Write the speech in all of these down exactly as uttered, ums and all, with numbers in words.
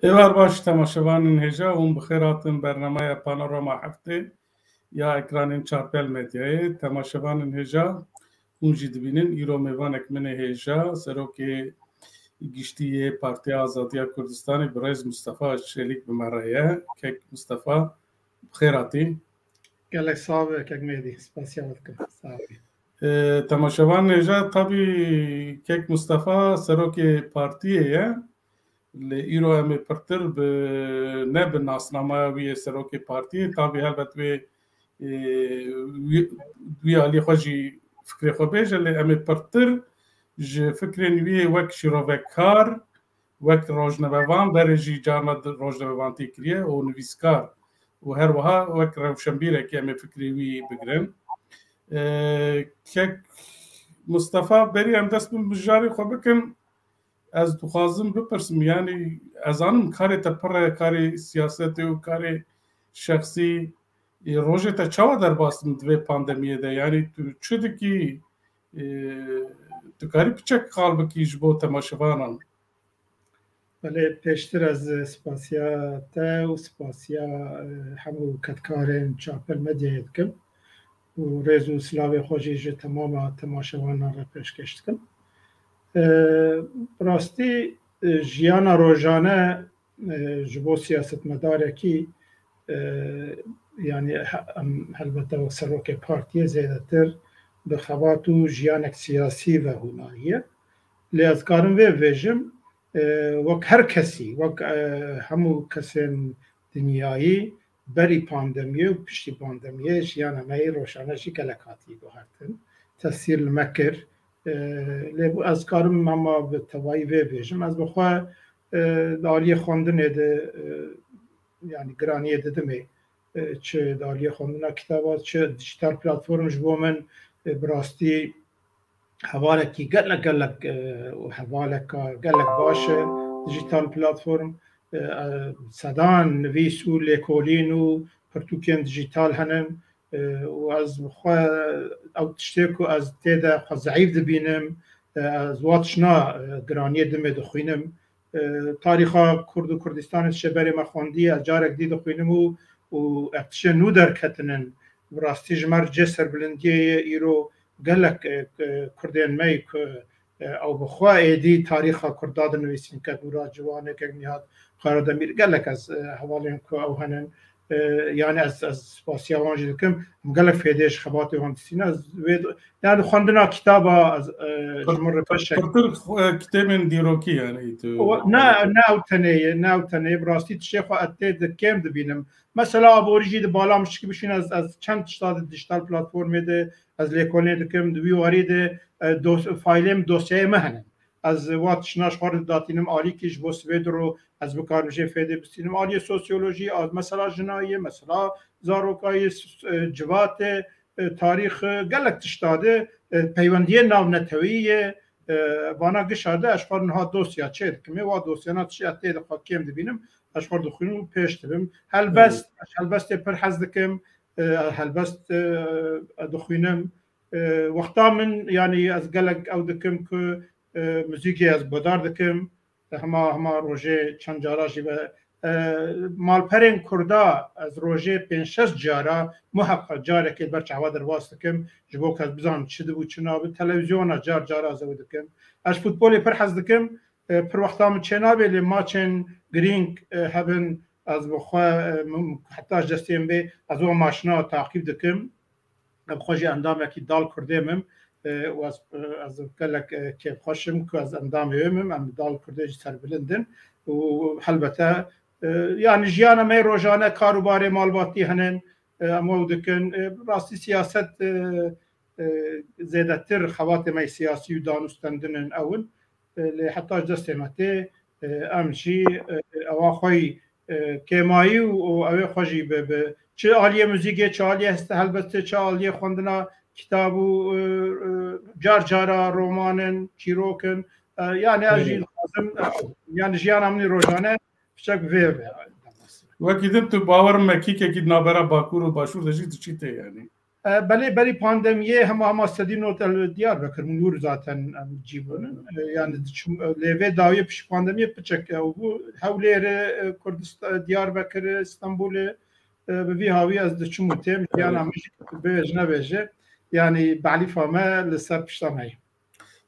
Êvar baş temaşevanên hêja, hûn bi xêr hatin bernameya Panorama Heftê ya ekranên Çarpel Medyayê. Temaşevanên hêja, hûn jî dibînin îro mêvanek min ê hêja, Serokê Giştî yê Partiya Azadiya Kurdistanê birêz Mistefa Çelîk bi me re ye. Kek Mistefa, bi xêr hatî. Gelek sax be kek Mêdî, spasiya we dikim. Sax be. E, temaşevanên hêja, tabî kek Mistefa serokê partiyê ye. Lê îro em ê pirtir bi, ne bi nasnameya wî yê serokê partiyê, tabî helbet wê, e, wî, wî alî xwe jî fikrê xwe bêje, lê em ê pirtir ji fikrên wî yê wek şîrovekar, wek rojnamevan, berê jî carna di-, rojnamevantî kiriye û nivîskar û her wiha wek rewşenbîrekî em ê fikrê wî bigirin. E, kek Mistefa, berî em dest bi mijarê xwe bikin, ez dixwazim bipirsim, yanî ez zanim karê te pir e, karê siyasetê û karê şexsî, e, rojê te çawa derbas dibin di vê pandemiyê de? Yanî tu çi dikî, e, tu karî piçek qal bikî ji bo temaşevanan? Belê, pêştir ez spasiya te û spasiya, e, hemû kedkarên Çarpel Medyayê dikim û rêz û silavê xwe jî ji temama temaşevanan re pêşkêş dikim. E, bi rastî, e, jiyana rojane, e, ji bo siyasetmedarekî, e, yanî he-, em helbete wek serokê partiyê zêdetir bi xebat û jiyanek siyasî ve hûnayî ye. Lê ez karim vê bibêjim, e, wek her kesî, wek, e, hemû kesên dinyayî, berî pandemiyê û piştî pandemiyê jiyana me yê rojane jî gelek hatiye guhertin. Tesîr li me kir. E, lê bu ez karim hema bi tevayî vê bêjim. Ez bi xwe, e, di aliyê xwendinê de, e, yanî giraniyê didimê. E, çi di aliyê xwendina kitaba, çi dijital platform ji bo min, e, bi rastî hevalekî gelek, gelek, e, û hevaleka gelek baş e dijital platform. E, e, sedan nivîs û lêkolîn û pirtûkên dijital hene, e, û ez bi xwe ew tiştê ku ez tê de xwe zeîf dibînim, e, ez wa tiştna, e, giraniyê dimê dixwînim. E, tarîxa Kurd û Kurdistanê tiştê berê me xwendiye, ez carek dî dixwînim û, û ev tiştê nû derketinin. Bi rastî ji me re cê serbilindiyê ye îro gelek, e, e, Kurdên me yê ku, e, ew bi xwe êdî tarîxa Kurda dinivîsîn, kek Murad Ciwanê, kek Nîhat Karademîr, gelek ez, e, hevalên ku ew henin, e, yanî ez, ez spasiya wan jî dikim. Em gelek fêdê ji xebatê wan distîne. Ez vê, yanî xwendina kitaba ez, e, ji min re beşek. Pirtir, e, kitêbên dîrokî yanî tu. Ne, ne ew tenê ye, ne ew tenê ye. Bi rastî tiştê xwe ez tê de kêm dibînim. Mesela aborî jî di bala min şikî bişîne, ez, ez çend tişta di dijital platformê de ez lêkolînê dikim, di wî warî de, e, dos-, faylê min, dosyayê min hene. Ez wa tiştna ji xwe re datînim alîkî ji bo sibê di ro ez bikarim jê fêdê bistînim. Aliyê sosyolojî, a, mesela jinayê, mesela zarokayê, s-, e, civatê, e, tarîx, e, gelek tişta de, e, peywendiyê navnetewî ye, e, vana gişa de ez ji xwe re niha dosya çê dikim. Ê wa dosyana tiştê ez tê de xwe kêm dibînim, ez ji xwe re dixwînim û pêş dibim. Helbest, ez helbestê pir hez dikim, e, helbest, e, dixwînim. E, wexta min, yanî ez gelek ew dikim ku, e, muzîkê ez guhdar dikim. Hema, hema rojê çend cara jî be, e, malperên Kurda ez rojê pênc şeş cara muheqeq carekê li ber çawa derbas dikim, ji bo ku ez bizanim çi dibû, çi nabû. Televîzyona car cara ez ew dikim. Ez ji futbolê pir hez dikim. E, pir wexta min çênabê, lê maçên girîng, e, hebin, ez bi xwe, e, min, heta ji destê min bê, ez wan maçna taqîb dikim. Ez bi xwe jî endamekî Dal Kurdê me im, e, û ez, e, ez gelek, e, kêfxweş im ku ez endamê wê me im, em Dal Kurdê jî serbilind in û helbete, e, yanî jiyana me yê rojane, kar û barê malbatî hene, e, em ew dikin. E, rastî siyaset, e, e, zêdetir xebatê me yê siyasî û danûstendin in ew in. E, lê heta ji destê me tê, e, em jî, e, ewa xwe yî, e, kêmayî û, û ew ê xwe jî bi, bi çi aliyê muzîkê, çi aliyê heste helbestê, çi aliyê xwendina kitab û, e, e, car cara roman in, çîrok in. E, yanî ez jî dixwazim, e, yanî jiyana min î rojane piçek vê be. Wekî din tu bawer me kîkekî di navbera Bakur û Başûr de jî diçî tê yanî. E, belê berî pandemiyê hema hema sedî not el Diyarbekir, Munûr zaten em cî bûnin. E, yani diçim, e, lê vê dawiyê pişt pandemiyê piçek ew bû. Hewlêr, e, Kurdistan, Diyarbekir, Stenbolê, e, bi vî hawî ez diçim û têm, jiyana Evet. min jî bêj nebêje. Yani belîfa me li ser pişta me ye.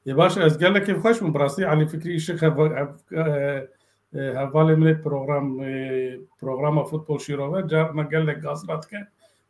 Ê baş, ez gelekî xweş bûm, bi rastî Elî Fikrî Îşik heva-, hev-, e, e, hevalê min ê program, e, programa futbol şîrove, carna gelek gazina dike.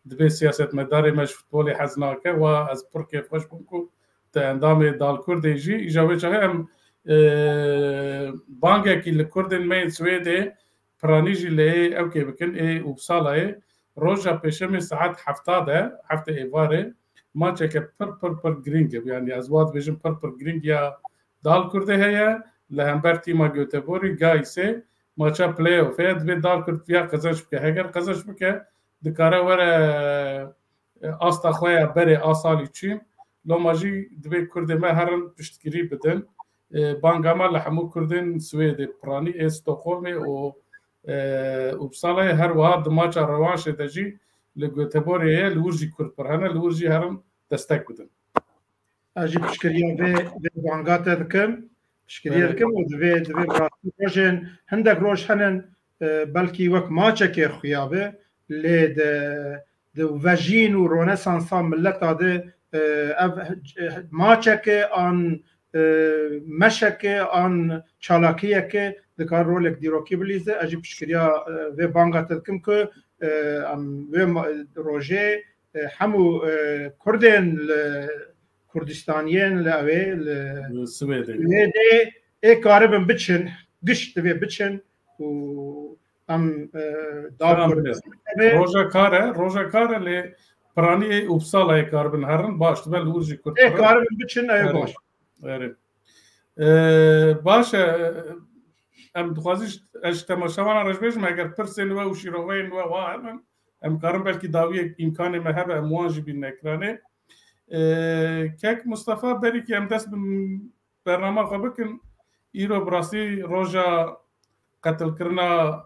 Dibê siyasetmedarê me ji futbolê hez nake, wa ez pir kêfxweş bûm ku te endamê Dal Kurdê jî. Îja wê çaxê em, e, bangekî li Kurdên me yên Swêdê, piranî jî lê ewkê bikin, ê Uppsalayê. Roja pêşemê saet hefta de, heftê êvarê, maçeke pir, pir, pir girîng e. Yani ez wa dibêjim pir, pir girîng ya Dal Kurdê heye, li hember tîma Göteborgî, Gaisê, maça playoff heye, dibê Dal Kurd viya qezenç bike. Heger qezenç bike, dikare were, e, asta xwe ya berê a salî çûn. Loma jî dibê Kurdê me herin piştgirî bidin. E, banga me li hemû Kurdên Swêdê, piranî ê Stockholmê û, e, Uppsalayê, her wiha di maça rewanşê de jî li Göteborgê ye, li wir jî Kurd pir hene, li wir jî herin destek bidin. Ez jî piştgiriya vê, vê banga te dikim. Piştgiriya Evet. dikim û divê, divê bi rastî rojên, hindek roj henin, e, belkî wek maçekê xuya be, lê di, di vejîn û ronesansa mileta de, e, ev, e, maçeke an, e, meşeke an çalakiyeke dikar rolek dîrokî bilîze. Ez jî piştgiriya, e, vê banga te dikim ku, e, em vê ma-, rojê, e, hemû, e, Kurdên li Kurdistaniyên li ew ê, li Li Swêdê. Swêdê ê karibin biçin, giş divê biçin û em, e, Tamam, Dal Kurd evet. Roja kar e, roja kar e lê piranî ê Uppsalayê karibin herin baş dibe, li wir jî Kurd ê pir e. Karibin biçin, ew Erê. Baş. Erê. E, baş e, em dixwazî ji, ez ji temaşevana re jî bêjim, eger pirsên we û şîroveyên we wa hebin, em karin belkî dawiyek îmkanê me hebe, em wan jî bînin ekranê. E, Kek Mustafa, berîkî em dest bi bernama xwe bikin. Îro bi rastî roja qetilkirina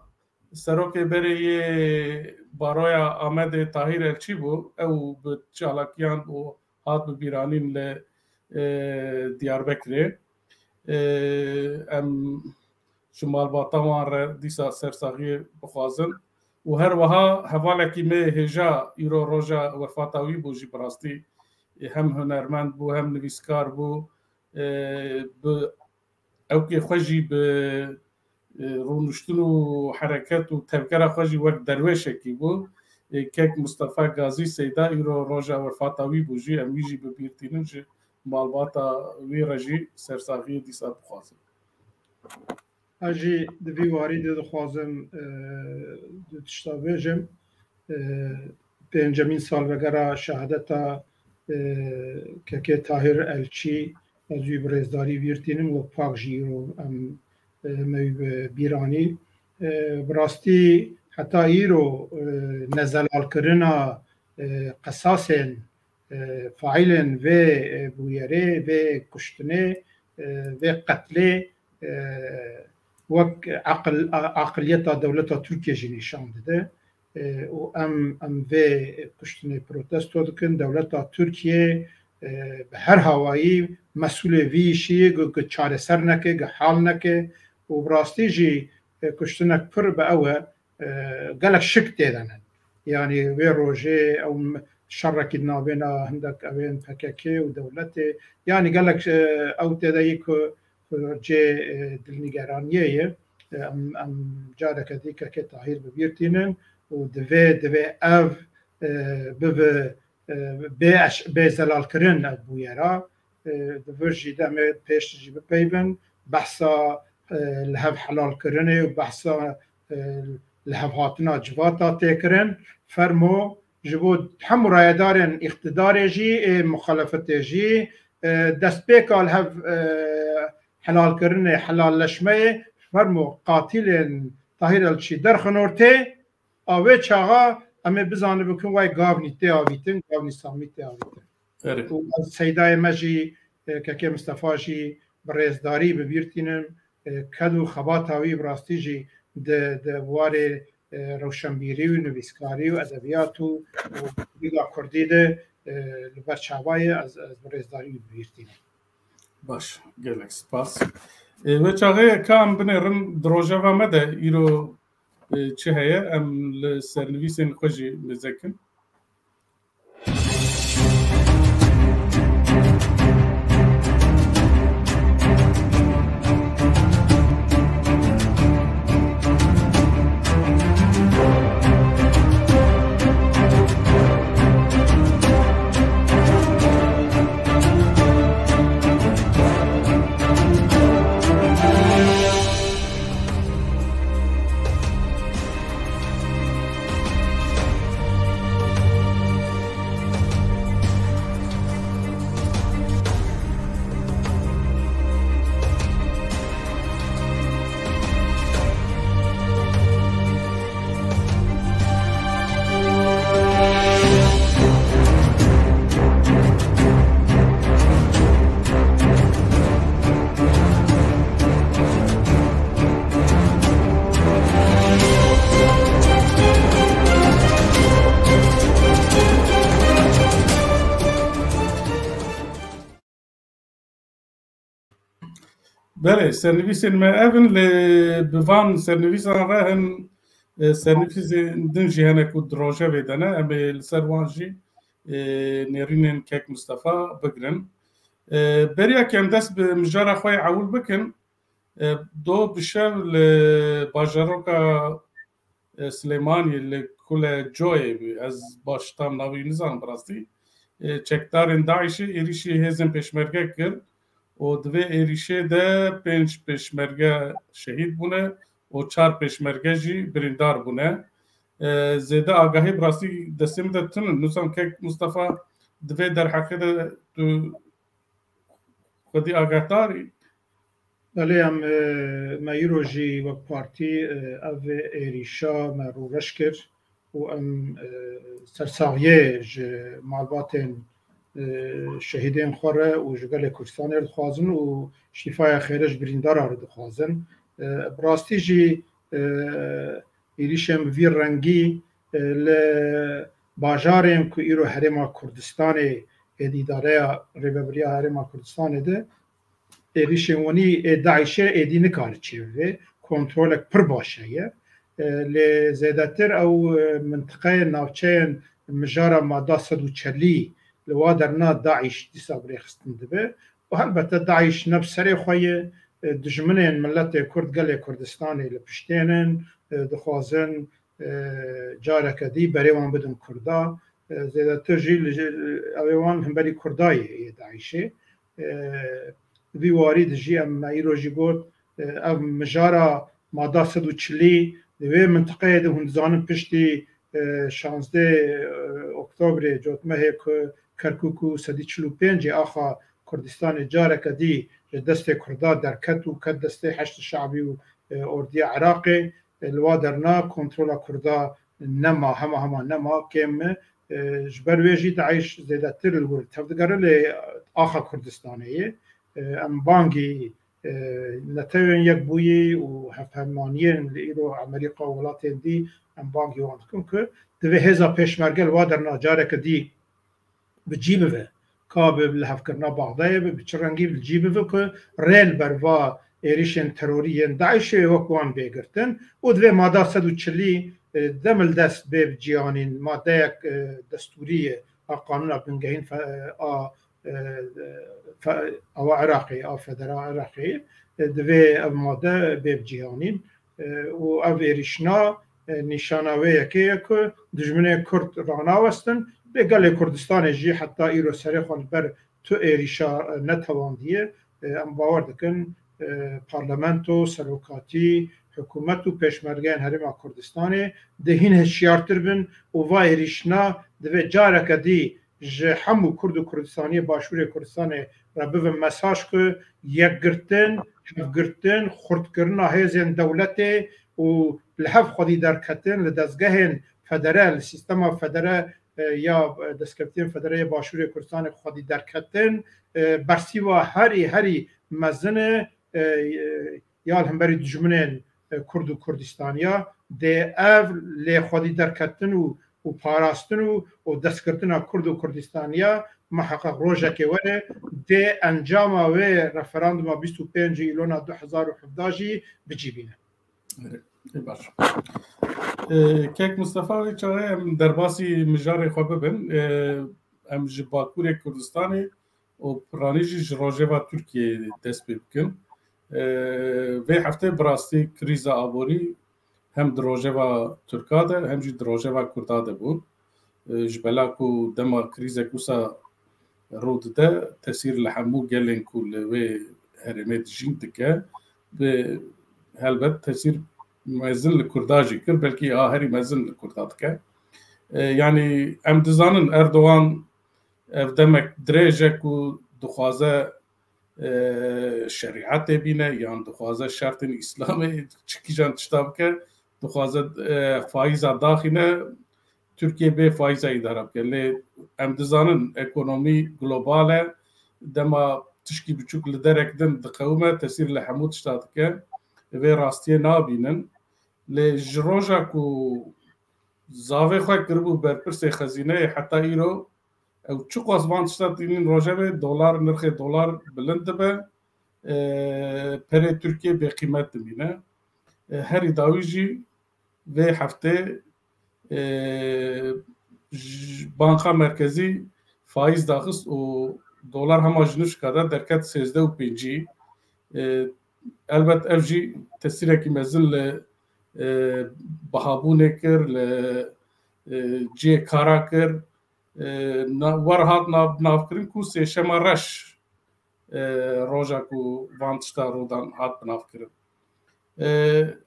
serokê berê yê Baroya Amedê Tahîr Elçî bû. Ew bi çalakiyan û hat bi bîranîn li, e, Diyarbekirê. E, em ji malbata wan re dîsa sersaxiyê bixwazin. Û her wiha hevalekî me hêja îro roja wefata wî bû jî bi rastî, e, hem hunermend bû, hem nivîskar bû. E, bi ewkê xwe jî bi, e, rûniştin û hereket û tevgera xwe jî wek derwêşekî bû. E, Kek Mustafa Gazî Seyda îro roja wefata wî bû jî, em wî jî bi bîr tînin, ji malbata wî re jî sersaxiyê dîsa dixwazin. Ez jî di vî warî de dixwazim, e, du tişta bêjim. E, pêncemîn salvegera şehadeta, e, Kekê Tahîr Elçî, ez wî bi rêzdarî vîr tînim, wek pak jî îro em, e, me wî bi bîr anî. E, bi rastî heta îro, e, nezelalkirina, e, qesasên, e, faîlên vê, e, bûyerê, vê kuştinê, e, vê qetlê, e, wek aqil-, a-, aqiliyeta dewleta Tirkiye jî nîşan dide. E, û em, em vê kuştinê protesto dikin. Dewleta Tirkiye, e, bi her hawayî mesûlê vî îşî ku, ku çareser neke, ku hal neke û bi rastî jî, e, kuştinek pir bi ew e, e, gelek şik tê de ne. Yanî wê rojê ew m-, şerekî di navêna hindek evên P K K û dewletê, yanî gelek, e, ew tê de yî ku, ku cê, e, dilnîgeraniyê ye. E, em, em careke dî Kekê Tahîr bi bîr tînin û divê, divê ev, e, bibe, e, bê eş-, bê zelalkirin ev bûyera. E, di vir jî de em ê pêş jî bipeyvin. Behsa, e, li hev helalkirinê û behsa, e, li hev hatina civata tê kirin. Fermo ji bo hemû rayedarên îqtidarê jî, ê muxalefetê jî, e, destpêka li hev, e, helalkirinê, helalleşmeyê, fermo qatilên Tahîr Elçî derxin ortê, a wê çaxa em ê bizanibin ku way gavnî tê avîtin, gavnî samî tê avîtin. Erê. Û ez Seydayê me jî, e, Kekê Mistefa jî bi rêzdarî bi bîr tînim. E, ked û xebata wî bi rastî jî di, di warê, e, rewşenbîrî û nivîskarî û edebiyat û, û dîga kurdî de, e, li ber çava ye, ez, ez bi rêzdarî wî bi bîr tînim. Baş, gelek spas. E, wê çaxê ka em binêrin, di rojeva me de îro, e, çi heye, em li sernivîsên xwe jî mêze kin. Belê, sernivîsên me ev in, lê bi van sernivîsan re hin, e, sernivîsên din jî hene ku di rojevê de ne, em ê li ser wan jî, e, nêrînên kek Mistefa bigirin. E, beriya ku em dest bi mijara xwe yê ewil bikin, e, do bi şev li bajaroka e, Silêmaniyê li Kule Coyê bû. Ez baş tam navê wî nizanim bi rastî. E, çekdarên DAIŞê êrîşî hêzên pêşmerge kir û di vê êrîşê de pênc pêşmerge şehîd bûne û çar pêşmerge jî birîndar bûne. E, zêde agahî bi rastî destê min de tune. Nizam kek Mistefa, di vê derheqê de tu xwedî agahdar î? Belê, em, e, me îro jî wek partî, e, ev êrîşa me rûreş kir û em, e, sersaxiyê ji malbatên, e, şehîdên xwe re û ji gelê Kurdistanê re dixwazin û şîfaya xêre ji birîndara re dixwazin. E, bi rastî jî, e, êrîşên bi vî rengî, e, li bajarên ku îro Herêma Kurdistanê êdî îdareya rêvebiriya Herêma Kurdistanê de êrîşên winî ê DAIŞê êdî nikare çêbibe. Kontrolek pir baş heye. E, lê zêdetir ew, e, mintiqeyên navçeyên mijara mada sed û çelî li wa derna DAIŞ dîsa bi rê xistin dibe. Û helbete DAIŞ ne bi serê xwe ye, e, dijminên miletê Kurd, gelê Kurdistanê li piştê ne, e, dixwazin, e, careke dî berê wan bidin Kurda. E, zêdetir jî li, ew ê wan hemberî Kurda yê, yê DAIŞê. E, vî warî de jî em me îro jî got, e, ev mijara mada sed û çilî di wê mintiqeyê de hûn dizanin piştî, e, şazdeh, e, Oktobrê, cotmehê ku Kerkûk û sedî çil û pêncê axa Kurdistanê careke dî ji destê Kurda derket û ket destê Heşd Şabî û, e, ordiya Iraqê, e, li wa derna kontrola Kurda nema, hema hema nema, kêm e. E, ji ber wê jî DAIŞ zêdetir li wir tevdigere, lê axa Kurdistanê ye. E, em bangî, e, Netewên Yekbûyî û hevpeymaniyên li îro Amerîka û welatên dî, em bangî wan dikin ku divê hêza pêşmerge li wa derna careke dî bi cî bive. Ka bi lihevkirina Baxdayê be, bi çi rengî bi cî bive ku rê li ber va êrîşên terorî yên DAIŞê wek wan bê girtin û divê mada sed û çilî, e, demildest bê bi cî anîn, madeyek, e, destûrî ye a qanûna bingehîn fe-, a, e, fe-, awa Iraqê, a federa Iraqê, e, divê ev made bê bi cî anîn. E, û ev êrîşna, e, nîşana wê yekê ye ku dijminê Kurd ranawestin, lê gelê Kurdistanê jî heta îro serê xwe li ber tu êrîşa, e, netewandiye. E, em bawer dikin, e, parlamento, serokatî, hikûmet û pêşmergeyên Herêma Kurdistanê dê hîn hişyartir bin û va êrîşna divê careke dî ji hemû Kurd û Kurdistaniyê Başûrê Kurdistanê re bibe mesaj ku yekgirtin, hevgirtin, xurtkirina hêzên dewletê û li hev xwedî derketin li dezgehên federe, li sîstema federe, e, ya, e, destkeftiyên federe yê Başûrê Kurdistanê xwedî derketin, e, bersîva herî, herî mezin e, e, ya li hemberî dijminên, e, Kurd û Kurdistaniya dê ev lê xwedî derketin û û parastin û, û destgirtina Kurd û Kurdistaniya muheqeq rojekê were dê encama wê referanduma bîst û pênc îlona du hezar û hevdeh jî bicîbîne. Ê baş. Ê, Kek Mistefa, wê çaxê em derbasî mijarê xwe bibin. Ê, em ji Bakurê Kurdistanê û piranî jî ji rojeva Tirkiyê dest pê bikin. Ê, vê heftê bi rastî krîza aborî hem di rojeva Tirka de hem jî di rojeva Kurda de bû. Ê, ji bela ku dema krîzek wisa rû dide, tesîr li hemû gelên ku li wê herêmê dijîn dike, bi helbet tesîr mezin li Kurda jî kir, belkî a herî mezin li Kurda dike. E, yanî em dizanin Erdogan ev demek dirêj e ku dixwaze, e, şerîetê bîne yan dixwaze şertên Îslamê çi kîjan tişta bike, dixwaze, e, faîza daxîne, Tirkiye bê faîza îdare bike. Lê em dizanin ekonomî global e, dema tişkî biçûk li derek din diqewime, tesîr li hemû tişta dike. Vê rastiyê nabînin. Lê ji roja ku zavê xwe kiribû berpirsê xezîneyê heta îro, ew çiqas van tişta tînin rojevê, dolar, nirxê dolar bilind dibe, e, perê Tirkiye bêqîmet dimîne. E, herî dawî jî vê heftê, e, ji Banka Merkezî faîz daxist û dolar hema ji nirxka de derket sêzdeh û pêncî. E, elbet ev jî tesîrekî mezin li, e, bihabûnê kir, li, e, cihê kara kir. E, na-, wer hat nav-, navkirin ku sêşema reş, e, roja ku van tişta rûdan hat binavkirin. E,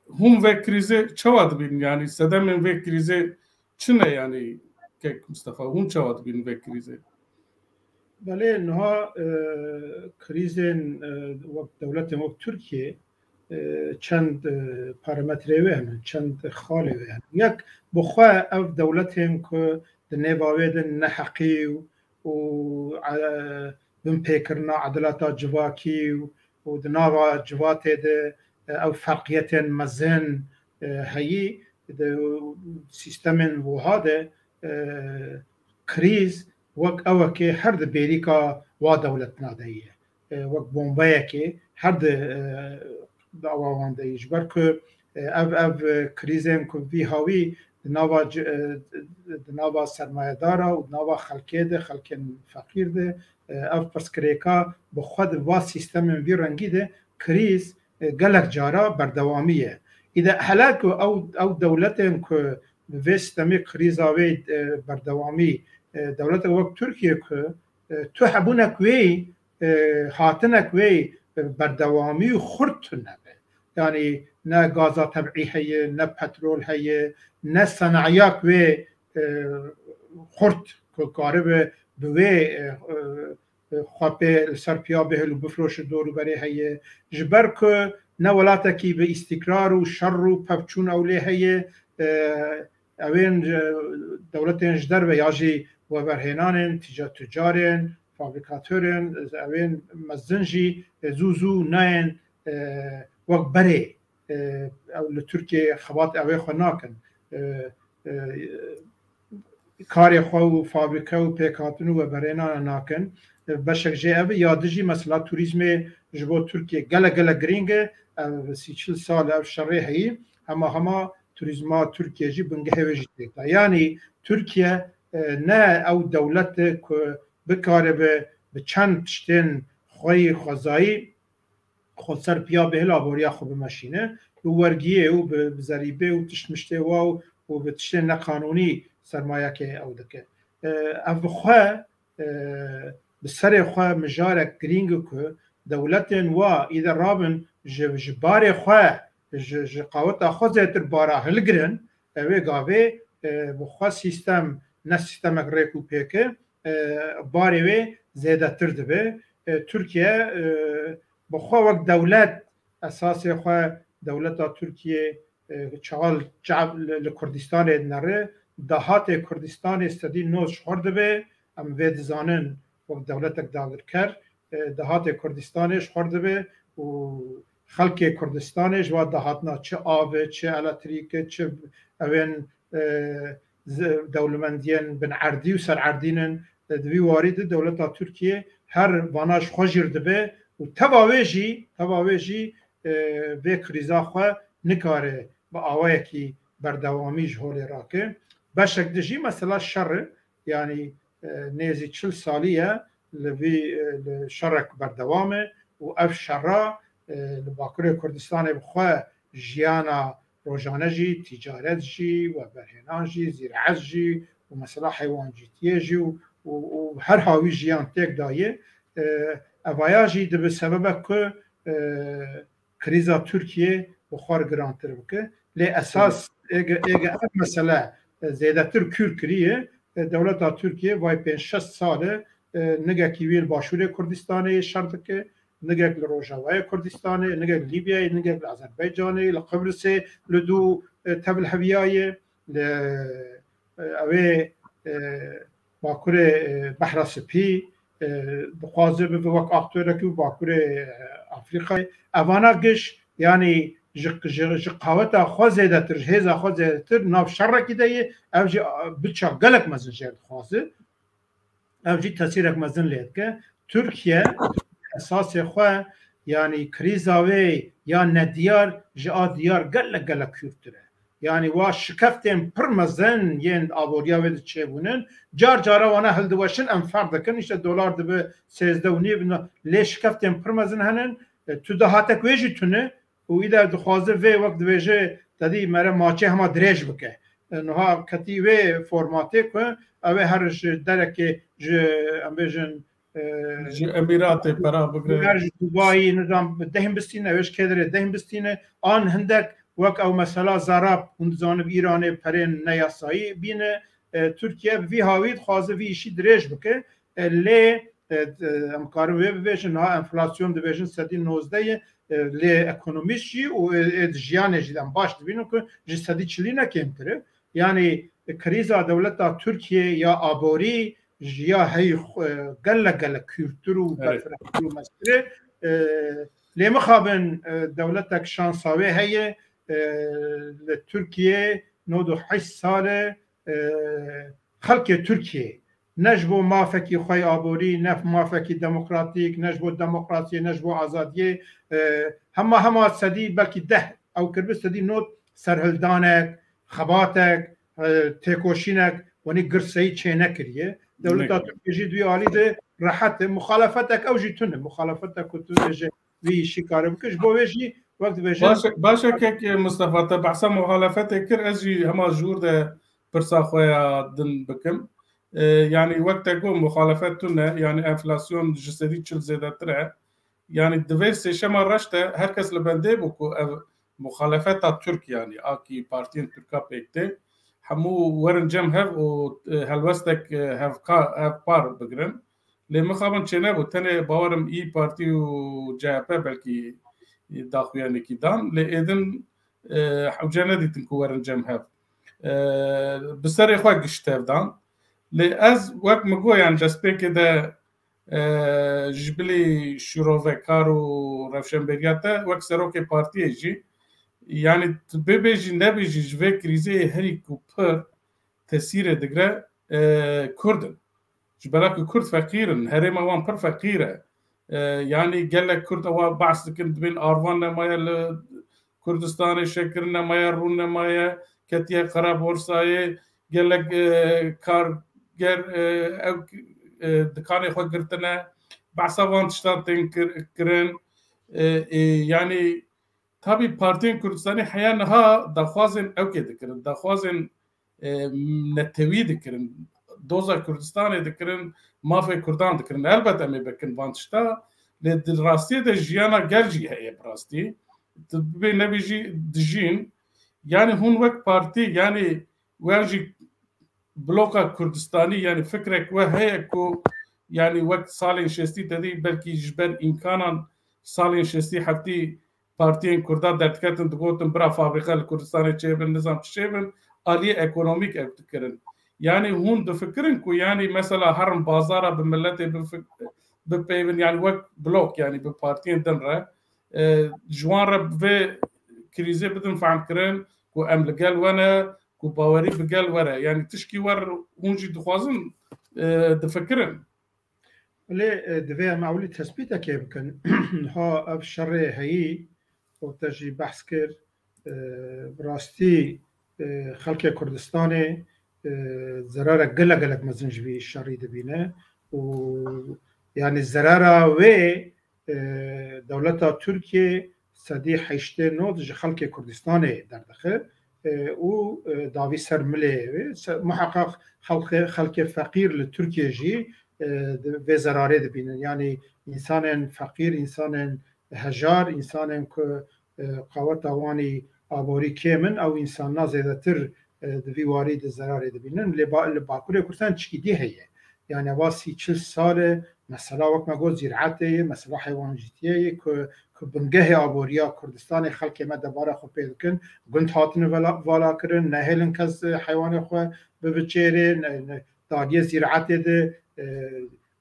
hûn vê krîzê çawa dibînin? Yanî sedemên vê krîzê çi ne yanî, Kek Mistefa? Hûn çawa dibînin vê krîzê? Belê, niha, e, krîzên, e, wek dewletên wek Tirkiye, e, çend, e, parametreyê wê hene, çend xalê wê hene. Yek, bi xwe ev dewletên ku di nêva wê de neheqî û, û, e, binpêkirina edilata civakî û, û di nava civatê de, e, ev ferqiyetên mezin, e, heyî, di sîstemên wiha de, e, krîz wek ewekê her di bêrîka wa dewletina de ye. E, wek bombeyekê her di, e, di awa wan de ye. Ji ber ku, e, ev, ev, e, krîzên ku vî hawî di nava ci-, e, di nava sermayedara û di nava xelkê de, xelkên feqîr de, e, ev pirsgirêka bi xwe di va sîstemên vî rengî de krîz, e, gelek cara berdewamî ye. Îde hele ku ew, ew dewletên ku bi vê sîstemê krîza wê, e, berdewamî, e, dewletek wek Tirkiye ku, e, tu hebûnek wê, e, hatinek wê, e, berdewamî û xurt tune be. Yanî ne gaza tebîî heye, ne petrol heye, ne senayak wê, e, xurt ku karibe bi wê, e, e, xwe pê li ser piya bihil û bifroşe dor û berê heye. Ji ber ku ne welatekî bi îstîkrar û şer û pevçûn ew lê heye, e, ewên, e, dewletên ji derve ya jî weberhênanên, tîca-, tucarên, fabrîkatorên, ewên mezin jî, e, zû zû nayên, e, wek berê, e, ew li Tirkiyeyê xebat ewê xwe nakin. E, e, karê xwe û fabrîke û pêkhatin û weberênane nakin. Beşek jê ev e, ya dijî mesela turîzmê ji bo Tirkiye gelek gelek girîng e. Ev sî çil sal ev şerê heyî, hema hema turîzma Tirkiye jî bingehê wê jî têk da. Yanî Tirkiye, e, ne ew dewlet e ku bikaribe bi çend tiştên xwe yî xwezayî xwe ser piya bihil aboriya xwe bimeşîne, bi wergiyê û bi, bi zerîbê û tiştmiştê wa û, û bi tiştên neqanûnî sermayekê ew dike. E, ev bi xwe, e, bi serê xwe mijarek girîng e ku dewletên wa îde rabin ji, ji barê xwe, ji, ji qaweta xwe zêtir bara hilgirin, ew ê gavê, e, bi xwe sîstem, ne sîstemek rêk û pêk e, e, barê wê zêdetir dibe. E, Tirkiye, e, bi xwe wek dewlet esasê xwe dewleta Tirkiye, e, çawa li, li Kurdistanê dinere, dahatê Kurdistanê sedî nod ji xwe dibe, em vê dizanin wek dewletek dagirker, e, dahatê Kurdistanê ji xwe dibe û xelkê Kurdistanê ji wa dahatina çi av e, çi elektrîk e, çi ewên, e, dewlemendiyên binerdî û sererdî nin. Di vî warî de dewleta Tirkiyê her vana ji xwe jîr dibe û teva wê jî, teva wê jî, e, vê krîza xwe nikare bi awayekî berdewamî ji holê rake. Beşek di jî mesela şer e, yanî, e, nêzî çil salî ye li vî, e, li şerek berdewam e û ev şera, e, li Bakurê Kurdistanê bi xwe jiyana rojane jî, tîcaret jî, weberhênan jî, zîreet jî û mesela heywancîtiyê jî û, û, û her hawî jiyan têk daye. E, evaya jî dibe sebebek ku, e, krîza Tirkiyê bi xwe re girantir bike. Lê esas êge, êge ev mesele, e, zêdetir kûr kiriye, e, dewleta Tirkiyê vay pênc şeş sal e, e, nigekî wî li Başûrê Kurdistanê şer dike, nigek li Rojavayê Kurdistanê, nigek li Lîbyayê, nigek li Azerbaycanê, li Qibrisê li dû, e, tevlheviyaye, li, e, ew ê, e, Bakurê, e, Behra Spî, e, dixwaze bibe wek aktorekî û Bakurê, e, Afrîkayê. Evana giş, yanî ji, ji, ji qaweta xwe zêdetir, ji hêza xwe zêdetir nav şerekî de ye. Ev jî, e, biça gelek mezin jê dixwaze. Ev jî tesîrek mezin lê dike. Tirkiye esasê xwe, yanî krîza wê ya nediyar ji a diyar gelek gelek kûrtir e. Yanî wa şikeftên pir mezin yên aboriya wê diçêbûnin, car cara wana hildiweşin, em ferq dikin, îşte dolar dibe sêzdeh û nîv, lê şikeftên pir mezin henin, e, tu dahatek wê jî tune, û îde dixwaze vê wek dibêje, te dî mere maçê hema dirêj bike. E, niha ketî wê formatê ku ew ê her ji derekê, ji, em bêjin, e, Ji Emîratê pera bigre. Her ji Dubayî, nizam, dehn bistîne, wê ji kê derê dehn bistîne, an hindek wek ew mesela Zarab, hûn dizanin Îranê perên neyasayî bîne, e, Tirkiye bi vî hawî dixwaze vî îşî dirêj bike. E, lê, e, em karin wê bibêjin, niha enflasyon dibêjin sedî nozdeh ye, e, lê ekonomîst jî û ê, ê di jiyanê jî de em baş dibînin ku ji sedî çilî ne kêmtir e. Yanî krîza dewleta Tirkiyê ya aborî ji ya hey xwe gelek gelek kûrtir û Evet. berfirehtir û mestir e. E, lê mixabin, e, dewletek şansa wê heye, e, li Tirkiyê nod û heşt sal e, e, xelkê Tirkiyê ne ji bo mafekî xwe yê aborî, ne mafekî demokratîk, ne ji bo demokrasiyê, ne ji bo azadiyê, e, hema hema sedî belkî deh ew kiribe, sedî nod serhildanek, xebatek, e, têkoşînek wenî girseyî çê nekiriye. Dewleta Nekiriye. Tirkiyê jî di wî alî de rehet e. Muxalefetek ew jî tune. Muxalefetek ku tu bêje vî îşî kare bike. Ji bo wê jî wek dibêjin Baş e, baş e kek Mustafa, te behsa muxalefetê kir, ez jî hema ji wir de pirsa xwe ya din bikim. E, yanî wek te got, muxalefet tune, yanî enflasyon ji sedî çil zêdetir e. Yanî di vê sêşema reş de her kes li bendê bû ku ev muxalefeta Tirk, yanî akî partiyên Tirka pêk tê, hemû werin cem hev û, e, helwestek, e, hevka-, hevpar bigirin. Lê mixabin çênebû, tenê bawerim î Partî û C H P belkî daxuyanekî dan, lê êdin, e, hewce nedîtin ku werin cem hev. E, bi serê xwe giş tev dan. Lê ez wek min got, yan destpêkê de, e, ji bilî şîrovekar û rewşenberiya te wek serokê partiyê jî, yanî tu bibêjî nebêjî, ji vê krîzeyê herî ku pir tesîrê digre, e, Kurd in. Ji bera ku Kurd feqîr in, herêma wan pir feqîr e. E, yanî gelek Kurd ewa behs dikin, dibên arvan nemaye li Kurdistanê, şekir nemaye, rûn nemaye, ketiye Qereqorsayê, gelek, e, karger, e, ew, e, dikanê xwe girtine, behsa van tiştan tên kir-, kirin. E, e, yanî tabî partiyên Kurdistanê heya niha daxwazên ewkê dikirin, daxwazên, e, netewî dikirin, doza Kurdistanê dikirin, mafê Kurdan dikirin. Elbet em ê bikin van tişta, lê di rastiyê de jiyana gel jî heye bi rastî. Tu bibê nebî jî dijîn. Yanî hûn wek partî, yanî wan jî bloka Kurdistanî, yanî fikrek we heye ku, yanî wek salên şêstî te dî, belkî ji ber îmkanan salên şêstî heftî partiyên Kurda derdiketin, digotin bira fabrîka li Kurdistanê çêbin, nizam çi çêbin, aliyê ekonomîk ew dikirin. Yanî hûn difikirin ku yanî mesela herin bazara bi miletê bifik-, bipeyvin, yanî wek blok, yanî bi partiyên din re, e, ji wan re vê krîzê bidin fehmkirin ku em li gel we ne, û bawerî bi gel were. Yanî tişkî wer hûn jî dixwazin, e, difikirin. Lê, e, divê em ewlî tespîtekê bikin. Ha ev şerê heyî, û te jî behs kir, e, bi rastî, e, xelkê Kurdistanê, e, zerarek gelek gelek mezin ji vî şerî dibîne û, yanî, zerara wê, e, dewleta Tirkiyê sedî heştê nod ji xelkê Kurdistanê derdixe, e, û, e, davî ser milê wê. Se-, muheqeq xelkê, xelkê feqîr li Tirkiyê jî, e, di-, vê zerarê dibînin. Yanî, însanên feqîr, însanên hejar, însanên ku, e, qaweta wanî aborî kêm in, ew însana zêdetir, e, di vî warî di zerarê dibînin. Lê ba-, li Bakurê Kurdistan çikî dî heye. Yani eva sî çil sal e, mesela wek me got zîraetê ye, mesela heywancîtiyê ye ku, ku bingehê aboriya Kurdistanê xelkê me debara xwe pê dikin, gund hatine vala, vala kirin, nehêlin kes, e, heywanê xwe bibiçêrê, ne, ne, dagiyê zîraetê de, e,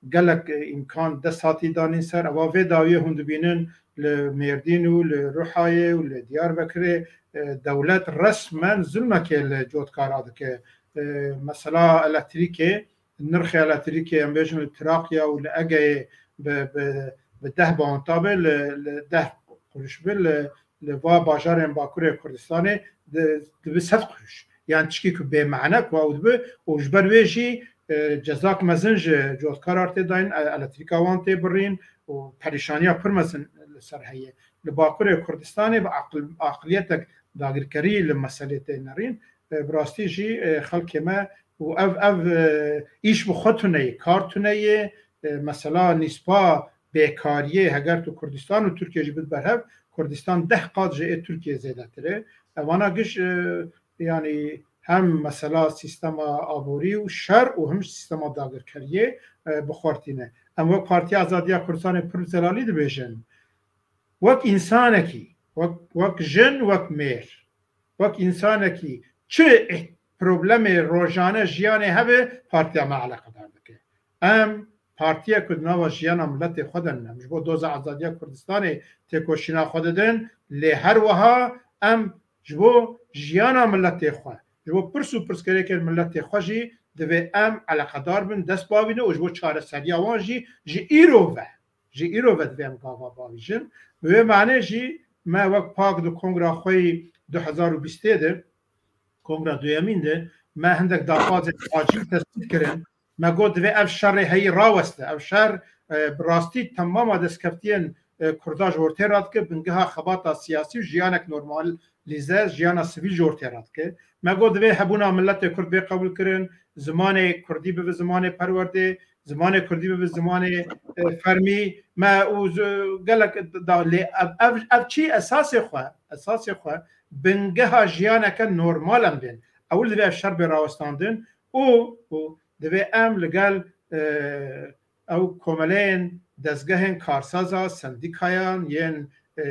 gelek, e, îmkan dest hatî danîn ser. Eva vê dawiyê hûn dibînin li Mêrdîn û li Ruhayê û li Diyarbekirê, e, dewlet resmen zulmekê li cotkara dike. E, mesela elektrîkê, nirxê elektrîkê, em bêjin li Trakya û li Egeyê bi, bi, bi deh bonta be, li, li deh quruş be, li, li va bajarên Bakurê Kurdistanê di, dibe sed quruş. Yan tişkî ku bêmane ku ew dibe û ji ber wê jî, e, cezak mezin ji cotkara tê dayîn, e, elektrîka wan tê birîn û perîşaniya pir mezin li ser heye. Li Bakurê Kurdistanê bi aqil-, aqiliyetek dagirkerî li meselê tê nerîn. E, bi rastî jî, e, xelkê me û ev, ev, e, îş bi xwe tune ye, kar tune ye. E, mesela nîsba bêkariyê heger tu Kurdistan û Tirkiye jî bid berhev, Kurdistan deh qat ji ê Tirkiye zêdetir e. Evana giş, e, yanî hem mesela sîstema aborî û şer û him sîstema dagirkeriyê, e, bi xwe re tîne. Em wek Partiya Azadiya Kurdistanê pir zelalî dibêjin. Wek însanekî, wek, wek jin, wek mêr, wek însanekî çi problemê rojane jiyanê hebe, partiya me eleqedar dike. Em partiyek ku di nava jiyana miletê xwe de ne. Em ji bo doza azadiya Kurdistanê têkoşîna xwe didin, lê her wiha em ji bo jiyana miletê xwe, ji bo pirs û pirsgirêkên miletê xwe jî divê em eleqedar bin, dest bavînin û ji bo çareseriya wan jî ji îro ve, ji îro ve divê em gava bavîjin. Bi wê manê jî me wek pak di kongra xwe yî du hezar û bîstê de, kongra duyemîn de, me hindek daxwazên acîl tespît kirin. Me got divê ev şerê heyî raweste. Ev şer, e, bi rastî temama destkeftiyên, e, Kurda ji ortê radike, bingeha xebata siyasî û jiyanek normalîze, jiyana sivîl ji ortê radike. Me got divê hebûna miletê Kurd bê qebûlkirin, zimanê Kurdî bibe zimanê perwerdê, zimanê Kurdî bibe zimanê, e, fermî. Me û z-, gelek da lê ev, ev, ev çi esasê xwe, esasê xwe bingeha jiyaneke normal em bên. Ewil divê ev şer bê rawestandin û, û divê em li gel, e, ew komeleyên dezgehên karsaza, sendîkayan, yên, e,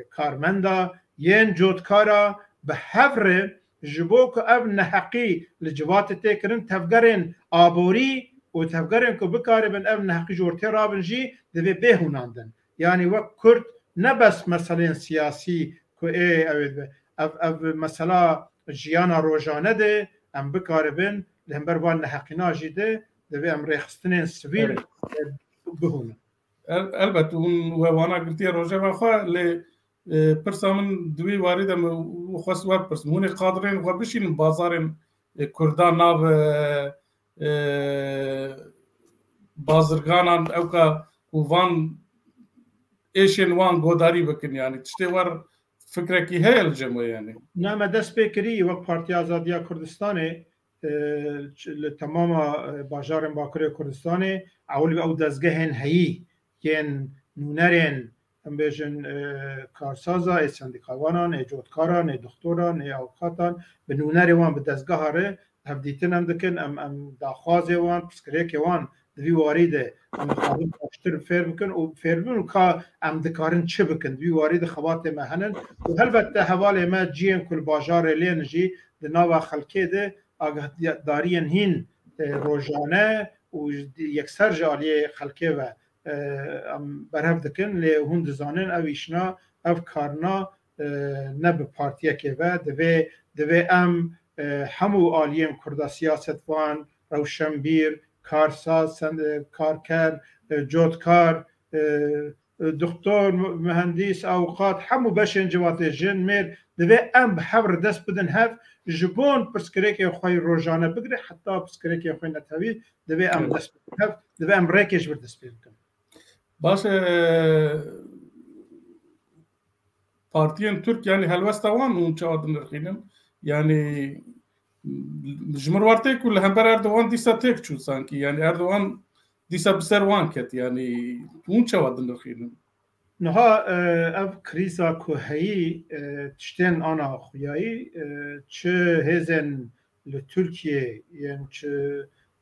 karmenda, yên cotkara bi hev re ji bo ku ev neheqî li civatê tê kirin, tevgerên aborî û tevgerên ku bikaribin ev neheqî ji ortê rabin jî divê bê hûnandin. Yanî wek Kurd ne bes meseleyên siyasî ku ê ew ê dibe. Ev, ev mesela jiyana rojane de em bikaribin li hember van neheqîna jî de divê em rêxistinên sivîl, evet, e, bihûnin. El-, elbet hûn we wana girtiye rojeva xwe, lê, e, pirsa min di wî warî de min xwest we bipirsim. Hûn ê qadirên xwe bişînin bazarên, e, Kurdan nav, e, e, bazirganan ewka ku van êşên wan godarî bikin, yanî tiştê wer fikrekî heye li cem we, yanî? Na, me dest pê kirî wek Partiya Azadiya Kurdistanê, e, ç-, li temama, e, bajarên Bakurê Kurdistanê, ewil bi ew dezgehên heyî yên nûnerên, em bêjin, e, karsaza, ê sendîkawanan, ê cotkaran, ê doktoran, ê avukatan, bi nûnerê wan, bi dezgeha re hevdîtin em dikin, em, em daxwazê wan, pirsgirêkê wan di vî warî de em dixwazin baştir fêr bikin û fêr bibin û ka em dikarin çi bikin, di vî warî de xebatê me henin û helbette hevalê me ciyên ku li bajarê lên jî di nava xelkê de agahdariyên hîn, e, rojane û yekser ji aliyê xelkê ve, e, em berhev dikin, lê hûn dizanin ev îşna, ev karna, e, ne bi partiyekê ve, divê, divê em e, hemû aliyên Kurda, siyasetvan, rewşenbîr, karsaz, sen-, e, karker, e, cotkar, e, e, doktor, mu-, muhendîs, awqat, hemû beşên civatê, jin, mêr, divê em bi hev re dest bidin hev, ji bon pirsgirêkên xwe yê rojane bigire heta pirsgirêkên xwe yê netewî, divê em Evet. dest bidin hev, divê em rêkê ji vir dest pê bikin. Baş e, partiyên Tirk, yanî helwesta wan hûn çawa dinirxînin? Yanî ji min re tê ku li hember Erdogan dîsa têk çû sankî. Yanî Erdogan dîsa bi ser wan ket. Yanî hûn çawa dinirxînin? Niha, e, ev krîza ku heyî, e, tiştên ana xuyayî, e, çi hêzên li Tirkiyê yên çi,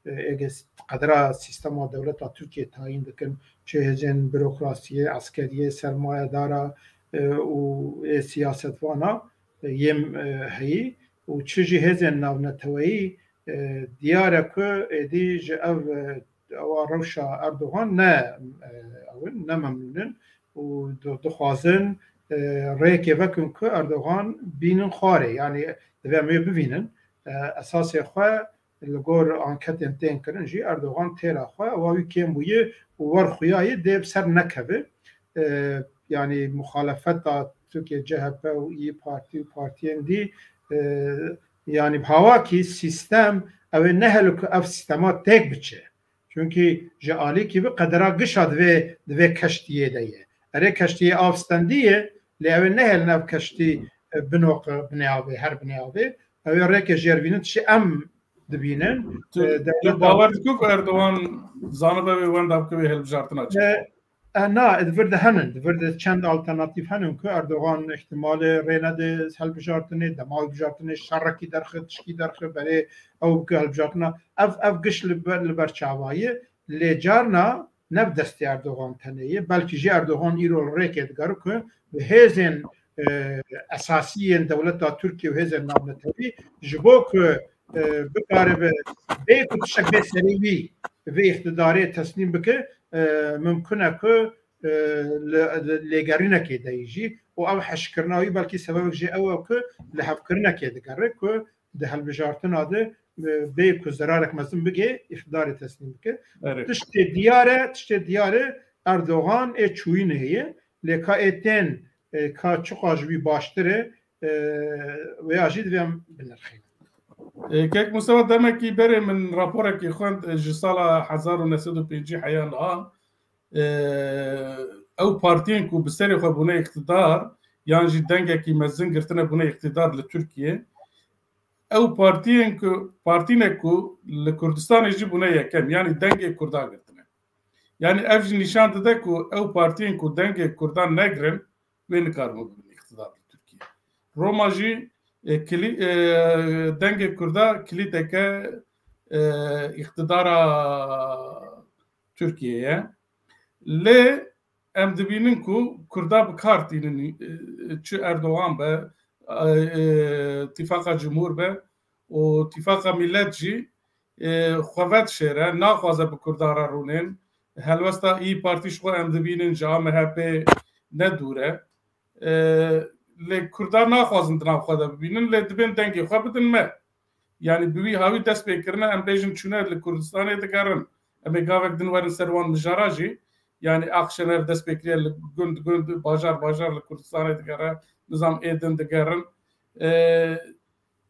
e, êgê s-, qedera sîstema dewleta Tirkiyê tayîn dikin, çi hêzên bürokrasiyê, eskeriyê, sermayedara, e, û ê siyasetvana, e, yên, e, heyî û çi jî hêzên navneteweyî, e, diyar e ku êdî ji ev, e, ewa rewşa Erdogan ne, e, ew in, ne memnûn in û di-, dixwazin, e, rêkê vekin ku Erdogan bînin xwarê. Yanî divê em wê bibînin. E, esasê xwe li gor anketên tên kirin jî Erdogan têra xwe, ewa wî kêm bûye û wer xuya ye dê bi ser nekeve. E, yanî muxalefeta Tirkiye, C H P û İYİ Parti û partiyên dî, e, yanî bi hawakî sîstem ew ê nehêle ku ev sîstema têk biçe. Çunkî ji alîkî bi qedera gişa divê, divê keştiyê de ye. Erê keştiyê av stendiye, lê ew ê nehêlin ev keştî, e, binoqe binê avê, her binê avê. Ew ê rêkê jêr bînin, tiştê em dibînin. Tu, E, tu dewleta bawer dikî ku Erdogan zanibe wê wenda bike wê hilbijartina çêke? E, e, na, di vir de henin. Di vir de çend alternatîf henin ku Erdogan ihtimalê rê nede hilbijartinê, dema hilbijartinê şerekî derxe, tişkî derxe, berê ew bike hilbijartina. Ev, ev giş li ber, li ber çava ye. Lê carna ne bi destê Erdogan tenê ye, belkî jî Erdogan îro li rêkê digere ku bi hêzên, e, esasî yên dewleta Tirkiye û hêzên navnetewî ji bo ku, e, bikaribe bê ku tiştek bê serê wî vê îqtidarê teslîm bike, e, mimkun e ku, e, li, li lêgerînekê de yî jî û ev heşkirina wî belkî sebebek jê ew e ku li hevkirinekê digere ku di hilbijartina de, e, bê ku zerarek mezin bigê, îqtidarê teslîm bike. Erê. Tiştê diyar e, tiştê diyar e, Erdogan ê çûyînê heye, lê ka ê tên, e, ka çiqas ji wî baştir e, e, wê ya jî divê em binirxînin. E, Kek Mustafa, demekî berê min raporekî xwend, e, ji sala hezar û neh sed û pêncî heya niha, e, ew partiyên ku bi serê xwe bûne îqtidar, yan jî dengekî mezin girtine bûne îqtidar li Tirkiye, ew partiyên ku, partîne ku li Kurdistanê jî bûne yekem, yanî dengê Kurda girtine. Yanî ev jî nîşan dide ku ew partiyên ku dengê Kurdan negirin, wê nikaribû bibin îqtidar li Tirkiye. Roma jî, e, kilî-, e, dengê Kurda kilîteke, e, îqtidara Tirkiye ye. Lê em dibînin ku Kurda bi kar tînin, e, çi Erdogan be, e, e, Tîfaqa Cumhur be û Tîfaqa Millet jî, e, xwe vedişêre, naxwaze bi Kurda re rûnên. Helwesta İYİ Partî ji xwe em dibînin ji A M H P ne dûr e. E, lê Kurda naxwazin di nav xwe de bibînin, lê dibên dengê xwe bidin me. Yanî bi wî hawî dest pê kirine, em bêjin çûne li Kurdistanê digerin. Em ê gavek din werin ser wan mijara jî. Yanî Akşener dest pê kiriye li gund gund, bajar bajar li Kurdistanê digere, nizam ê din digerin. E,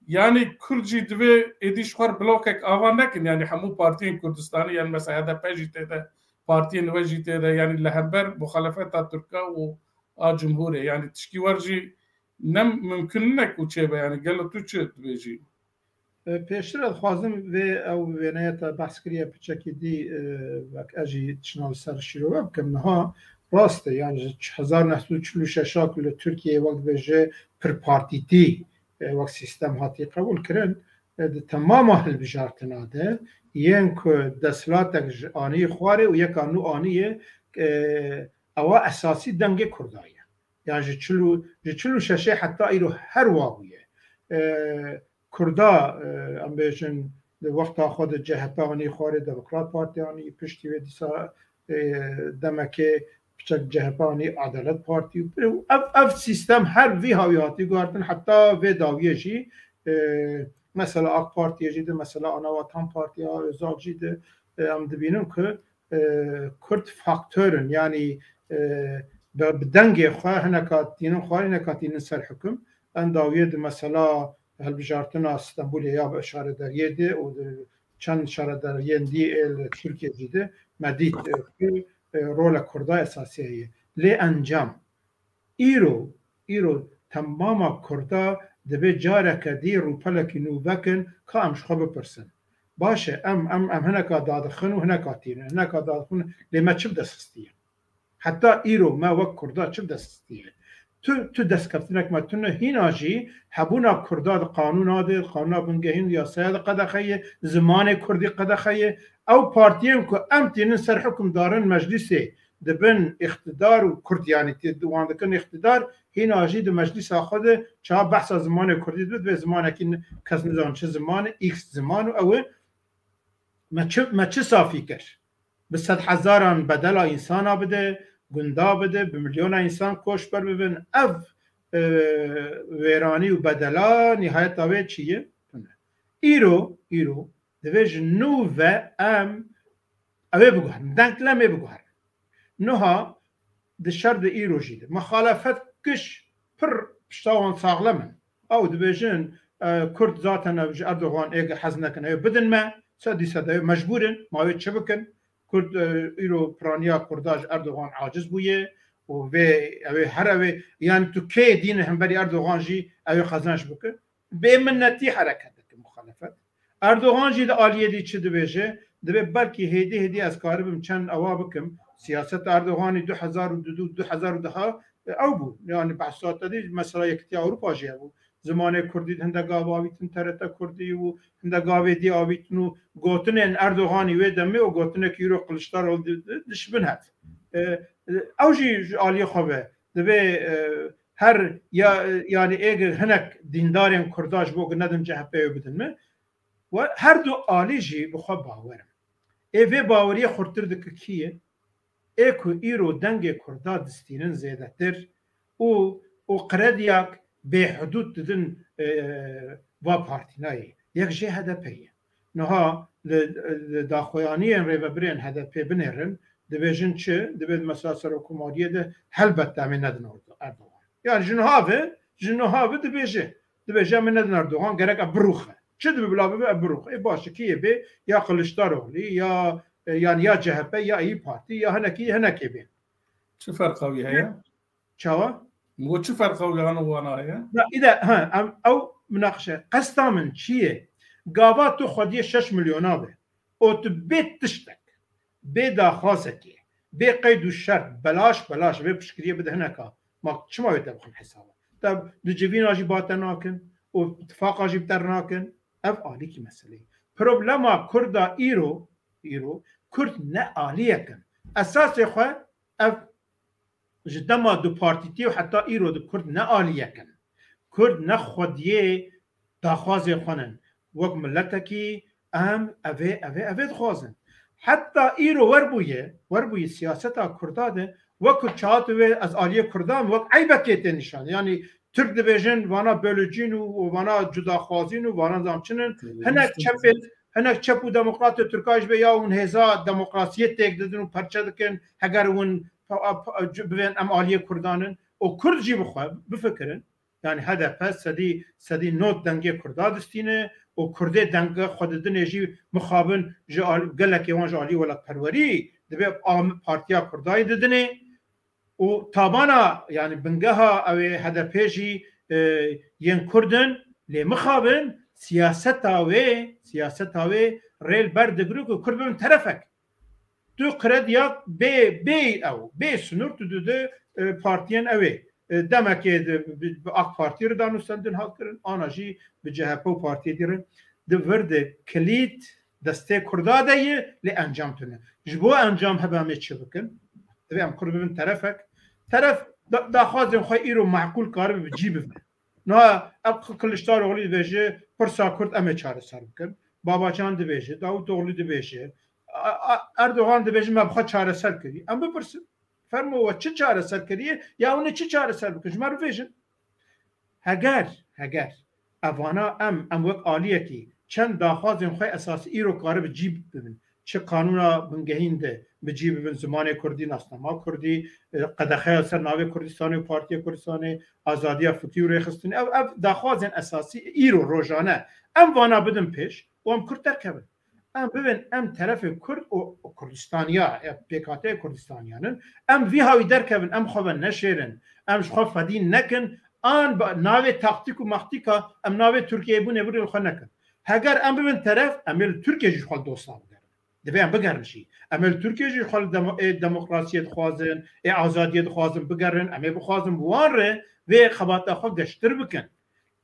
yanî Kurd jî divê êdî ji xwe re blokek ava nekin. Yanî hemû partiyên Kurdistanê, yanî mesela H D P jî tê de, partiyên we jî tê de, yanî li hember muxalefeta Tirka û a Cumhurê. Yanî tişkî wer jî ne mimkun nine ku çêbe, yanî gelo tu çi dibêjî? E, pêştir ez dixwazim vê ew wêneye te behs kiriye piçekî dî, e, wek ez jî tişna li ser şîrove bikim. Niha rast e, yani ji hezar neh sed û çil û şeş a ku li Tirkiyeyê wek dibêje pirpartîtî, e, wek sîstem hatî qebûl kirin, e, di temama hilbijartina de yên ku desthilatek ji anî xwarê û yeka nû anî ye, e, ewa esasî dengê Kurda ye. Yan ji çil û, ji çil û şeşê heta îro her wa bûye. E, Kurda, e, em bêjin, di wexta xwe de C H P anî xwarê, Demokrat Parti anî, piştî wê dîsa, e, demekê piçek C H P anî Adalet Parti û ev, ev sîstem her vî hawî hatî guhertin, heta vê dawiyê jî, e, Mesela AK Partiyê jî de, mesela Ana Vatan Partiya Özal jî de, e, em dibînin ku, e, Kurd faktor in, yanî, e, bi, bi dengê xwe hineka tînin xwarî, hineka tînin ser hukum. Em dawiyê di mesela hilbijartina Stenbolê ya bi şaredariyê de û di çend şaredariyên dî ê li Tirkiyê jî de me dît, e, ku, e, rola Kurda esasî heye. Lê encam, îro, îro temama Kurda divê careke dî rûpelekî nû vekin, ka em ji xwe bipirsin. Baş e, em, em, em hineka dadixin û hineka tînin, hineka dadixin, lê me çi bi dest xistiye? Heta îro me wek Kurda çi bi dest xistiye? Tu, tu destkeftinek me tune, hîna jî hebûna Kurda di qanûna de, qanûna bingehîn û yasaya de qedexe ye, zimanê Kurdî qedexe ye. Ew partiyên ku em tînin ser hukimdarin meclîsê dibin îqtidar û Kurd, yanî tê wan dikin îqtidar, hîna jî di meclîsa xwe de çawa behsa zimanê Kurdî dibe, divê zimanekî n-, kes nizan çi ziman e, X ziman û ew e. Me çi, me çi safî kir? Bi sedhezaran bedela însana bide, gunda bide, bi milyona însan koçber bibin. Ev, e, wêranî û bedela nîhayeta wê çi ye? Tune. Îro, îro divê ji nû ve em ew ê biguherin. Denklemê biguherin. Niha di şer de îro jî de. Mexalefet giş pir pişta wan saxlem in. Ew dibêjin, e, Kurd zaten ev ji Erdogan êk hez nekin, ew bidin me, sedî sed ew mecbûr in, ma wê çi bikin? Kurd, e, îro piraniya Kurda ji Erdogan aciz bûye û vê, ew ê her ew ê, yanî tu kê dîne hemberî Erdogan jî ew ê qezenç bike. Bê minnetî hereket dike muxalefet. Erdogan jî di aliyê dî çi dibêje? Dibê belkî hêdî hêdî ez karibim çend ewa bikim. Siyaseta Erdoganî du hezar û du, du hezar û deh, e, ew bû. Yani behsa te dî mesela Yekîtiya Ewropa jî hebû. Zimanê Kurdî hinde gav avîtin, T R T Kurdî û hinde gavê dî avîtin û gotinên Erdoganî wê demê û gotinekî îro Kiliçdaroglu di, di, dişibin hev. E, e, ew jî ji aliyê xwe ve dibê, e, her ya, yani êgir hinek dîndarên Kurda ji bo ku nedin C H P wê bidin me. Û her du alî jî bi xwe bawer in. Ê vê baweriyê xurtir dike kî ye? Ê ku îro dengê Kurda distînin zêdetir û, û krediyak bêhudûd didin, e, va partînayê. Yek jê H D P ye. Niha li, li daxuyaniyên rêvebirên H D P binêrin, dibêjin çi? Dibê di mesela serokkomariyê de helbet demê nedin Erdo-, Erdogan. Yani ji niha ve, ji niha ve dibêje. Dibêje em ê nedin Erdogan, gerek ev birûxe. Çi dibe bila bibe ev birûxe. Ê baş e, kê yê bê, ya Kiliçdaroglu, ya, e, yani ya C H P, ya İYİ Parti, ya hinekî, hinekê bê. Çi ferqa wî heye? Çawa? Min got, çi ferqa wî hana wana heye? Na, îde, ha, em, ew minaqeşe. Qesta min çi ye? Gava tu xwediyê şeş milyona be. Û tu bê tiştek, bê daxwazekê, bê qeyd û şert, belaş, belaş vê piştgiriyê bide hineka. Ma çima wê te bixin hesaba? Te di civîna jî ba te nakin û tifaqa jî bi te nakin. Ev alîkî meseleyê. Problema Kurda îro, îro, Kurd ne aliyek in. Esasê xwe ev ji dema dupartîtiyê û heta îro di Kurd ne aliyek in. Kurd ne xwediyê daxwazê xwe nin. Wek miletekî em evê, evê, evê dixwazin. Heta îro werbûye, werbûye siyaseta Kurda de, wek ku çawa tu vê ez aliyê Kurdan, wek eybekê tê nîşan. Yani Tirk dibêjin vana bölücîn û, û vana cudaxwazîn û vana zam çi nin. Hinek çepê, hinek çep û demokratê Tirka ji bê ya hûn hêza demokrasiyê têk didin û perçe dikin, heger hûn pa-, pa-, bivên em aliyê Kurdan in. Û Kurd jî bi xwe bifikirin. Yani H D P sedî, sedî nod dengê Kurda distîne û Kurdê denge xwe didinê jî mixabin ji al-, gelekê wan ji alî welatperwerî dibê am-, Partiya Kurdayê didinê û tabana, yani bingeha ew ê H D P jî, e, yên Kurd in, lê mixabin siyaseta wê, siyaseta wê rê li ber digire ku Kurd bibin terefek. Tu krediya bê, bê ew, bê sinûr tu dide, e, partiyên ew ê. E, demekê di, bi, bi AK Partî re danûstendin hat kirin, ana jî bi C H P û partiyê dî re. Di vir de kilît destê Kurda de ye, lê encam tune. Ji bo encam hebe em ê çi bikin? Divê em Kurd bibin terefek. Teref da-, daxwazên xwe îro maqûl karibe bi cî bive. Niha ev Kiliçdaroglu dibêje, pirsa Kurd em ê çareser bikin. Babacan dibêje, Davutoğlu dibêje, a, a, Erdogan dibêje, me bi xwe çareser kiriye. Em bipirsin. Fermo we çi çareser kiriye? Ya hûn ê çi çareser bikin? Ji me re bêjin. Heger, heger Evana em, em wek aliyekî çend daxwazên xwe esasî îro karibe cî bibin. Çi qanûna bingehîn de bi cî bibin, zimanê kurdî, nasnama kurdî, e, qedexeya ser navê Kurdistanê û Partiya Kurdistanê, azadiya fikrî û rêxistinê. Ev, ev daxwazên esasî îro rojane em vana bidin pêş û em kurd derkevin. Em bibin, em terefê Kurd û Kurdistaniya, ya pêkhateyê Kurdistaniyan in. Em vî hawî derkevin, em xwe ve neşêrin, em ji xwe fedî nekin, an bi navê taktîk û maktîka em navê Tirkiyeyê bûnê birê li xwe nekin. Heger em bibin teref, em ê li Tirkiye jî ji xwe li dosta bigerin. Divê em bigerin jî. Em ê li Tirkiye jî ji xwe li demo-, ê demokrasiyê dixwazin, ê azadiyê dixwazin bigerin, em ê bixwazin bi wan re vê xebata xwe geştir bikin.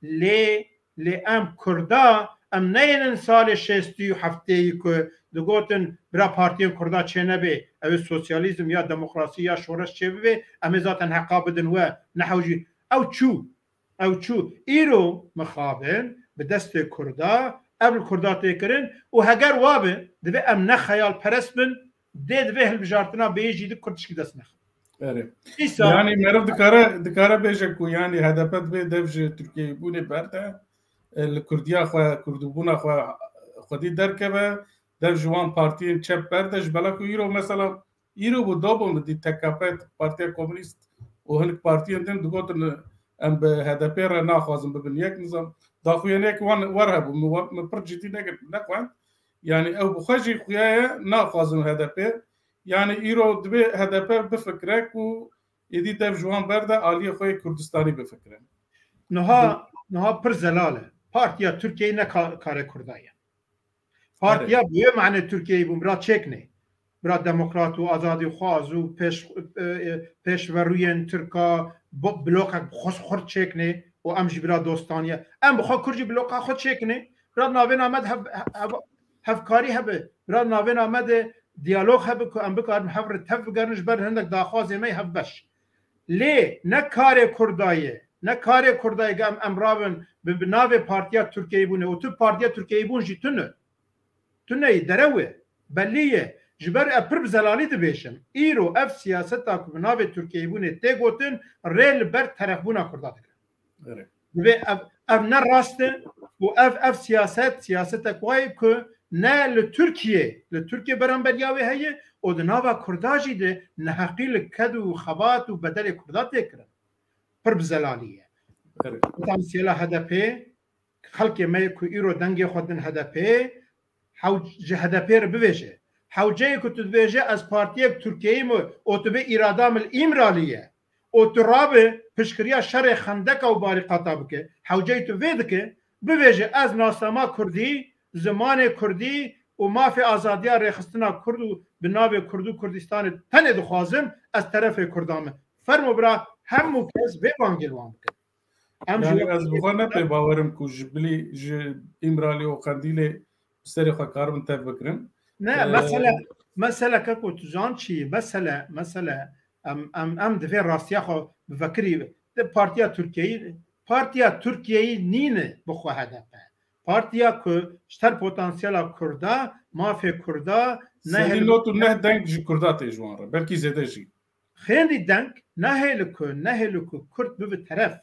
Lê, lê em Kurda, em neyênin salê şêstî û heftêyî ku digotin bira partiyên Kurda çênebê, ew ê sosyalîzm ya demokrasî ya şoreş çêbibe, em ê zaten heqa bidin we, ne hewcî. Ew çû, ew çû. Îro mixabin bi destê Kurda, ev li Kurda tê kirin û heger wa be, divê em ne xeyalperest bin, dê divê hilbijartina bêyî jî di Kurd tişkî dest nexin. Erê. Îsa Yani meriv dikare, dikare bêje ku yani H D P divê dev ji Tirkiyeyê bûnê berde, e, li Kurdiya xwe, Kurdbûna xwe xwedî derkeve, dev ji wan partiyên çep berde, ji bela ku îro mesela, îro bû, do bû min dî T K P, Partiya Komünîst û hinek partiyên din digotin, em bi H D P re naxwazin bibin yek nizam. Daxuyaniyek wan wer hebû, min wer, min pir cidî negir-, nexwend. Yani ew bi xwe jî xuya ye, naxwazin H D P. Yani îro divê H D P bifikire ku êdî dev ji wan berde, aliyê xwe yê Kurdistanî bifikire. Niha, niha pir zelal e. Partiya Tirkiyeyê ne ka-, karê Kurda ye. Partiya Erê. bi wê manê Tirkiyeyê bûn, bira çêkinê. Bira demokrat û azadîxwaz û pêş-, e, e, pêşverûyên Tirka bo-, blokek bi xwe xurt çêkinê û em jî bira dostaniye. Em bi xwe Kurd jî bloka xwe çêkinê. Bira navêna me de hev-, hev-, hevkarî hebe. Bira navêna me de diyalog hebe ku em bikarin hev re tev bigerin ji ber hindek daxwazê me yê hevbeş. Lê ne karê Kurda ye, ne karê Kurda ye, em, em rabin bi, bi navê Partiya Tirkiyeyê bûne û tu Partiya Tirkiyeyê bûn jî tune. Tune ye, derew e, belî ye. Ji ber ev pir bi zelalî dibêjim. Îro ev siyaseta ku bi navê Tirkiyeyê bûne tê gotin, rê li ber terefbûna Kurda digre. Erê. Divê ev, ev ne rast e û ev, ev siyaset, siyasetek wa ye ku ne li Tirkiye, li Tirkiye beramberiya wê heye û di nava Kurda jî de neheqî li ked û xebat û bedelê Kurda tê kirin. Pir bi zelalî ye. Erê. Potansiyela H D P, xelkê me ku îro dengê xwe din H D P, hew-, ji H D P re bivêje. Hewceyê ku tu dibêje, ez partiyek Tirkiyeyî me û tu bê îrada min li Îmralî ye û tu rabe piştgiriya şerê xendeka û barîqata bike. Hewceyê tu vê dike, bivêje, ez nasnama kurdî, zimanê kurdî û mafê azadiya rêxistina kurd û bi navê Kurd û Kurdistanê tenê dixwazim, ez terefê Kurda me. Fermo bira, hemû kes vê bangê li wan bikin. Em jî Yani wek ez bi xwe ne pê bawerim ku ji bilî ji Îmralî û Qendîlê bi serê xwe karibin tev bikirin. Ne, Ee, mesele, mesele keko tu zan çi ye? Mesele, mesele em, em, em divê rastiya xwe bi vekirî de partiya Tirkiyeyî, partiya Tirkiyeyî nîne bi xwe H D P. Partiya ku ji ter potansiyela Kurda, mafê Kurda, ne Sedî hel- not û neh deng ji Kurda tê ji wan re. Belkî zêde jî. Xêndî deng nehêli ku, nehêli ku Kurd bibe teref.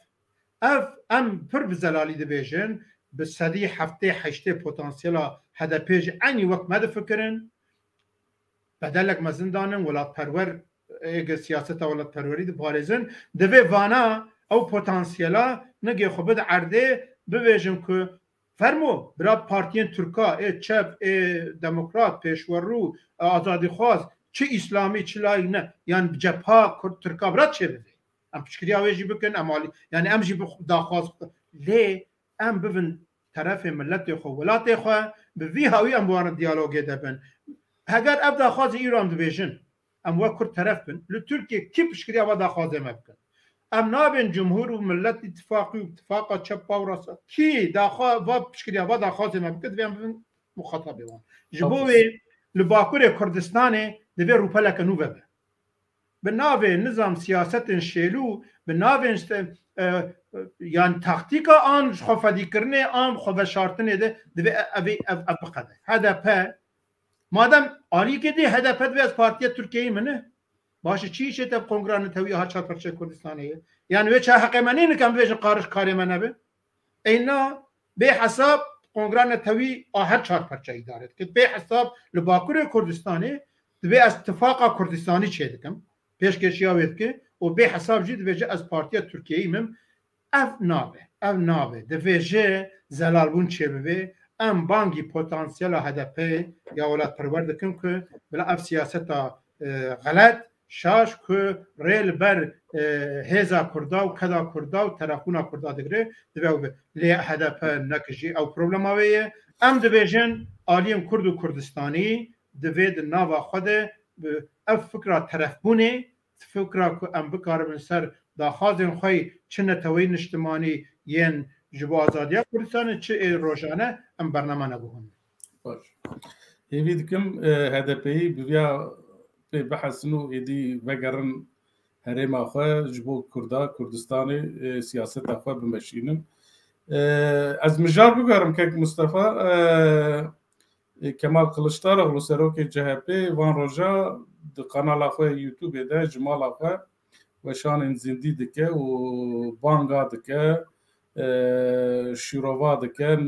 Ev em pir bi zelalî dibêjin, bi sedî heftê heştê potansiyela H D P jî eynî wek me difikirin. Bedelek mezin danin, welatperwer, êgir siyaseta welatperwerî diparêzin. Divê vana ew potansiyela nigê xwe bide erdê, bibêjin ku Fermo, bira partiyên Tirka, ê çep, ê demokrat, pêşwerû, ê azadîxwaz, çi îslamî, çi layîk ne, yan bi cepha Kurd Tirka bira çêbibe. Em piştgiriya wê jî bikin, em alî, yani em jî bi daxwaz, lê em bibin terefê miletê xwe, welatê xwe, bi vî hawî em bi wan re diyalogê de bin. Heger ev daxwazê îro em dibêjin, em wek Kurd teref bin. Li Tirkiye kî piştgiriya va daxwazê me bikin? Em nabên Cumhur û Millet Îtifaqî û Îtifaqa Çepa û Rasta. Kî daxwa va piştgiriya va daxwazê me bike, divê em bibin muxatabê wan. Ji bo Haklısın. Wê li Bakurê Kurdistanê divê rûpeleke nû vebe. Bi navê nizam siyasetên şêlû, bi navên işte, e, e, yan taktîka an ji xwe fedîkirinê, an xwe veşartinê de divê e-, evê ev, ev biqede. H D P, madem alîkê dê H D P divê ez partiya Tirkiyeyî min e, baş e, çi îşê te bi kongra netewî ha çar parçeyê Kurdistanê ye? Yani wê çawa heqê me nîne ke em bibêjin qariş karê me nebe? Ey na, Bê hesab Kongra Netewî a her çar perçe îdare dike. Bê hesab li Bakurê Kurdistanê dibê ez tifaqa Kurdistanî çêdikim. Pêşkêşiya wê dike û bê hesab jî dibêje ez partiya Tirkiyeyî mim. Ev nabe, ev nabe. Divê ji zelalbûn çêbibe. Em bangî potansiyela H D P ya welatperwer dikin ku bila ev siyaseta, e, xelet, şaş ku rê li ber, e, hêza Kurda û keda Kurda û terefbûna Kurda digire, divê ew be. Lê H D P nekijî ew problema wê ye. Em dibêjin aliyên Kurd û Kurdistanî divê di nava xwe de, e, ev fikra terefbûnê, fikra ku em bikaribin ser daxwazên xwe yî, çi neteweyî niştimanî yên ji bo azadiya Kurdistanê, çi ê rojane, em bername neguhun. Baş. Hêvî dikim, e, H D P'yî bi viya pê bihesin û êdî vegerin herêma xwe, ji bo Kurda, Kurdistanê, e, siyaseta xwe bimeşînin. E, ez mijar bigerim kek Mustafa, e, e, Kemal Kılıçdaroğlu, serokê C H P, van roja di kanala xwe YouTubeê de ji mala xwe weşanên zindî dike û banga dike, e, şîrova dike,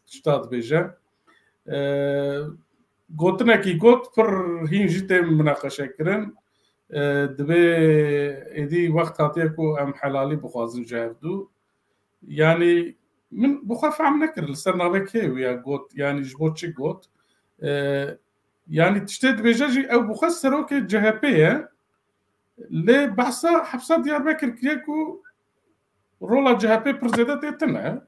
tişta dibêje. E, gotinekî got, pir hîn jî tê minaqeşekirin. E, dibê êdî wext hatiye ku em helalî bixwazin ji hevdû. Yanî min bi xwe fehm nekir li ser navê kê wî ya got, yanî ji bo çi got. E, yanî tiştê dibêje jî ew bi xwe serokê C H P ye. Lê behsa hepsa Diyarbekir kiriye ku rola C H P pir zêde tê tune.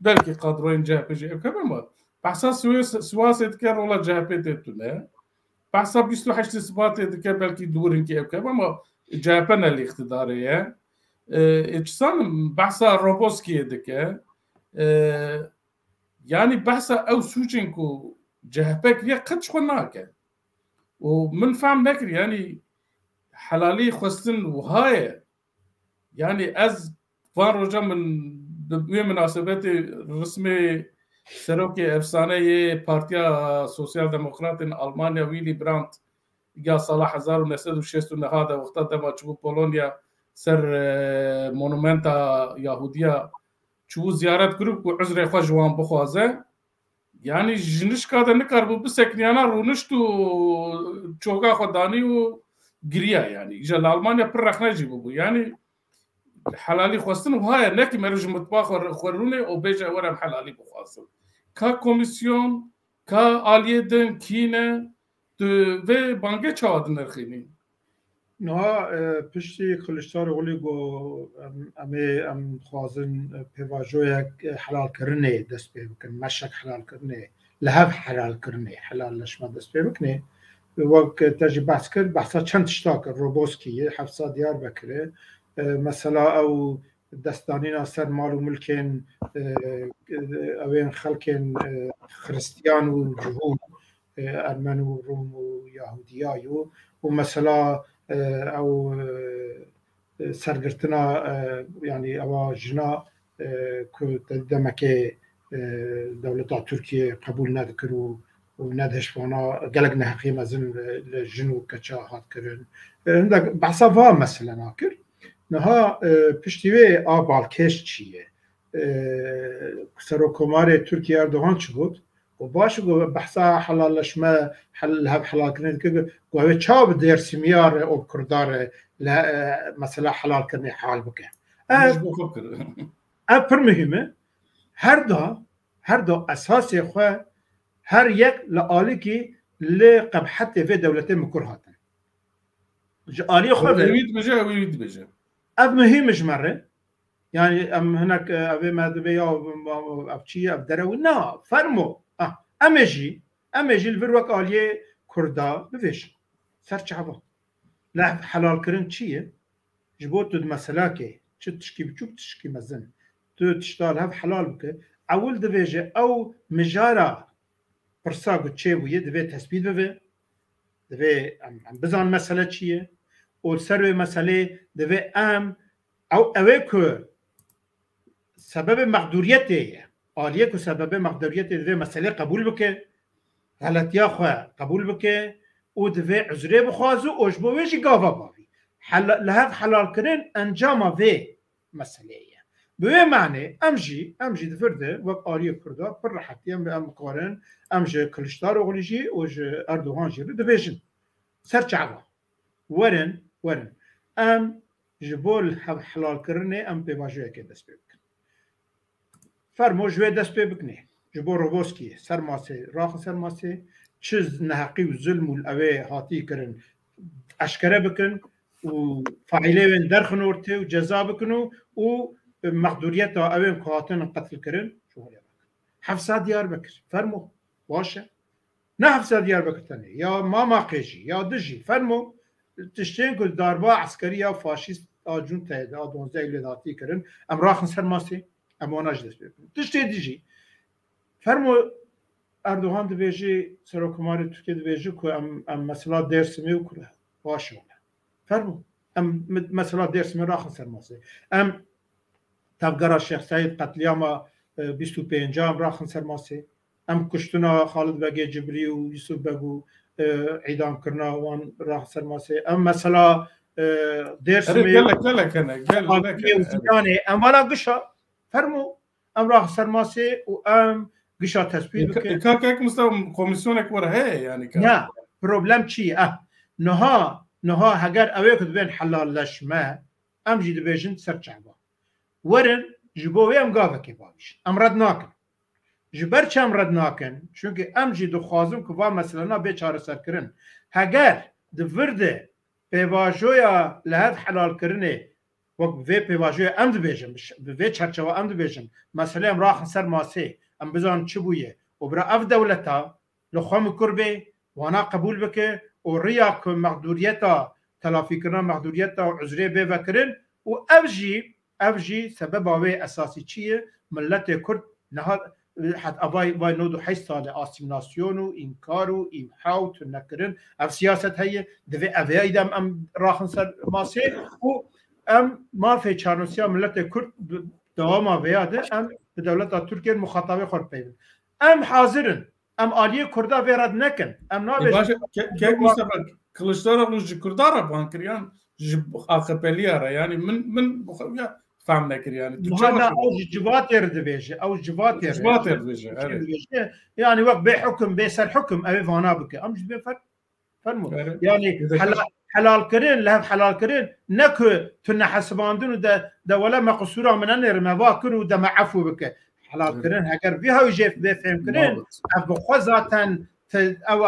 Belkî kadroyên C H P jî ew keve ma. Behsa Siwê-, Siwasê dike, rola C H P tê tune. Behsa bîst û heştê Sibatê dike, belkî dûrinkî ew keve ma C H P ne li îqtidarê ye. E, e, çi zanim, behsa Roboskiyê dike. E, yanî behsa ew sûcên ku C H P kiriye qet ji xwe nake. Û min fehm nekir, yanî helalî xwestin wiha ye. Yanî ez van roja min bi wê minasebetê rismê serokê efsane yê Partiya Sosyal Demokratên Almanya, Willy Brandt, ya sala hezar û neh sed û şêst û neh de wexta dema çibû Polonya ser, e, monumenta Yahudiya çibû ziyaret kiribû ku uzrê xwe ji wan bixwaze. Yanî ji nişka de nikaribû bisekiniyana, rûnişt û çoga xwe danî û giriya yanî. Îja li Almanya pir rexne jî bûbû. Yanî helalî xwestin wiha ye, nekî meriv ji mitbaxa xwe, xwe rûnê û bêje were em helalî bixwazin. Ka komîsyon, ka aliyê din, kî ne, tu vê bangê çawa dinirxînî? Niha, e, piştî Kiliçdaroglu got, em, em ê, em xwazin, e, pêvajoyek, e, helalkirinê dest pê bikin, meşek helalkirinê, li hev helalkirinê, helalleşme dest pê bikinê. Wek te jî behs kir, behsa çend tişta kir, Roboskiyê, hefsa Diyarbekirê, e, mesela ew destdanîna ser mal û milkên, e, e, ewên xelkên, e, Xiristiyan û Cihûn, e, Ermen û Rum û Yahudiya yo. Û mesela, e, ew, e, e, sergirtina, e, yanî ewa jina, e, ku te demekê, e, dewleta Tirkiye qebûl nedikir û, û nedihişt vana gelek neheqiyê mezin li, li jin û keça hat kirin. E, hindek behsa va mesele nakir. Niha, e, piştî wê a balkêş çi ye? E, Serokkomarê Tirkiye Erdogan çi got? Û baş got, behsa helalleşme, hel-, li hev helalkirinê dike, got, got, ew ê çawa bi Dêrsimîya re û bi Kurda re li he-, e, mesela helalkirinê hal bike? Ev, Ji bo xwe kir. Ev pir muhîm e. Her da, her da esasê xwe her yek li alîkî li qebhetê vê dewletê mikur hatin. Ji aliyê xwe ve Ew wî dibêje, ew wî dibêje. Ev muhîm e ji me re. Yani em hinek, e, evê me dibê ya, ev çi ye, ev derewî? Na, fermo. Ah, em ê jî, em ê jî li vir wek aliyê Kurda bivêjin. Ser çava. Li hev helalkirin çi ye? Ji bo tu di meselakê, çi tişkî biçûk, tişkî mezin, tu tişta li hev helal bike, ewil divêje ew mijara pirsa ku çêbûye, divê tespît bibe, divê em, em bizan mesele çi ye û li ser wê meselê divê em, ew, ew ê ku sebebê mexdûriyetê ye, aliyê ku sebebê mexdûriyetê divê meselê qebûl bike, xeletiya xwe qebûl bike û divê uzrê bixwaze û ji bo wê jî gava bavî. Hela-, li hev helalkirin encama vê meseleyê ye. Bi wê manê em jî, em jî di vir de wek aliyê Kurda pir rehetî em, em karin, em ji Kiliçdaroglu jî û ji Erdogan jî re dibêjin. Ser çava. Werin, werin. Em ji bo hev-, helalkirinê em pêvajoyekê dest pê bikin. Fermo ji wê dest pê bikinê. Ji bo Roboskî, Sermasê, raxin Sermasê, çi neheqî û zulm û li ewê hatî kirin, eşkere bikin û faîlê wên derxin ortê û ceza bikin û, û mexdûriyeta ewên ku hatin qetil kirin, ji holê vekin. Hefsa Diyarbekir, fermo, baş e. Ne hefsa Diyarbekir tenê, ya Mamaqê jî, ya di jî, fermo, tiştên ku darba eskerî ya faşîst a cunteyê de, a duwazdeh Eylûlê de hatî kirin, em raxin Sermasê, em wana jî dest pê bikin. Tiştê di jî, fermo, Erdogan dibêjî, Serokkomarê Tirkiyê dibêjî ku em, em mesela Dêrsimê û Kurê, baş e wele. Fermo, em me-, mesela Dêrsimê raxin Sermasê. Em tevgera Şêx Seîd, qetlîama, e, bîst û pênc em raxin Sermasê. Em kuştina Xalid Begê Cibrî û Yusuf Beg û, e, îdamkirina wan raxin Sermasê. Em mesela, e, Erê, Dêrsimê, gelek, gelek hene, gelek Agiriyê û hene, erê. Zîlanê, em vana gişa, fermo, em raxin Sermasê û em gişa tespît bikin. Ka, ka, kek Mustafa, komîsyonek were heye, yani, ka. Ya, problem çi ye? Ah, niha, niha heger ew ê ku dibên helalleşme, em jî dibêjin ser çava. Werin, ji bo wê em gavekê bavêjin. Em red nakin. Ji ber çi em red nakin? Çunke em jî dixwazin ku va meselena bê çareserkirin. Heger di vir de pêvajoya li hev helalkirinê, wek bi vê pêvajoya em dibêjin, bi ş-, bi vê çerçewa em dibêjin, meselê em raxin ser masê, em bizanin çi bûye û bira ev dewleta li xwe mikur bê, wana qebûl bike û riya ku mexdûriyeta, telafîkirina mexdûriyeta û uzrê bê vekirin û ev jî, ev jî sebeba wê esasî çi ye? Miletê Kurd niha, heta vay, vay nod û heşt sal e asîmîlasyon û înkar û îmha û tunekirin. Ev siyaset heye, divê ev heyî de em, em raxin ser masê û em mafê çarnosiya miletê Kurd bi dewama vêya de em bi dewleta Tirkiyê muxatabê xwe re peyvin. Em hazir in. Em aliyê Kurda vê red nekin. Em E, nabêjin. Baş e, ke-, kek Mustafa, Kılıçdaroğlu ji Kurda re ban kir yan ji AKP'liya re? Yani min, min bi xwe ya fehm nekir yani. Tu Muhammed çawa ew ji civatê re dibêje. Ew ji civatê re. Civatê re dibêje, evet. Dibêje. Yani wek bê hukum, bê ser hukum, ew ê vana bike. Em ji bê fer-, fermo. Evet. Yani Dede hela-, helalkirin, li hev helalkirin, ne ku tu nehesibandin û de, de wele me qisûra min nenêrime, va kir û de me efû bike. Helalkirin, Evet. heger vî hewî jê bê fêmkirin, Mabit. ev bi xwe zaten te-, ew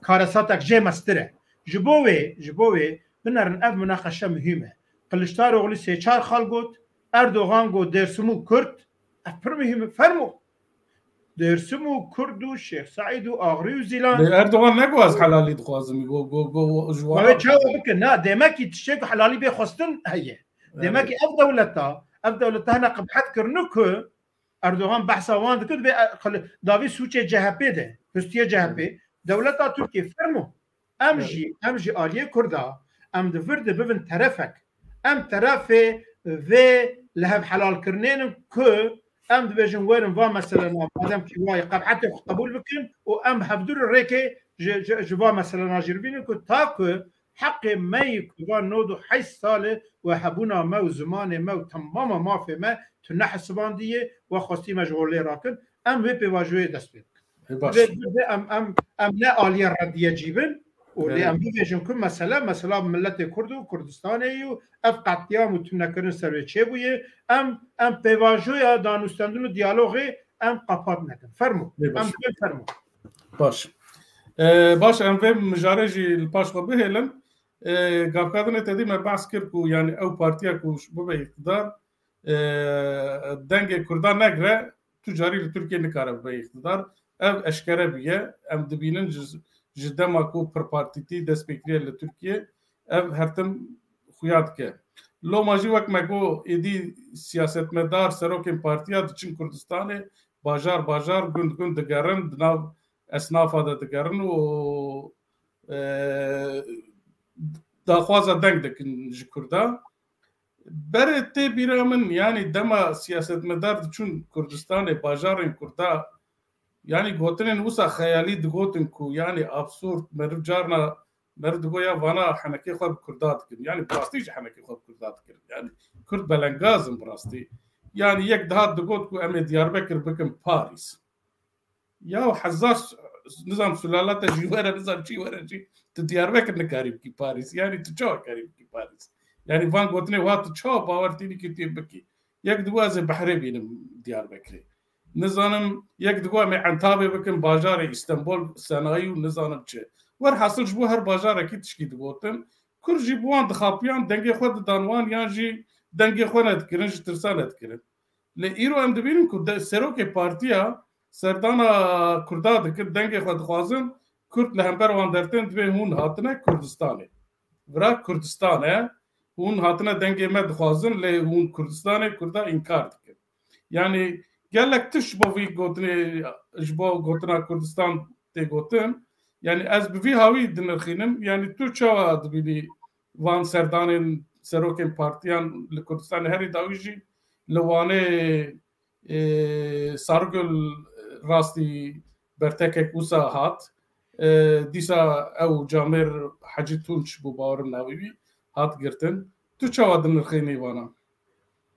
karesatek jê mestir e. Ji bo wê, ji bo wê binerin ev munaqeşe muhîm e. Kiliçdaroglu sê çar xal got, Erdogan got Dêrsim û Kurd, ev pir muhîm e. Fermo. Dêrsim û Kurd û Şêx Seîd û Axrî û Zîlan. Lê Erdogan negot ez helalî dixwazim. Go, go, go, ji wan Ew ê çawa bikin? Na, demekî tiştê ku helalî bê xwestin heye. Evet. Demekî ev dewleta, ev dewleta hene qebhet kirine ku Erdogan behsa wan dikir, dibê, e, xil-, davî sûcê C H P de, hustiyê C H P, Evet. dewleta Tirkiyê fermo. Em Evet. jî, em jî aliyê Kurda, em di vir de bibin terefek. Em terefê vê li hev helalkirinê ne ku em dibêjin werin va meselena, madem ki wayê qebhetê xwe qebûl bikin û em hevdû re rêkê ji, ji, ji va meselena jî re bînin ku ta ku heqê me yî ku va nod û heşt sal e we hebûna me û zimanê me û temama mafê me tu nehesibandiye, we xwestî me ji holê rakin, em wê pêvajoyê dest pê bikin. Ê, baş. Vê, vê em, em, em ne aliyê rediyê cî bin û lê Evet. em bibêjin ku mesele, mesela miletê Kurd û Kurdistanê yî û ev qetlîam û tunekirin ser wê çêbûye, em, em pêvajoya danûstendin û diyalogê em qapat nekin. Fermo. Ê, baş. Em dibên fermo. Baş. Ee, baş, em vê mijarê jî li paş xwe bihêlin. Ee, gavkadinê te dî me behs kir ku, yani, ew partiya ku bibe îqtidar, e, dengê Kurdan negre, tu carî li Tirkiyê nikare bibe îqtidar. Ev eşkere bûye. Em dibînin ji, ji dema ku pirpartîtî dest pê kiriye li Tirkiyê, ev her tim xuya dike. Loma jî wek me got, êdî siyasetmedar, serokên partiya diçin Kurdistanê, bajar bajar, gund gund digerin, di nav esnafa de digerin û, e, daxwaza deng dikin ji Kurda. Berê tê bîra min, yanî dema siyasetmedar diçûn Kurdistanê, bajarên Kurda, yanî gotinên wisa xeyalî digotin ku, yanî absurd, meriv carna, meriv digo ya vana henekê xwe bi Kurda dikin. Yanî bi rastî jî henekê xwe bi Kurda dikirin. Yanî Kurd belengaz in bi rastî. Yanî yek dihat digot ku em ê Diyarbekir bikin Parîs. Ya hezar s-, nizam sulalata jî were, nizam çi were jî, tu Diyarbekir nikarî bikî Parîs. Yanî tu çawa karî bikî Parîs? Yanî van gotinê wa tu çawa bawer tînî ki tu bikî? Yek digo ez ê behrê bînim Diyarbekirê. Nizanim, yek digo em ê Entabê bikin bajarê Îstenbol, senayî û nizanim çi. Werhasil ji bo her bajarekî tişkî digotin. Kurd jî bi wan dixapiyan, dengê xwe didan wan yan jî dengê xwe nedikirin, ji tirsa nedikirin. Lê îro em dibînin ku de-, serokê partiya serdana Kurda dikin, dengê xwe dixwazin, Kurd li hember wan dertên dibê hûn hatine Kurdistanê. Vira Kurdistan e, hûn hatine dengê me dixwazin, lê hûn Kurdistanê Kurda înkar dikin. Yanî gelek tişt ji bo vî gotinê, ji bo gotina Kurdistan tê gotin. Yanî ez bi vî hawî dinirxînim. Yanî tu çawa dibînî van serdanên serokên partiyan li Kurdistanê herî dawî jî li Wanê, e, Sargul rastî bertekek wisa hat. E, dîsa ew camêr Hecî Tunç bû, bawerim navê wî hat girtin. Tu çawa dinirxînî vana?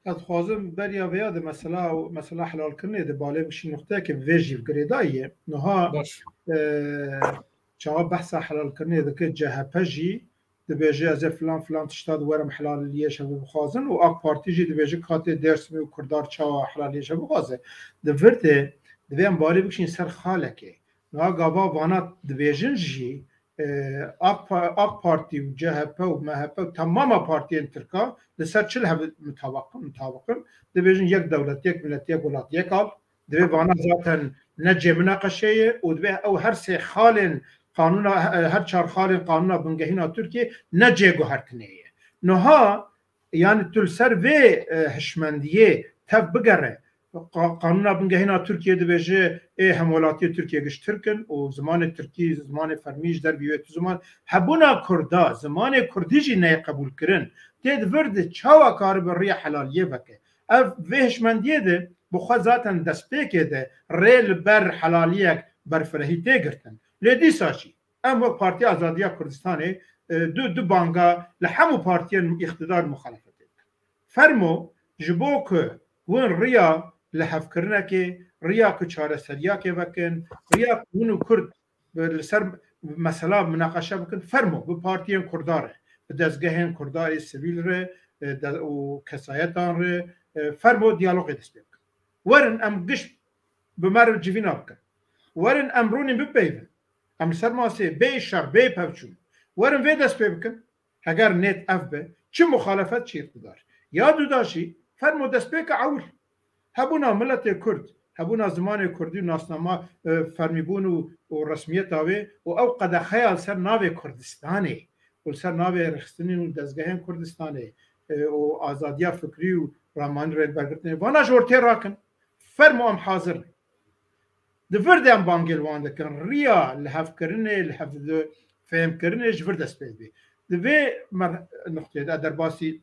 Ez dixwazim beriya vêya de mesela, mesela helalkirinê de balê bişî nuqteyeke vê jî girêdayî ye. Niha, Baş. e, çawa behsa helalkirinê dike, C H P jî dibêje ez ê filan filan tişta di werim helaliyê ji hev bixwazin û AK Partî jî dibêje katê Dêrsimê û Kurdar çawa helaliyê ji hev bixwaze. Di vir de divê em balê bikişîn ser xalekê. Niha gava vana dibêjin jî, e, AK Pa-, AK Partî û C H P û M H P û temama partiyên Tirka li ser çi li hev mutabiq, mutabiq in? Dibêjin yek dewlet, yek milet, yek welat, yek al. Divê vana zaten ne cê minaqeşê ye û divê ew her sê xalên qanûna, her çar xalên qanûna bingehîna Tirkiyê ne cê guhertinê ye. Niha, yanî tu li ser vê, e, hişmendiyê tev bigere. Qa-, qanûna bingehîna Tirkiyê dibêje, ê hemwelatiyê Tirkiyê giş Tirk in û zimanê Tirkî, zimanê fermî ji dervî wê tu ziman. Hebûna Kurda, zimanê Kurdî jî neyê qebûlkirin. Tê di vir de çawa karibe riya helaliyê veke? Ev vê hişmendiyê de bi xwe zaten destpêkê de rê li ber helaliyek berfirehî tê girtin. Lê dîsa jî em wek Partiya Azadiya Kurdistanê, e, du, du banga li hemû partiyên îqtidar muxalefetê dikin. Fermo ji bo ku hûn riya lihevkirinekê, riya ku çareseriyakê vekin, riya ku hûn û Kurd bi, li ser mesela minaqeşe bikin, fermo bi partiyên Kurda re, bi dezgehên Kurda ê sivîl re, e, de, û kesayetan re, e, fermo diyalogê dest pê bikin. Werin em giş bi me re civîna bikin. Werin em rûnî bipeyvin. Em li ser masê bê şer, bê pevçûn. Werin vê dest pê bikin. Heger nêt ev be, çi muxalefet çi îqtidar. Ya duda jî fermo destpêka ewil. Hebûna miletê Kurd, hebûna zimanê Kurdî û nasnama, e, fermîbûn û, û resmiyeta wê û ew qedexeya li ser navê Kurdistanê û li ser navê rêxistinên û dezgehên Kurdistanê, e, û azadiya fikrî û ramanî rêbergirtinê. Vana ji ortê rakin. Fermo em hazir in. Di vir de em bangê li wan dikin. Riya lihevkirinê, li hev fêhmkirinê ji vir dest pê dibê. Di vê mer-, nuqteyê de derbasî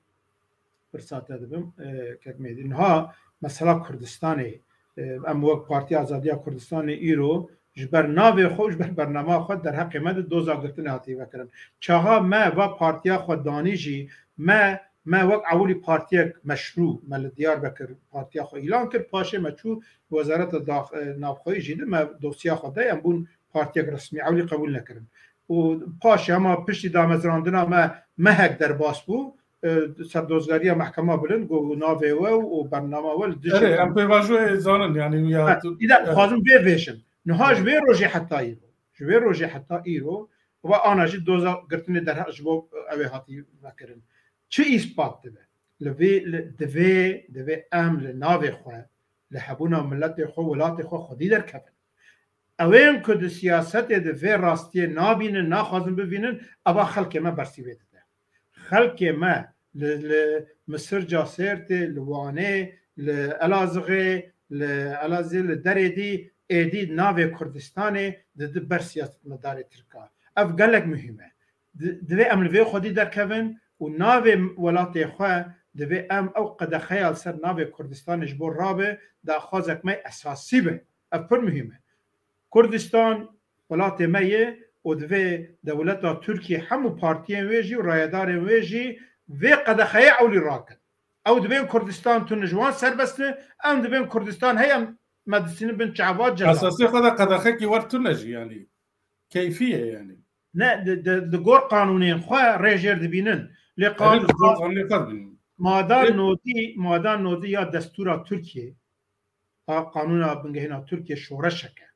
pirsa te dibim, e, kek Mêdî. Niha mesela Kurdistanê, e, em wek Partiya Azadiya Kurdistanê îro ji ber navê xwe û ji ber bernama xwe derheqê me di doza girtinê hatiye vekirin. Çaxa me va partiya xwe danî jî me, me wek ewilî partiyek meşrû me li Diyarbekir partiya xwe îlan kir. Paşê me çû Wezareta Dax-, e, Navxweyî jî de me dosya xwe de em bûn partiyek resmî ewilî qebûl nekirin. Û paşê hema piştî damezrandina me mehek derbas bû, e, serdozgeriya Mehkema Bilind got navê we û bernama we li dijî Erê, em pêvajoyê zanin, yanî ya Ha, tu îda dixwazim vê vêjim. Niha ji vê rojê heta îro, ji vê rojê heta îro, va ana jî doza girtinê derheq ji bo ew ê hatî vekirin. Çi îspat dibe? Li vê, li, divê, divê em li navê xwe, li hebûna miletê xwe, welatê xwe xwedî derkevin. Ewên ku di siyasetê de vê rastiyê nabînin, naxwazin bibînin, eva xelkê me bersîvê dide. Xelkê me li, li Misirca Sêrtê, li Wanê, li Elazixê, li Elazığê, li Derêdî, êdî navê Kurdistanê didi ber siyasetmedarê Tirka. Ev gelek muhîm e. Di-, divê em li vê xwedî derkevin û navê welatê xwe divê em ew qedexeya li ser navê Kurdistanê ji bo rabe, daxwazek me esasî be. Ev pir muhîm e. Kurdistan welatê me ye û divê dewleta Tirkiye hemû partiyên wê jî û rayedarên wê jî vê qedexeyê ewlî rakin. Ew dibên Kurdistan tune ji wan serbest ne, em dibên Kurdistan heye em me distînin bin çava ceza. Esasê xwe de qedexekî wer tune jî, yanî keyfî ye yanî. Ne, di, di, di gor qanûnên xwe rê jêr dibînin. Lê Erê qanûn, di gor qanûnê xwe dibînin. Mada Ê- nodî, mada nodî ya destûra Tirkiyê, a qanûna bingehîna Tirkiyê şoreşek e.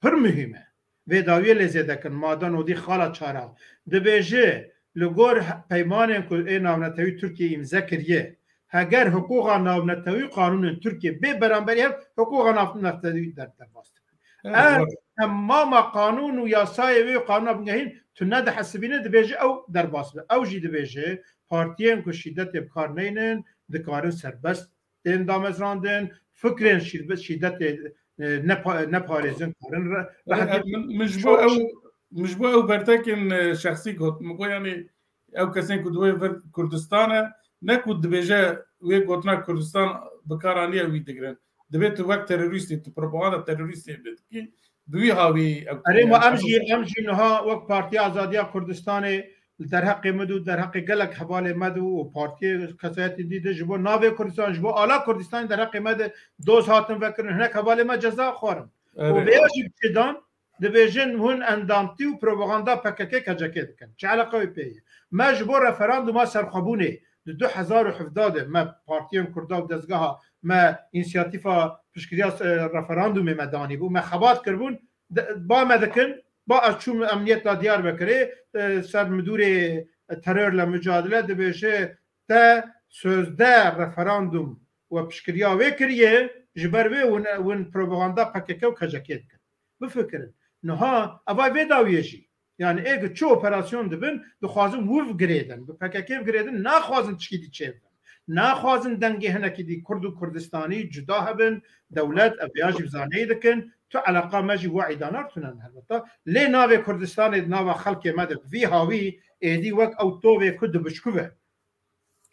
Pir muhîm e. Vê dawiyê lê zêde kin, mada nodî xala çara. Dibêje, li gor he-, peymanên ku ê navnetewî Tirkiyê îmze kiriye, heger hiqûqa navnetewî qanûnên Tirkiyê bê beramberî hev, hiqûqa navnetewî der-, derbas dikin. Evet, Ev doğru. Temama qanûn û yasayê wê qanûna bingehîn tu nedihesibîne, dibêje ew derbas be. Ew jî dibêje, partiyên ku şîdetê bi kar neynin, dikarin serbest tên damezrandin, fikrên şîdbe-, şîdetê, e, nepa-, neparêzin karin re-, Evet, rehetî min, min ji bo şoş- ew, min ji bo ew bertekên, e, şexsî got. Min got, yanî, ew kesên ku di wê vir Kurdistan e, ne ku dibêje wê gotina Kurdistan bi kar aniye wî digirin. Dibê tu wek terorîstê, tu propaganda terorîstê bidikî, bi wî hawî ew Erê ma em jî, em jî niha wek Partiya Azadiya Kurdistanê li derheqê min û derheqê gelek hevalê me de û partiyê kesayetên dî de ji bo navê Kurdistan, ji bo ala Kurdistanê derheqê me de doz hatin vekirin, hinek hevalê me ceza xwarin. Û Erê. Vêya jî biçêdan, dibêjin hûn endamtî û propaganda P K K K C K dikin. Çi eleqa wê pê ye? Me ji bo referanduma serxwebûnê di du hezar û hevdeh de me partiyên Kurda û dezgeha me însiyatîfa piştgiriya, e, referandumê me danî bû. Me xebat kiribûn, de, ba me dikin, ba ez çûm emniyeta Diyarbekirê, e, ser midûrê teror le mücadele dibêje, te sözde referandum we piştgiriya wê kiriye, ji ber wê win, win propaganda P K K û K C K dikin. Bifikirin. Niha eva vê dawiyê jî. Yani ê ku çi operasyon dibin, dixwazin wiv girêdin. Bi P K K girêdin, naxwazin tişkî dî çêbibin. Naxwazin dengê hinekî dî Kurd û Kurdistanî cuda hebin, dewlet ev ya jî bi zaneyî dikin. Tu eleqa me jî we îdanar tune ne helbeta. Lê navê Kurdistanê di nava xelkê me de bi vî hawî êdî wek ew tovê ku dibişkuve.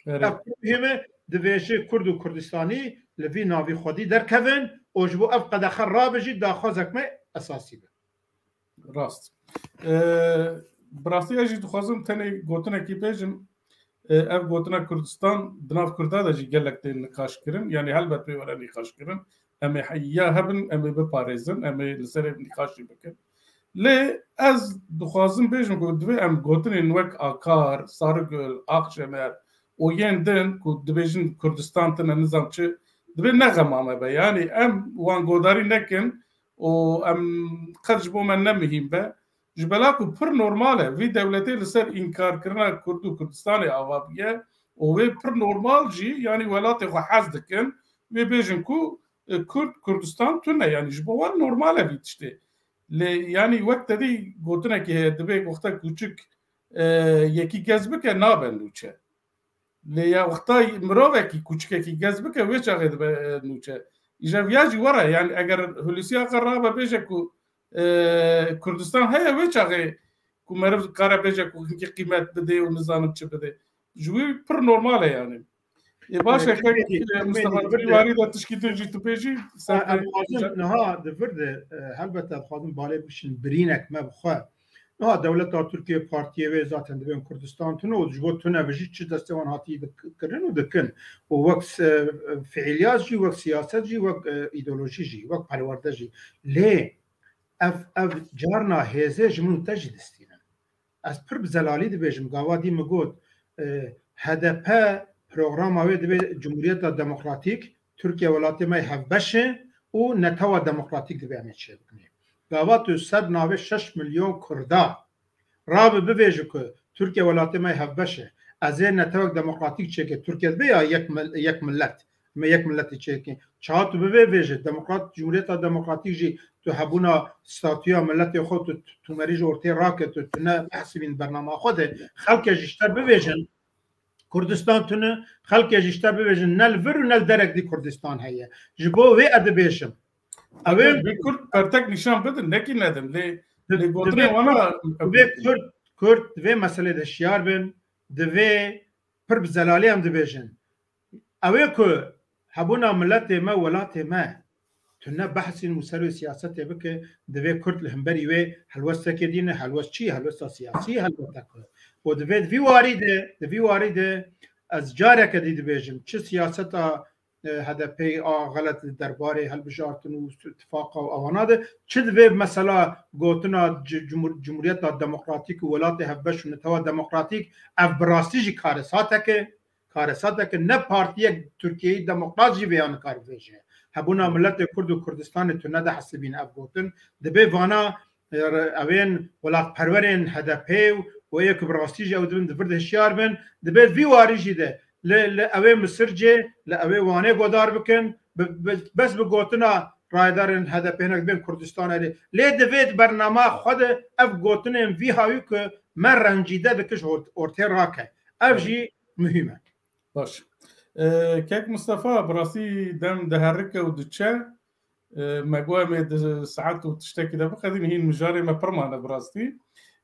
Erê. Ev pir muhîm e, divê ji Kurd û Kurdistanî li vî navî xwedî derkevin û ji bo ev qedexe rabe jî daxwazek me esasî be. Rast. Ee, bi rastî ez jî dixwazim tenê gotinekî bêjim. Ee, ev gotina Kurdistan di nav Kurda de jî gelek tê nîqaş kirin. Yanî helbet wê were nîqaş kirin. Em ê heya hebin, em ê biparêzin, em ê li serê nîqaş jî bikin. Lê ez dixwazim bêjim ku divê em gotinên wek Akar, Sarigul, Akşener û yên din ku dibêjin Kurdistan tine nizam çi, divê ne xema me be. Yanî em wan godarî nekin û em qet ji bo me ne muhîm be. Ji bela ku pir normal e, vî dewletê li ser înkarkirina Kurd û Kurdistanê ava bûye û wê pir normal jî, yanî welatê xwe hez dikin, wê bêjin ku, e, Kurd, Kurdistan tune, yanî ji bo wan normal e vî tiştê. Lê yanî wek te dî gotinekî heye, dibê wexta kûçik, e, yekî gez bike, nabe nûçe. Lê ya wexta mirovekî kûçikekî gez bike, wê çaxê dibe, e, nûçe. Îja viya jî were, yanî eger Hulusiya Aqa rabe bêje ku, e, Kurdistan heye, wê çaxê ku meriv kare bêje ku hinkî qîmet bidê û nizanim çi bidê. Ji wî pir normal e yanî. Ê, baş e, kek, e, Mustafa, di vî warî de tişkî din jî tu bêjî, ser. Em dixwazin niha di vir de, e, helbet em dixwazin balê bişin birînek me bi xwe. Niha dewleta Tirkiye, partiyê wê zaten dibên Kurdistan tune û ji bo tune bi jî çi destê wan hatî dik-, kirin û dikin. Û wek se-, fiiliyat jî, wek siyaset jî, wek, e, îdeolojî jî, wek perwerde jî. Lê ev, ev carna hêzê ji min û te jî distînin. Ez pir bi zelalî dibêjim, gava dî min got, e, H D P programa wê dibê Cumhuriyeta Demokratîk, Tirkiye welatê me hevbeş e û netewa demokratîk dibê em ê çêbikin. Gava tu ser navê şeş milyon Kurda rabe bibêje ku Tirkiye welatê me hevbeş e, ez ê netewek demokratîk çêke, Tirkiye dibe ya yek mil-, yek millet. Me yek miletî çêkin. Çawa tu bivê vêjê, demokrat, Cumhuriyeta Demokratîk jî tu hebûna statûya miletê xwe tu, tu, tu merî ji ortê rake, tu, tu ne behsî bîn bernama xwe de. Xelke ji te bivêjin, Kurdistan tune, xelke ji te bivêjin, ne li vir û ne li derek dî Kurdistan heye. Ji bo wê ez dibêjim. Ew ê Vê Kurd pertek nîşan bidin, nekî nedin. Lê, lê gotinê wana divê Kurd, Kurd di vê meselê de şiyar bin, divê pir bi zelalî em dibêjin. Ew ê ku hebûna miletê me, welatê me, tu ne behsî nû ser wê siyasetê bike, divê Kurd li hemberî wê helwestekê dîne, helwest çi? Helwesta siyasî helbete ku. Û divê di vî warî de, di vî warî de ez careke dî dibêjim, çi siyaseta e, H D P a xelet li derbarê hilbijartin û tifaqa û ewana de, çi divê mesela gotina ci-, cumhur-, cumhuriyeta demokratîk û welatê hevbeş û netewa demokratîk, ev bi rastî jî karesateke, karesateke ne partiyek Tirkiyeyî demokrat jî vêya nikar bibêje. Hebûna miletê Kurd û Kurdistanê tu nedihesibîne ev gotin. Dibê vana, e, re-, evên welatperwerên H D P û ê ku bi rastî jî ew dibin di vir de hişyar bin, dibê vî warî jî de li, li ewê Misircê, li ewê Wanê godar bikin, bi, bi, bes bi gotina rayedarên H D P hinek bên Kurdistan erê. Lê divê di bernama xwe de ev gotinên vî hawî ku me rencîde dikir ji ort-, ortê rake. Ev Evet. jî muhîm e. Baş. E, Kek Mustafa, bi rastî dem diherike û diçe. E, me got em ê di saet û tiştekî de biqedîn, hîn mijarê me pir mane bi rastî.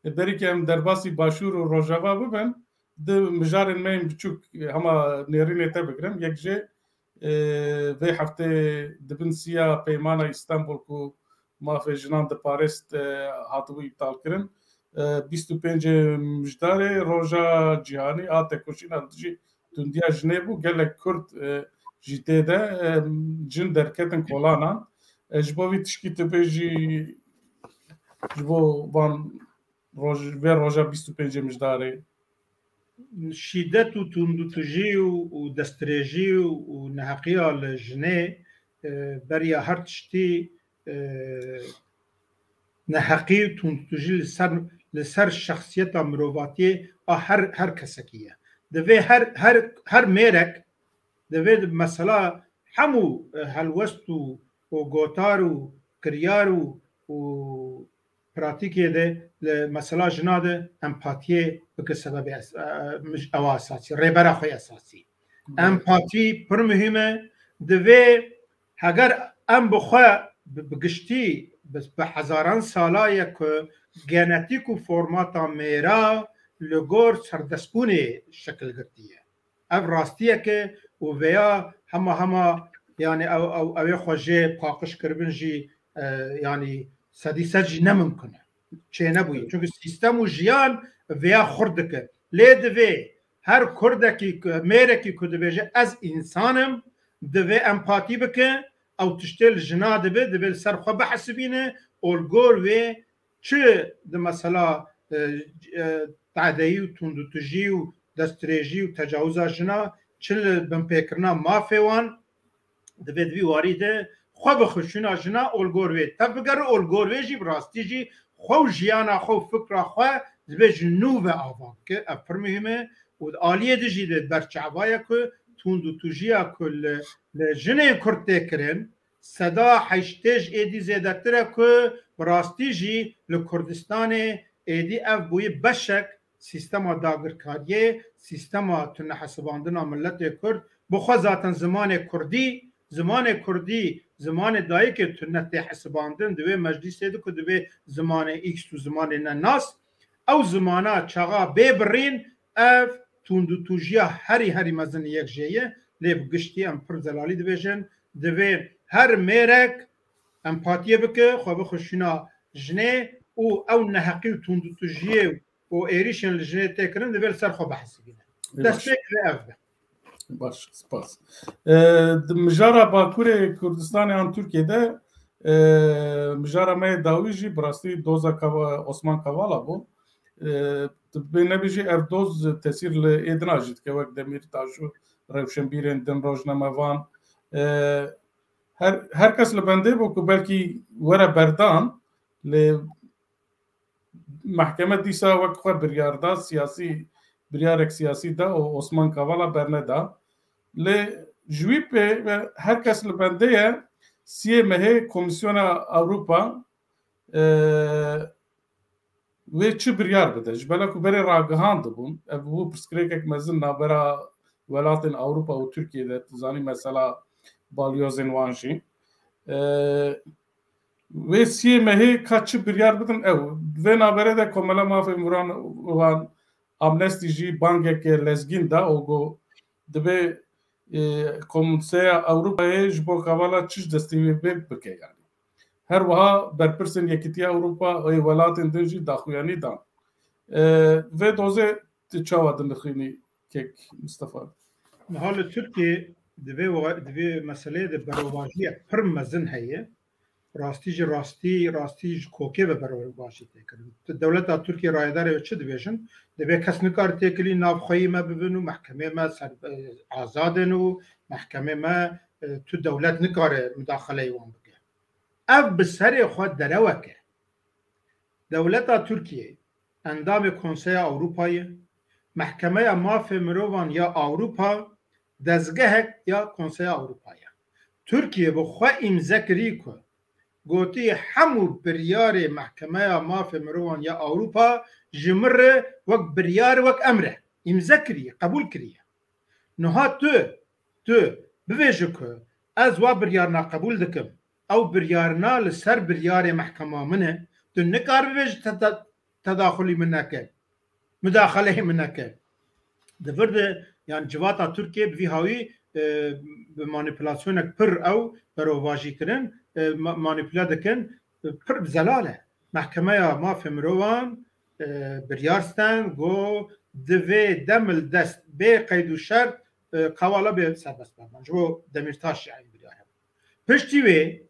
E, berî ke em derbasî Başûr û Rojava bibin, di mijarên me yên biçûk, e, hema nêrînê te bigirim. Yek jê, e, vê heftê di bin siya Peymana Îstanbul ku mafê jinan diparêst, e, hatibû îptalkirin. E, bîst û pêncê Mijdarê, roja cîhanî a tekoşîna li dijî tundiya jinê bû. Gelek Kurd, e, jî tê de, e, jin derketin kolanan. E, ji bo vî tişkî tu bêjî, ji bo van roj-, vê roja bîst û pêncê Mijdarê. Şîdet û tundûtûjî û, û destdirêjî û, û neheqiya li jinê, e, beriya her tiştî, e, neheqî û tundûtûjî li ser, li ser şexsiyeta mirovatiyê a her, her kesekî ye. Divê her, her, her mêrek divê di mesela hemû, e, helwest û, û gotar û kiryar û, û pratîkê de li mesela jina de empatiyê bike sebebê es-, e, mij-, ewa esasî, rêbera xwe esasî. Evet. Empatî pir muhîm e. Divê heger em bi xwe bi, bi giştî bi, bi hezaran sala ye ku genetîk û formata mêra li gor serdestbûnê şekil girtiye. Ev rastiyek e û vêya hema hema, yani ew, ew, ew ê xwe jê paqij kiribin jî, e, yani sedî sed jî ne mimkun e. Çênebûyî. Çunku sîstem û jiyan vêya xurt dike. Lê divê her kurdekî ku, mêrekî ku dibêje ez însan im, divê empatî bike, ew tiştê li jina dibe, divê li ser xwe bihesibîne û li gor wê çi di mesela, e, e, tadeyî û tundûtijî û destdirêjî û tecawiza jina, çi li binpêkirina mafê wan, divê di vî warî de xwe bi xweşûna jina û li gor wê tevbigere û li gor wê jî bi rastî jî xwe û jiyana xwe û fikra xwe divê ji nû ve ava bike. Ev pir muhîm e û di aliyê de jî de berçava ye ku tundûtijiya ku li, li jinên Kurd tê kirin, seda heştê ji êdî zêdetir e ku bi rastî jî li Kurdistanê êdî ev bûyî beşek sîstema dagirkariyê, sîstema tunehesibandina miletê Kurd, bi xwe zaten zimanê Kurdî, zimanê Kurdî, zimanê dayikê tune tê hesibandin, di wê meclîsê de ku divê zimanê X û zimanê ne nas, ew zimana çaxa bê birîn, ev tundûtûjiya herî herî mezin yek jê ye, lê bi giştî em pir zelalî dibêjin, divê her mêrek empatiyê bike, xwe bixwe şûna jinê û ew neheqî û tundûtûjiyê û êrîşên li jinê tê kirin, divê li ser xwe bihesibîne. Ê, baş. Destpêk divê ev be. Baş, spas. E, di mijara Bakurê Kurdistanê an Tirkiyê de, e, mijara me yê dawî jî bi rastî doza Kava-, Osman Kavala bû. E, tu bê nebêjî ev doz tesîr li êdina jî dike, wek Demîrtaş û rewşenbîrên din, rojnamevan. E, her, her kes li bendê bû ku belkî were berdan, lê mehkeme dîsa wek xwe biryar da, siyasî, biryarek siyasî da û Osman Kavala berneda. Lê ji wî pê ve her kes li bendê ye, siyê mehê Komîsyona Ewropa, e, wê çi biryar bide? Ji bela ku berê ragihandibûn, ev bû pirsgirêkek mezin navbera welatên Ewropa û Tirkiyê de, tu zanî mesela balyozên wan jî. E, wê siyê mehê ka çi biryar bidin ew. Vê navberê de Komela Mafê Miran wan Amnesty jî bangeke lezgîn da û got, divê, e, Komîseya Ewropayê ji bo Kavala çi ji destê wê bê bike yani. Her wiha berpirsên Yekîtiya Ewropa û welatên din jî daxuyanî dan. E, vê dozê tu çawa dinirxînî kek Mistefa? Niha li Tirkiyê di vê wa-, di vê meseleyê de berovajiyek pir mezin heye. Rastî ji rastî, rastî ji kokê ve berovajî tê kirin. Tu dewleta Tirkiyê rayedarê wê çi dibêjin? Dibê kes nikare têkilî navxweyî me bibin û mehkemê me ser, e, azad in û mehkemê me, e, tu dewlet nikare mudaxaleyê wan bike. Ev bi serê xwe derewek e. Dewleta Tirkiyê endamê Konseya Ewropa ye. Mehkemeya Mafê Mirovan ya Ewropa dezgehek ya Konseya Ewropa ye. Tirkiye bi xwe îmze kirî ku gotî hemû biryarê Mehkemeya Mafê Mirovan ya Ewropa ji min re wek biryar, wek emr e. Îmze kiriye, qebûl kiriye. Niha tu, tu bibêje ku ez wa biryarna qebûl dikim. Ew biryarna li ser biryarê mehkema min e. Tu nikar bibêje te-, te-, tedaxulî min neke. Mudaxaleyê min neke. Di vir de, yani civata Tirkiye bi vî hawî, e, bi manîpulasyonek pir ew berovajî kirin, e, ma-, manîpule dikin, e, pir zelal e. Mehkemeya Mafê Mirovan, e, biryar stend, got, divê demildest bê qeyd û şert, e, Kavala bê serbest berdan. Ji bo Demîrtaş jî eyn biryar hebû. Piştî wê,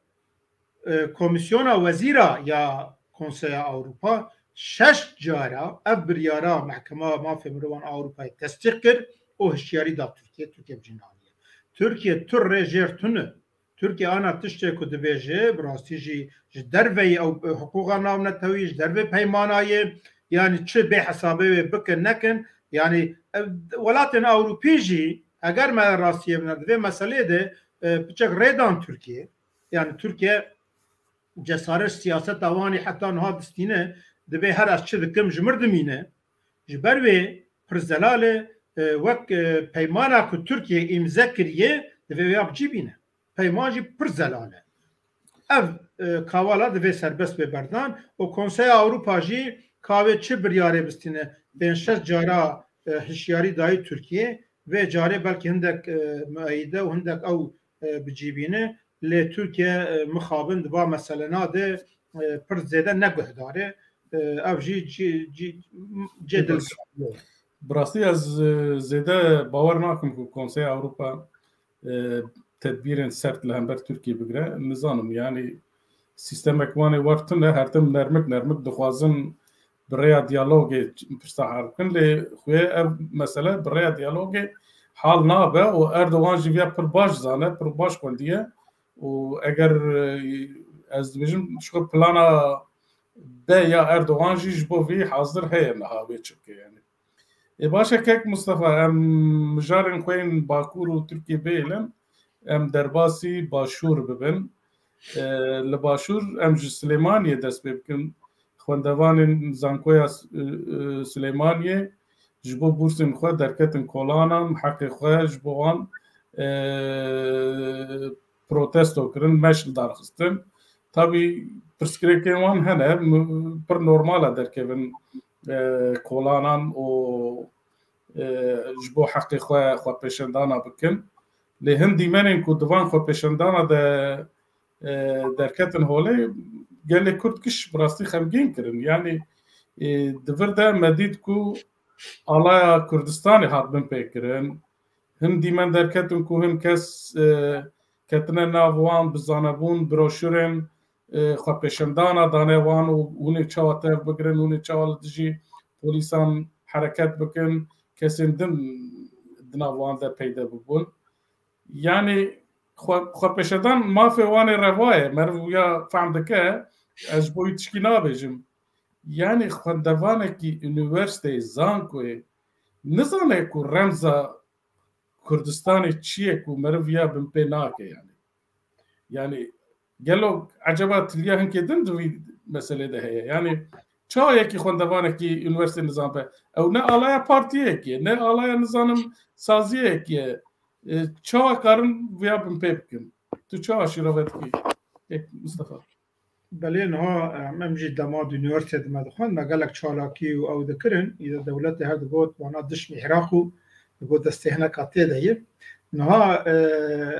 e, Komîsyona Wezîra ya Konseya Ewropa şeş cara ev biryara Mehkema Mafê Mirovan Ewropayê tesdîq kir û hişyarî da Tirkiye, Tirkiye bi cî naniye. Tirkiye tu rê jêr tune. Tirkiye ana tiştê ku dibêje, bi rastî jî ji derveyî ew, e, hiqûqa navnetewî, ji dervê peymana ye, yani çi bê hesabê wê bikin nekin, yani, e, welatên Ewropî jî, eger me rastiyê bine, di vê meselê de, e, piçek rêdan Tirkiye, yani Tirkiye cesaret siyaseta wan ê heta niha distîne, dibê her ez çi dikim ji mir dimîne. Ji ber wê pir zelal e, e, wek, e, peymana ku Tirkiye îmze kiriye, divê wê ya bi cî bîne. Peyman jî pir zelal e. Ev, e, Kavala divê serbest bê berdan û Konseya Ewropa jî ka wê çi biryarê bistîne, pênc şeş cara, e, hişyarî dayî Tirkiye, vê carê belkî hindek, e, mueyide û hindek ew, e, bi cî bîne, lê Tirkiye, e, mixabin di va meselena de, e, pir zêde neguhdar e. E, ev jî cî, cî, cê dilgiran e. Bi rastî ez, e, zêde bawer nakim ku Konseya Ewropa, e, tedbîrên sert li hember Tirkiyê bigire. Nizanim, yani, sîstemek wan ê wer tune, her tim nermik nermik dixwazin bi rêya diyalogê pirsa hal bikin, lê xwê ev mesele bi rêya diyalogê hal nabe û Erdogan jî viya pir baş zane, pir baş xwendiye û eger, e, ez dibêjim, ji xwe plana B ya Erdogan jî ji bo vî hazir heye niha wê çi bike, yani. Ê, baş e kek Mustafa, em mijarên xwe yên Bakur û Tirkiyê bihêlin, em derbasî Başûr bibin. E, li Başûr em ji Silêmaniyê dest pê bikin. Xwendevanên Zankoya S-, e, e, Silêmaniyê ji bo bûrsên xwe derketin kolanan, heqê xwe ji bo wan, e, protesto kirin, meşl darxistin. Tabî pirsgirêkên wan hene, m-, pir normal e derkevin, e, kolanan û, e, ji bo heqê xwe xwepêşandana bikin. Lê hin dîmenên ku di van xwepêşandana de, e, derketin holê, gelê Kurd giş bi rastî xemgîn kirin. Yanî, e, di vir de me dît ku alaya Kurdistanê hat binpêkirin. Hin dîmen derketin ku hin kes, e, ketine nav wan, bi zanebûn, broşurên, e, xwepêşandana dane wan û hûn ê çawa tev bigirin, hûn ê çawa li dijî polîsan hereket bikin, kesên din di nav wan de peyde bibûn. Yanî xwe, xwepêşandan mafê wan ê reva ye, meriv wiya fehm dike, ez ji bo wî tişkî nabêjim. Yanî xwendevanekî unîversîteyê, zankoyê nizane ku remza Kurdistanê çi ye ku meriv ya binpê nake yani. Yani gelo eceba tiliya hinkê din di vî meselê de heye? Yani çawa yekî xwendevanekî unîversîtê nizan be? Ew ne alaya partiyekê ye, ne alaya nizanim saziyekê ye. E, çawa karin viya binpê bikin? Tu çawa şîrove dikî? Kek Mustafa. Belê niha, em, em jî dema di unîversîtê de me dixwend, me gelek çalakî û ew dikirin. Îde dewletê her digot, wana dişmî Iraq û digot destê hineka tê de ye. Niha, e,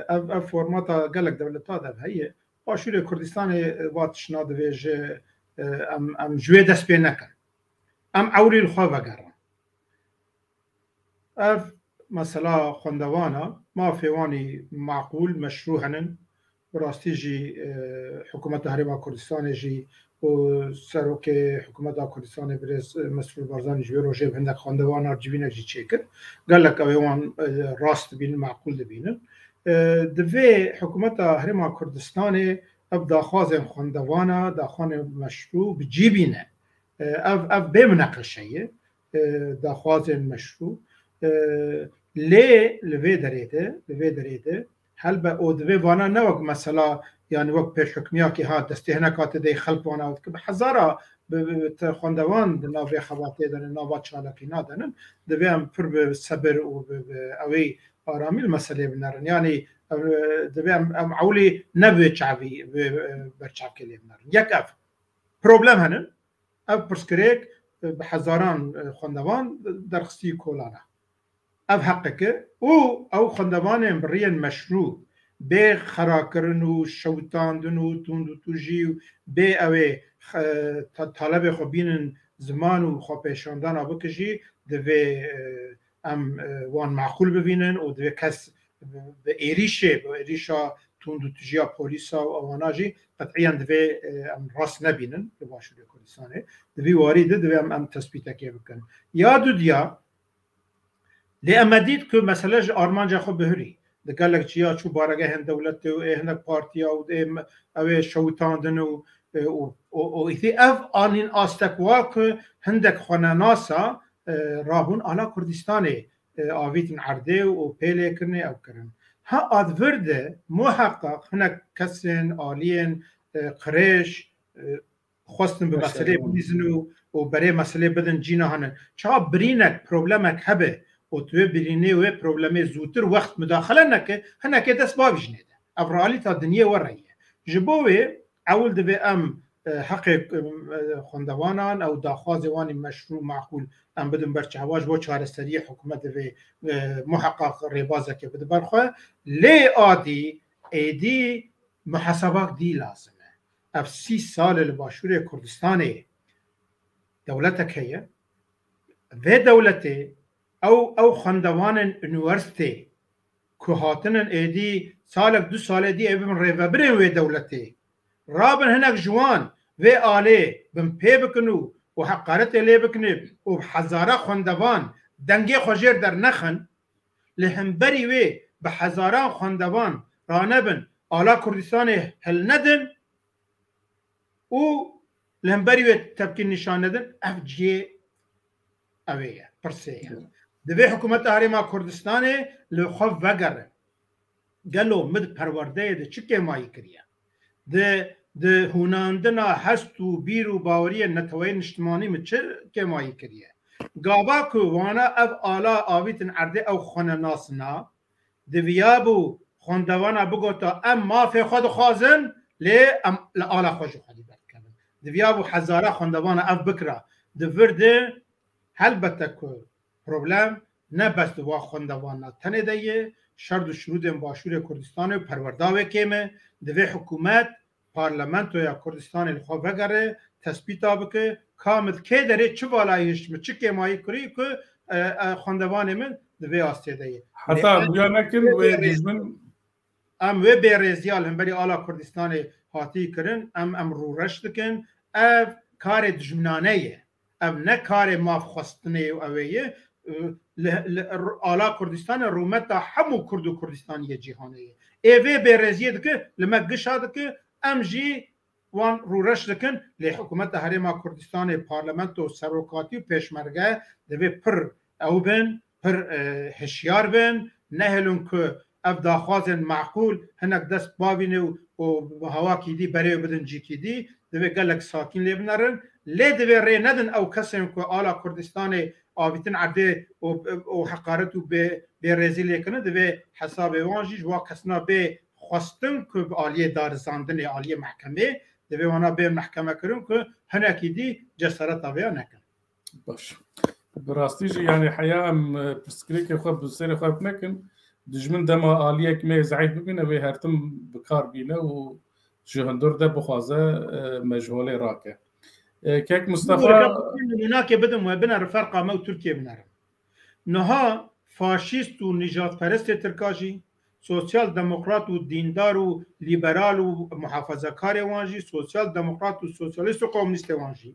ev, ev formata gelek dewleta de heye. Başûrê Kurdistanê, e, va tişna divêje, e, em, em ji wê dest pê nekin. Em ewrî li xwe vegerin. Ev mesela xwendevana, mafê wan î maqûl, meşrû henin. Bi rastî jî, e, hikûmeta Herêma Kurdistanê jî û serokê hikûmeta Kurdistanê birêz, e, Mesrûr Barzanî ji wê rojê bi hindek xwendevanan civînek jî çêkir. Gelek ew ê wan, e, rast dibînin, maqûl dibînin. E, divê hikûmeta Herêma Kurdistanê ev daxwazên xwendevana, daxwazên meşrû bi cî bîne. E, ev, ev bê mineqeşe ye. E, daxwazên meşrû. E, lê li vê derê de, li vê derê de, helbe û divê vana ne wek mesela, yani wek pêşhukmiyakê ha destê hinek hate dey xelk vana dike. Bi hezara, bi, bi, bi te xwendevan di nav vê xebatê de ne, nava çalakî nadenin. Divê em pir bi sebir û bi, bi ewê aramî li meselê binerin. Yani, ev, divê em, em ewlî ne bi çavî, bi, bi berçavkê lê binerin. Yek ev. Problem henin. Ev pirsgirêk, e, bi hezaran, e, xwendevan derxistî kolana. Ev heqek e û ew xwendevanên bi riyên meşrû, bê xerakirin û şewitandin û tund û tujî û bê ew ê, e, ta-, talebê xwe bînin ziman û xwepêşandana bike jî divê, e, em, e, wan maqûl bivînin û divê kes bi, bi êrîşê, bi êrîşa tund û tijiya polîsa û ewana jî qet'iyen divê, e, em rast nebînin li Başûrê Kurdistanê. Di vî warî de divê em, em tespîtekê bikin. Ya dudiya, lê em me dît ku mesele ji armanca xwe bihurî. Di gelek ciya çû baregehên dewletê û ê hinek partiya û ê me-, ew ê şewitandin û, e, û, û, û îtî ev anîn astek wa ku hindek xwenenasa, e, rabûn ala Kurdistanê, e, avîtin erdê û pêlê kirinê ew kirin. Ha advir de muheqeq hinek kesên, aliyên, e, qirêj, e, xwestin bi meselê bilîzin û, û berê meselê bidin cîna hene. Çawa birînek, problemek hebe û tu wê birînê wê problemê zûtir wext mudaxele neke, hinekê dest bavî jinê de. Ev realîta dinyê we re ye. Ji bo wê ewil divê em, e, heqê, e, xwendevanan ew daxwazê wan ê meşrû, maqûl em bidin ber çava, ji bo çareseriyê hikûmet divê, e, muheqaq rêbazekê bide ber xwe. Lê adî êdî muhesabak dî lazim e. Ev sî sal e li Başûrê Kurdistanê dewletek heye. Vê dewletê ew, ew xwendevanên unîwersîtê ku hatinin êdî salek du salê dî ê bibin rêvebirên wê dewletê, rabin hinek ji wan vê alê binpê bikin û, û heqaretê lê bikin û bi hezara xwendevan dengê xwe jêr dernexin, li hemberî wê bi hezaran xwendevan ranebin, ala Kurdistanê hilnedin û li hemberî wê tepkî nîşan nedin, ev cihê ew ê ye, pirsê ye. Divê hikûmeta Herêma Kurdistanê li xwe vegere. Gelo min di perwerdeyê de çi kêmayî kiriye? Di, di hûnandina hest û bîr û baweriyên neteweyên niştimanî min çi kêmayî kiriye? Gava ku wana ev ala avîtin erdê ew xwe nenasina, diviyabû xwendevana bigota, em mafê xwe dixwazin, lê em li ala xwe ji xwedî derdikevin. Diviyabû hezara xwendevana ev bikira. Di vir de helbete ku problem ne bes di wa xwendevana tenê de ye, şerd û şirûdên Başûrê Kurdistanê û perwerda wê kêm e. Divê hikûmet, parlamentoya Kurdistanê li xwe vegere, tespîta bike, ka min kê derê çi valayî hişt min, çi kêmayî kirî ku, e, e, xwendevanê min di vê astê de ye. Heta em buya nekin wê dijmin. Em wê bêrêziya li hemberî ala Kurdistanê hatî kirin, em, em rûreş dikin. Ev karê dijminane ye. Ev ne karê mafxwestinê û ew ê ye. Li, li, ala Kurdistanê rûmeta hemû Kurd û Kurdistaniyê cîhanê ye. Ê vê bêrêziyê dike, li me gişa dike, em jî wan rûreş dikin, lê hikûmeta Herêma Kurdistanê, parlamento, serokatî û pêşmerge divê pir ew bin, pir, e, hişyar bin, nehêlin ku ev daxwazên maqûl hinek dest bavîne û, û bi hawakî dî berê bidin cîkî dî, divê gelek sakîn lê binerin. Lê divê rê nedin ew kesên ku ala Kurdistanê avîtin erdê û, û heqaret û bê, bêrêzî lê kirin, divê hesabê wan jî ji wa kesina bê xwestin ku bi aliyê darizandinê, aliyê mehkemê, divê wana bên mehkeme kirin ku hinekî dî cesareta vêya nekin. Baş. Bi rastî jî, yani, heya em, e, pirsgirêkê xwe bi serê xwe nekin. Dijmin dema aliyek me zehîf bibîne, wê her tim bi kar bîne û ji hundir de bixwaze, e, me ji holê rake. E, kek Mustafa. Nûnakê bidim we, binerin ferqa me û Tirkiye binerin. Niha faşîst û nîjadperestê Tirka jî, sosyal demokrat û dîndar û lîberal û muhafazakarê wan jî, sosyal demokrat û sosyalîst û komunîstê wan jî,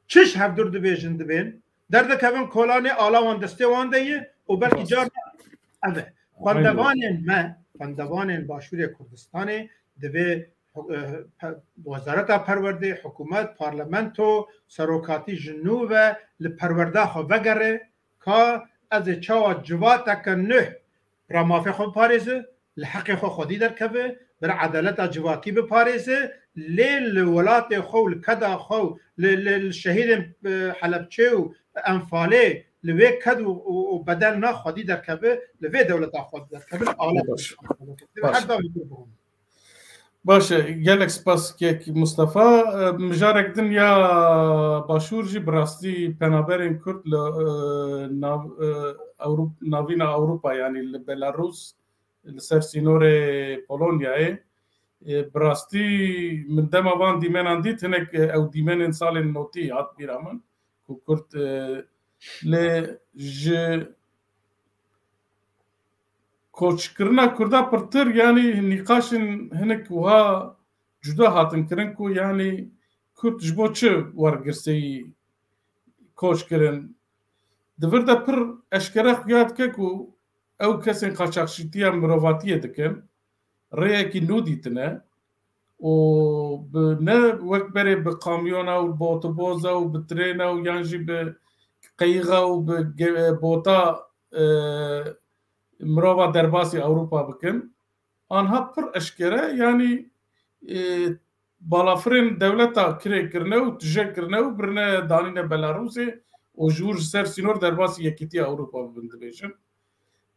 çi ji hevdur dibêjin dibên, derdikevin kolanê, ala wan destê wan de ye û belkî Rast. Carna ev e. Xwendevanên me, xwendevanên Başûrê Kurdistanê divê, e, pe-, Wezareta Perwerdê, hikûmet, parlamento, serokatî ji nû ve li perwerda xwe vegere, ka ez ê çawa civateke nuh bira mafê xwe biparêze, li heqê xwe xwedî derkeve, bira edaleta civakî biparêze, lê li welatê xwe û li keda xwe û li, li, li şehîdên, e, Helebçê û Enfalê li wê ked û, û, û bedel na xwedî derkeve, li vê dewleta xwedî derkeve, li aleta Baş. Baş. Her daim bihûn. Baş e, gelek spas kek Mustafa. E, mijarek din ya Başûr jî bi rastî penaberên Kurd li, e, nav-, e, Ewro-, navîna Ewropa, yanî li Belarus, li ser sînorê Polonyayê. E, bi rastî min dema van dîmenan dît, hinek, e, ew dîmenên salên notî hat bîra min, ku Kurd, e, lê ji koçkirina Kurda pirtir, yanî nîqaşên hinek wiha cuda hatin kirin ku, yanî, Kurd ji bo çi wergirseyî koç kirin? Di vir de pir eşkere xuya dike ku ew kesên qaçaxçîtiya mirovatiyê dikin, rêyekî nû dîtine û bi, ne wek berê bi kamyona û botoboza û bi trêna û yan jî bi qeyixa û bi ge-, bota, e, mirova derbasî Ewropa bikin. Anha pir eşkere, yanî, e, balafirên dewleta kirê kirine û tije kirine û birine danîne Belarusê û ji wir ji ser sînor derbasî Yekîtiya Ewropa bibin dibêjin.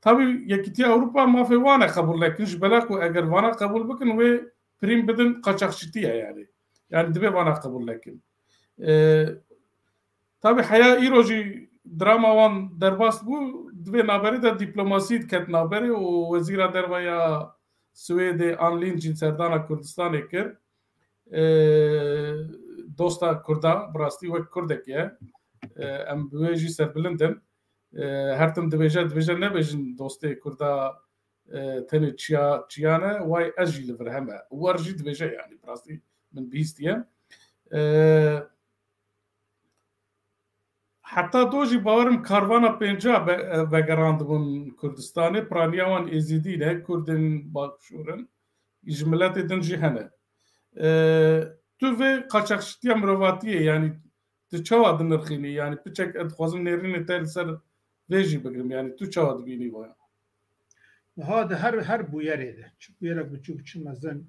Tabî Yekîtiya Ewropa mafê wan e qebûl nekin, ji bela ku eger vana qebûl bikin, wê pirîn bidin qaçaxçîtiye, yanî. Yanî divê vana qebûl nekin. E, Tabî heya îro jî drama wan derbas bû, di vê naberê de dîplomasî diket naberê û Wezîra Derve ya Swêdê Ann Linde jî serdana Kurdistanê kir. E, dosta Kurda, bi rastî wek Kurdek e. E, em bi wê jî serbilind in. E, her tim dibêje, dibêje nebêjin dostê Kurda, e, tenê çiya, çiya ne, way ez jî li vir heme. Wer jî dibêje, yanî bi rastî min bihîstiye. E, Heta do jî bawerim karvana pênca be-, vegerandibûn Kurdistanê, piraniya wan Êzidî ne, Kurdên Başûr in, ji miletê din jî hene. E, tu vê qaçaxçîtiya mirovatiyê, yanî tu çawa dinirxînî? Yanî piçek ez dixwazim nêrînê te li ser vê jî bigirim, yanî tu çawa dibînî waya? Niha di her, her bûyerê de, çi bûyerek biçûk, çi mezin,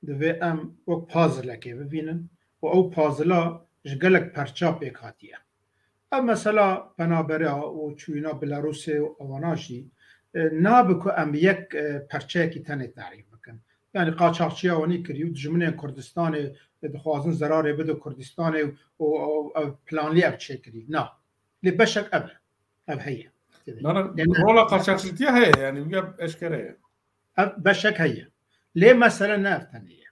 divê em wek puzzlekê bibînin û ew puzzle ji gelek perça pêk hatiye. Ev mesela penabera û çûyîna Belarusê û ewana jî, e, nabe ku em yek, e, perçeyekî tenê tarîf bikin. Yanî qaçaxçiya wanî kirî û dijminên Kurdistanê, e, dixwazin zerarê bide Kurdistanê û, û, û ev planlî ev çêkirî. Na. Lê beşek ev e. Ev heye. Nana, Yani rola qaçaxçîtiya heye, yanî wiya eşkere ye. Ev beşek heye. Lê mesele ne ev tenê ye.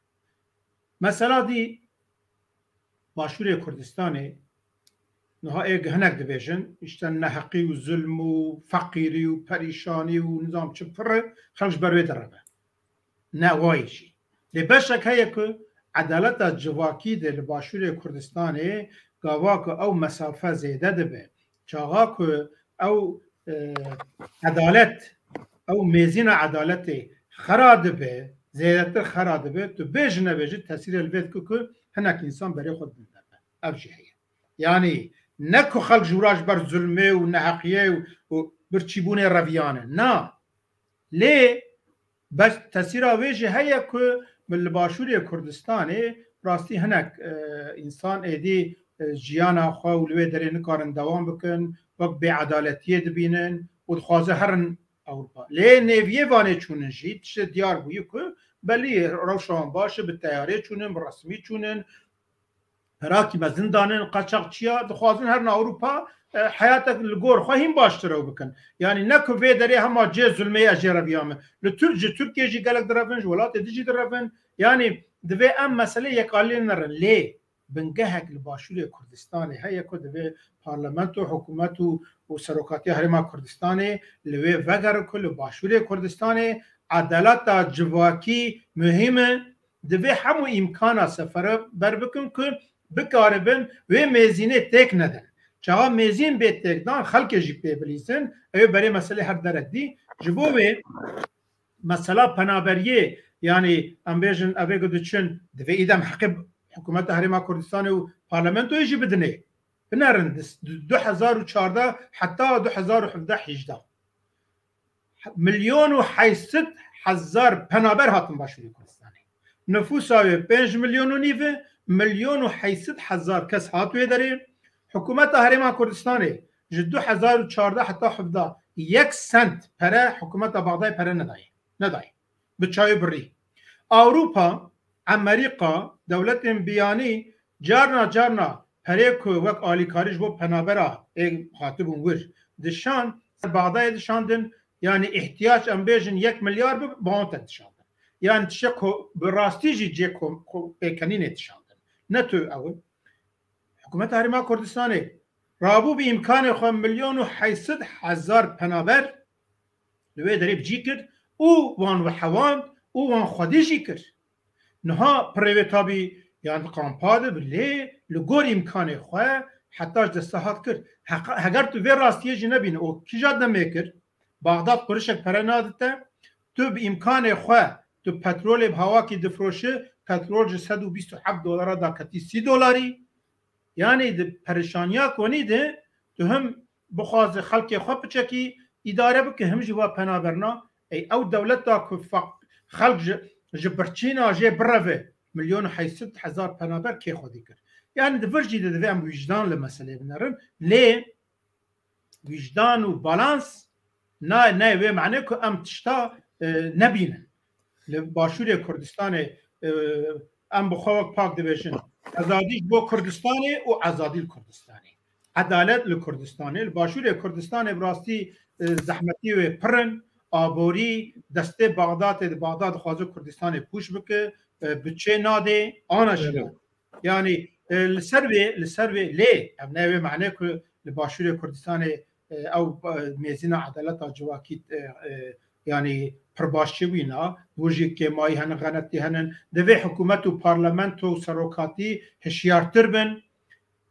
Mesela dî Başûrê Kurdistanê niha ê hinek dibêjin, işte neheqî û zulm û feqîrî û perîşanî û nizam çi pir e, xelk ji ber wê direve. Ne wayî jî. Lê beşek heye ku edaleta civakî de li Başûrê Kurdistanê gava ku ew mesafe zêde dibe, çaxa ku ew, e, edalet, ew mêzîna edaletê xera dibe, zêdetir xera dibe, tu bêjî nebêjî tesîrê li vê dike ku hinek însan berê xwe dibin derve. Ev jî heye. Yanî ne ku xelk ji wira ji ber zulmê û neheqiyê û, û birçîbûnê reviyane. Na. Lê bes tesîra wê jî heye ku li Başûrê Kurdistanê rastî hinek, e, însan êdî, e, jiyana xwe û li wê derê nikarin dewam bikin, wek bêedaletiyê dibînin û dixwaze herin Ewropa. Lê nêviyê vanê çûnin jî tiştê diyar bûyî ku belî rewşa wan baş e, bi teyarê çûnin, bi resmî çûnin, perakî mezin danin qaçaxçiya, dixwazin herin Ewropa, e, heyatek li gor xwe hîn baştir ew bikin. Yanî ne ku vê derê hema cihê zulmê ye jê re biyame. Li Tir-, ji Tirkiyê jî gelek direvin, ji welatê din jî direvin. Yanî divê em meselê yekalînê nerin. Lê bingehek li Başûrê Kurdistanê heye ku divê parlamento, hikûmet û, û serokatiya Herêma Kurdistanê li wê vegere ku li Başûrê Kurdistanê edaleta civakî muhîm e. Divê hemû îmkana seferber bikin ku bikaribin wê mêzînê têk nedin. Çawa mêzîn bê têkdan, xelkê jî pê bilîzin, ew ê berê meselê her derek dî. Ji bo wê mesela penaberiyê, yanî em bêjin evê ku diçin, divê îdem heqê hikûmeta Herêma Kurdistanê û parlamentoyê jî bidinê. Binerin, di du hezar û çardeh heta du hezar û hevdeh hejdeh milyon û heyşt sed hezar penaber hatin Başûrê Kurdistanê. Nifûsa wê pênc milyon û nîv e, milyon û heyşt sed hezar kes hat wê derê. Hikûmeta Herêma Kurdistanê ji du hezar û çardeh heta hevdeh yek sent pere hikûmeta Bexdayê pere nedaye. Nedaye. Bi çavê birî. Ewropa, Amerîka, dewletên biyanî carna carna perê ku wek alîkarî ji bo penabera ê hatibûn wir dişand, Bexdayê dişandin, yanî îhtiyac em bêjin yek milyar bi, bi wan te dişandin. Yanî tiştek ku bi rastî jî cê ku, ku pêkenînê dişandin. Ne tu ew in. Hikûmeta Herêma Kurdistanê rabû bi îmkanê xwe milyon û heyşt sed hezar penaber li wê derê bi cî kir û wan wehewand û wan xwedî jî kir. Niha pirê wê tabî yan di kampa de bi lê li gor îmkanê xwe heta ji desta hat kir. Heqa-, heger tu vê rastiyê jî nebîne û kîja demê kir, Baxdad qurişek pere nadite, tu bi îmkanê xwe tu petrolê bi hawakî difroşi, petrol ji sed û bîst û heft dolara daketî sî dolarî. Yanî di perişaniya konî de tu him bixwaze xelkê xwe piçekî îdare bike, him jî va penaberna. Ey ew dewleta ku feq-, xelk ji, ji birçîna jê bireve, milyon û heyşt sed hezar penaber kê xwedî kir? Yanî di vir jî de divê em wijdan li meselê binerin. Lê wijdan û balans na, ne wê mane ku em tişta, e, nebînin. Li Başûrê Kurdistanê, e, em bi xwe wek pak dibêjin, ezadî ji bo Kurdistanê û ezadî li Kurdistanê. Edalet li Kurdistanê, li Başûrê Kurdistanê bi rastî, e, zehmetî wê pir in, aborî, destê Baxdadê, di Baxdad dixwaze Kurdistanê pûç bike, e, biçê nadê, ana jî Evet. Yanî, e, li ser vê, li ser vê lê ev ne wê mane ku li Başûrê Kurdistanê, e, ew, e, mêzîna edaleta civakî, e, e, yanî pir baş çêbûyîna, wir jî kêmayî hene, xeletî hene. Divê hikûmet û parlamento û serokatî hişyartir bin,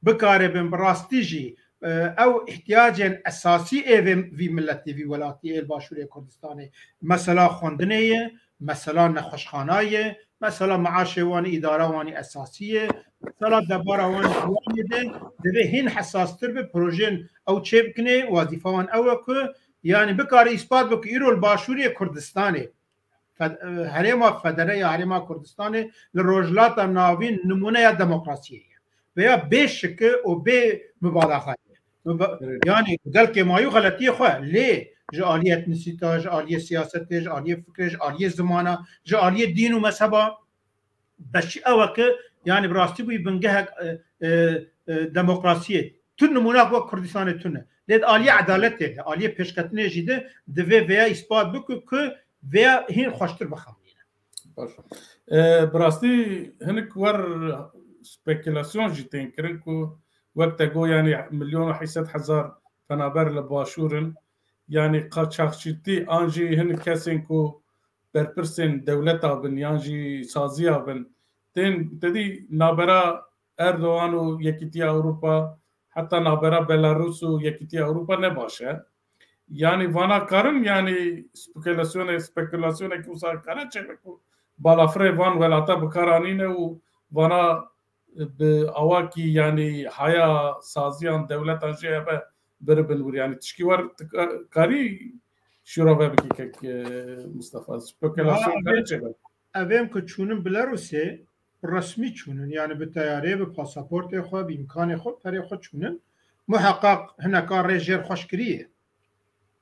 bikaribin bi rastî jî, e, ew îhtiyacên esasî ê vê, vî miletî, vî welatî ê li Başûrê Kurdistanê, mesela xwendinê ye, mesela nexweşxana ye, mesela maaşê wan, îdara wan esasî ye, mesela debara wan jiyanê de divê hîn hesastir be, projeyên ew çêbikinê, wezîfa wan ew e ku, yanî bikare îspat bike îro li Başûrê Kurdistanê fe-, herêma federe ya Herêma Kurdistanê li Rojhilata Navîn nimûneya demokrasiyê ye. Veya bê şike û bê mubalaxa ye. Muba-, Evet. Yanî gel kêmayî û xeletiyê xwe lê ji aliyê etnisîta, ji aliyê siyasetê, ji aliyê fikrê, ji aliyê zimana, ji aliyê dîn û mezheba beşî ew e ki, yanî bi rastî bûyî bingehek, e, e, e, demokrasiyê. Tu nimûnak wek Kurdistanê tune. Lê di aliyê edaletê de, aliyê pêşketinê jî de divê vêya îspat bike ku vêya hîn xweştir bixemilîne. Baş. E, bi rastî hinek wer spekulasyon jî tên kirin ku wek te got, yanî milyon û heyşt sed hezar penaber li başûr in. Yanî qaçaxçîtî an jî hinek kesên ku berpirsên dewleta bin yan jî saziya bin tên, te dî nabera Erdogan û Yekîtiya Ewropa, heta nabera Belarus û Yekîtiya Ewropa ne baş e. Yanî vana karin, yanî spekulasyonê, spekulasyonekî wisa kare çêbe ku balafirê van welata bi kar anîne û vana bi awakî, yanî haya saziyan dewletan jê hebe biribin wir. Yanî tişkî wer tu ka-, karî şûra ve bikî kek, e, Mustafa? Spekulasyon Ha, kare çêbe. Evên ku çûnin Belarusê, bi resmî çûnin, yanî bi teyarê, bi pasaportê xwe, bi îmkanê xwe, perê xwe çûnin. Muheqaq hineka rê jêr xweş kiriye.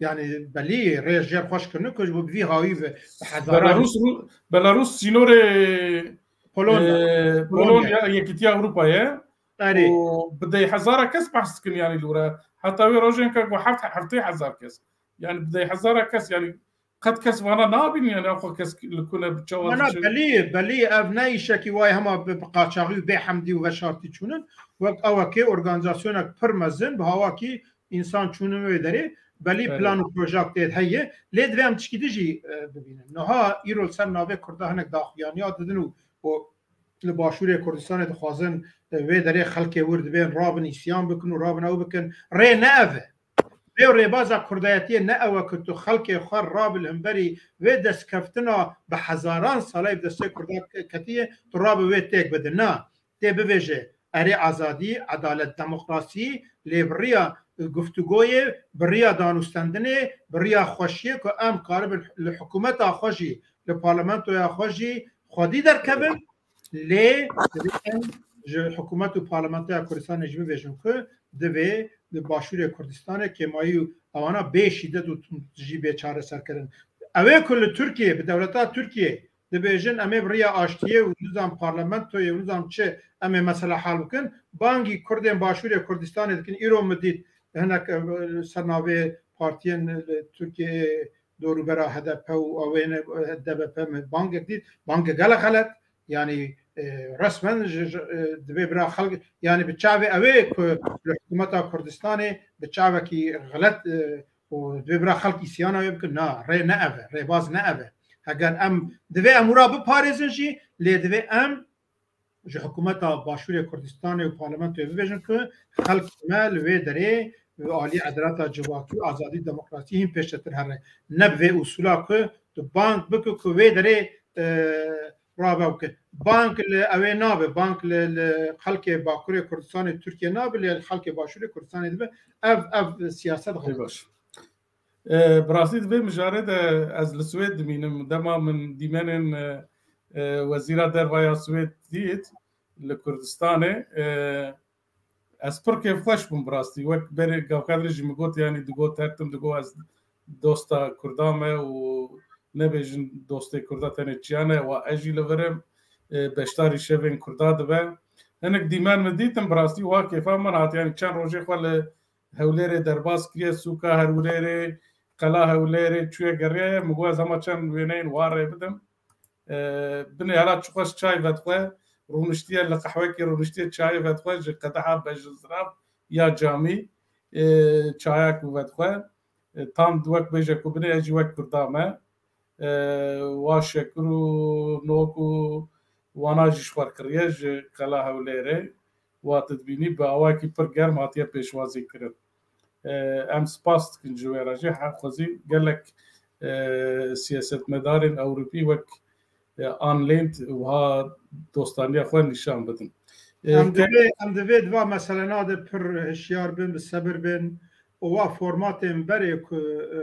Yanî belî rê jêr xweş kirine ku ji bo bi vî hawî ve bi hezaran Belarus, Ru-, Belarus sînorê, Polonya. e, Polonya. Polonya, Yekîtiya Ewropa ye. Erê. Û bi deh hezara kes behs dikin yanî li wira. Heta wê rojên ke ku heft, heftê hezar kes. Yanî bi deh hezara kes, yanî qet kes vana nabînin, yani, xwe kes li ku ne bi çawa Mana diçe. Belî, belî ev ne îşekî wayê hema bi, bi qaçaxî û bê hemdî û veşartî çûnin. Wek ewekê organîzasyonek pir mezin, bi hawakî însan çûnin wê derê. Belî Evet. plan û projak tê heye. Lê divê em tişkî din jî, e, bibînin. Niha îro li ser navê Kurda hinek daxuyaniya didin û, û li Başûrê Kurdistanê dixwazin, e, wê derê xelkê wir dibên rabin îsyan bikin û rabin ew bikin. Rê ne ev e. Vê rêbaza kurdayetiyê ne ew e ku tu xelkê xwe rabi li hemberî vê destkeftina bi hezaran sala bi destê kurdan ketiye, tu rabi wê têk bide. Na, tê bivêje erê azadî, edalet, demokrasî, lê bi riya guftûgoyê, bi riya danûstendinê, bi riya xweşiyê ku em karibin li hikûmeta xwe jî, li parlamentoya xwe jî xwedî derkevin, lê divê em ji hikûmet û parlamentoya Kurdistanê jî bibêjin ku divê di Başûrê Kurdistanê kêmayî û ewana bê şîdet û tundtijî bê çareserkirin. Ew ê ku li Tirkiyê, bi dewleta Tirkiyê dibêjin, em ê bi riya aştiyê û nizam parlamentoyê û nizam çi em ê mesela hal bikin, bangî Kurdên Başûrê Kurdistanê dikin. Îro min dît hinek, e, ser navê partiyên li Tirkiyeyê dorûbera H D P û ewêne, e, D B P min bangek dît. Bangek gelek xelet. Yani, e, resmen ji, ji, e, divê bira xelk, yani bi çavê ew ê ku li hikûmeta Kurdistanê bi çavekî xelet, e, û divê bira xelk îsyana wê bikin. Na, rê ne ev e, rêbaz ne ev e. Heger em, divê em wira biparêzin jî, lê divê em ji hikûmeta Başûrê Kurdistanê û parlamentoyê bibêjin ku xelkê me li wê derê bi alî edaleta civakî û azadî, demokrasî hîn pêşetir here. Ne bi vê usûla ku tu bang bike ku wê derê, e, rabe bike. Bang li ew ê nabe, bang li, li xelkê Bakurê Kurdistanê Tirkiye nabe, lê xelkê Başûrê Kurdistanê dibe. Ev, ev siyaset Ê xelet. baş. E, bi rastî di vê mijarê de ez li Swêd dimînim. Dema min dîmenên, e, e, Wezîra Derva ya Swêd dît li Kurdistanê, e, ez pir kêfxweş bûm bi rastî. Wek berê gavkadrê jî min got, yanî digot her tim digot ez dosta Kurda me û nebêjin dostê Kurda tenê çiya ne, wa ez jî li vir im, e, beşdarî şevên Kurda dibe. Hinek dîmen min dîtin bi rastî wa kêfa min hat, yanî çend rojê xwe li Hewlêrê derbas kiriye, sûka Hewlêrê, qela Hewlêrê çûye geriyaye. Min got ez hema çend wêneyên wa rê bidim. E, binê hela çiqas çay vedixwe, rûniştiye li qehwekê, rûniştiye çayê vedixwe, ji qedeha bejizirav ya camî, e, çaya ku vedixwe. E, tam wek bêje ku binê ez jî wek Kurda me. E, wa şekir û nok û wana jî ji xwe kiriye ji qela Hewlêrê. Wa tu dibînî bi awakî pir germ hatiye pêşwazî kirin. E, em spas dikin ji wê re jî. Her xwezî gelek, e, siyasetmedarên Ewropî wek, e, Anne Lindh wiha dostaniya xwe nîşan bidin. E, Em ke- divê, em divê di va meselena de pir hişyar bin, bi sebir bin û wa formatên berê ku, e,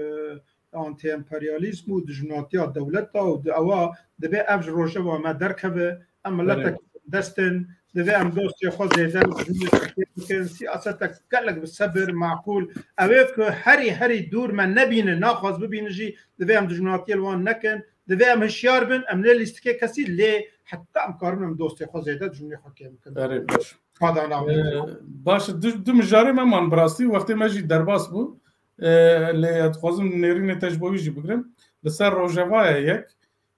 anti-emperyalîzm û dijminatiya dewleta û di ewa divê ev ji rojeva me derkeve, em miletek Belê. dest in, divê em dostê xwe zêde û dijminê xwe kêm bikin, siyasetek gelek bi sebir, maqûl, ew ê ku herî, herî dûr me nebîne, naxwaz bibîne jî, divê em dijminatiyê li wan nekin, divê em hişyar bin, em nê lîstikê kesî, lê heta em karin em dostê xwe zêde, dijminê xwe kêm bikin. Erê, baş. Xwedana Ee, baş, du, du mijarê me man bi rastî, wextê me jî derbas bû. Ee, lê ez dixwazim nêrînê te ji bo wî jî bigirim. Li ser Rojava ye yek.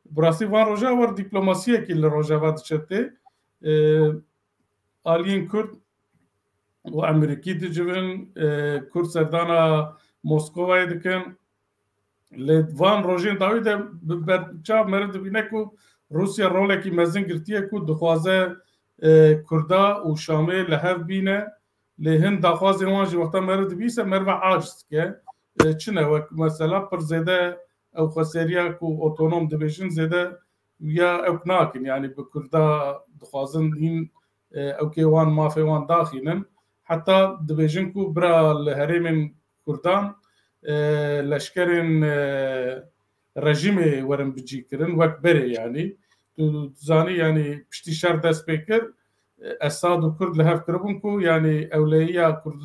Bi rastî van roja wer dîplomasiyekî li Rojava diçe tê. Ee, aliyên Kurd û Amerîkî dicivin, ee, Kurd serdana Moskovayê dikin. Lê van rojên dawî de bi ber-, çav meriv dibîne ku Rûsya rolekî mezin girtiye ku dixwaze, e, Kurda û Şamê li hev bîne. Lê hin daxwazên wan jî wexta meriv dibîse meriva aciz dike. E, çi ne wek mesela pir zêde ew xweseriya ku otonom dibêjin zêde ya ew nakin. Yanî bi Kurda dixwazin hîn, e, ew kê wan mafê wan daxînin. Heta dibêjin ku bira li herêmên Kurdan, e, leşkerên, e, rejîmê werin bicîkirin, wek berê yanî. Tu dizanî yanî piştî şer dest pê kir, e, Esad û Kurd li hev kiribûn ku yanî ewleyiya Kurd,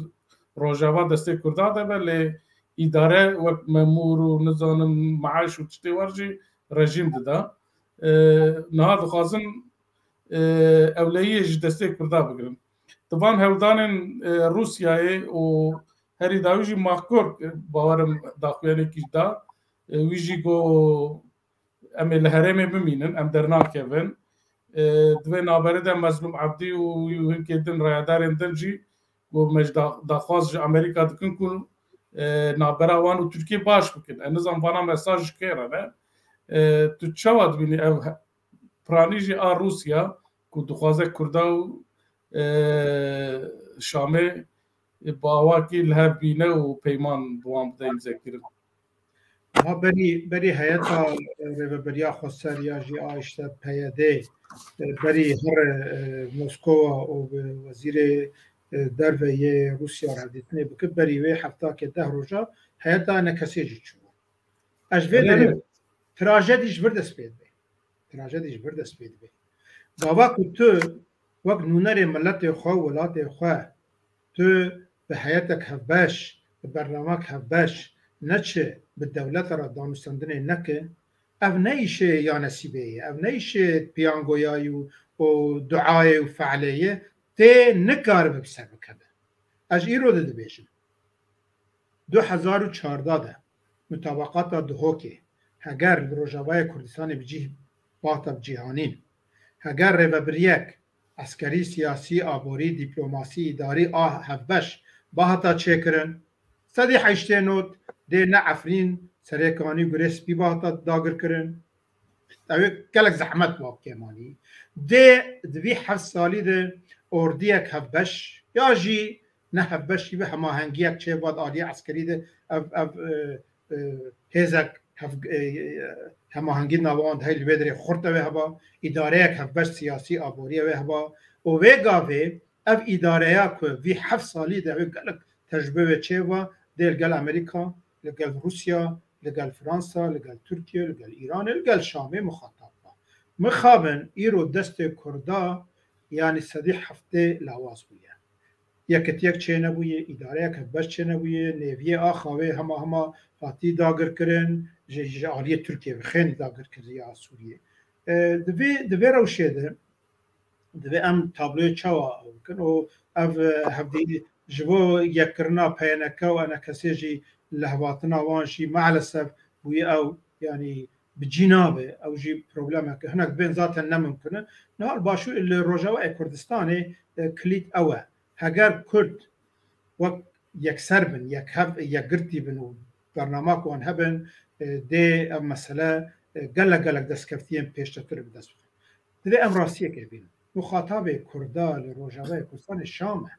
Rojava destê Kurda de be, lê îdare wek memûr û nizanim maaş û tiştê wer jî rejîm dida. E, niha dixwazin, e, ewleyiyê ji destê Kurda bigirin. Di van hewldanên, e, Rûsyayê û herî dawî jî Makor, e, bawerim daxuyanekî da, E, wî jî got, em ê li herêmê bimînin, em dernakevin. E, di vê navberê de Mezlûm Ebdî û hinkê din rayedarên din jî got, me ji da-, daxwaz ji Amerîka dikin ku, e, navbera wan û Tirkiyê baş bikin. Ez nizanim vana mesaj ji kê re ne. E, tu çawa dibînî ev he-, piranî jî a Rûsya ku dixwaze Kurda û, e, Şamê, e, bi awakî li hev bîne û peyman bi wan bide îmzekirin? Ha, berî, berî heyeta, e, Rêveberiya Xweser ya jî a işte P Y D, e, berî here, e, Moskova û bi wezîrê, e, derve yê Rûsya re hevdîtinê bike, berî wê heftakê deh roja heyeta enekesê jî çû. Ez vê Evet, derê evet. Trajedî ji vir dest pê dibe. Trajedî ji vir dest pê dibe. Gava ku tu wek nûnerê miletê xwe, welatê xwe, tu bi heyetek hevbeş, bi bernamek hevbeş neçi bi dewleta re danûstendinê neke, ev ne îşê ya nesîbê ye, ev ne îşê piyangoya ye û, û duayê û fe'lê ye, tê nikaribe bi ser bikeve. Ez îro de dibêjim. Du hezar û çardeh de mutabaqata Duhokê, heger li Rojavayê Kurdistanê bi cih bata bi cîhanîn, heger rêvebiriyek eskerî, siyasî, aborî, dîplomasî, îdarî a hevbeş bahata çêkirin, sedî heştê not dê ne Efrîn Serêkanî û Gurê Spî bahata dagirkirin. Ew ê gelek zehmet wa kêmanî. Dê di vî heft salî de ordiyek hevbeş ya jî ne hevbeş jî bi hemahengiyek çêba di aliyê eskerî de ev, ev, e, e, hêzek hev-, e, e, hemahengî nava wan de hey li wê derê xurt ew ê heba, îdareyek hevbeş siyasî, aborî ew ê heba. Û wê gavê ev îdareya ku vî heft salî de ew ê gelek tecrube wê çêba, dê li gel Amerîka, li gel Rûsya, li gel Fransa, li gel Tirkiye, li gel Îranê, li gel Şamê muxatab ba. Mixabin îro destê Kurda, yanî sedî heftê lawaz bûye. Yekitiyek çênebûye, îdareyek hevbeş çênebûye, nêviyê axa wê hema hema hatî dagirkirin, ji, ji aliyê Tirkiye ve xênî dagirkiriye a Sûriyê. E, di vê, di vê rewşê de, divê em tabloyê çawa bikin û ev, e, hevdî ji bo yekkirina P Y N K û enekesê jî lehvatina wan jî maalesef bûye ew, yanî bi cî nabe, ew jî problemek e. Hinek bên zaten ne mimkun e. Niha li Başûr, li Rojavayê Kurdistanê, e, kilît ew e. Heger Kurd wek yekser bin, yekhev-, yekgirtî bin û bernama ku wan hebin, e, dê ev mesele, e, gelek, gelek destkeftiyên pêştetir bi dest bixin. Divê em rastiyekê bînin. Muxatabê Kurda li Rojavayê Kurdistanê Şam e.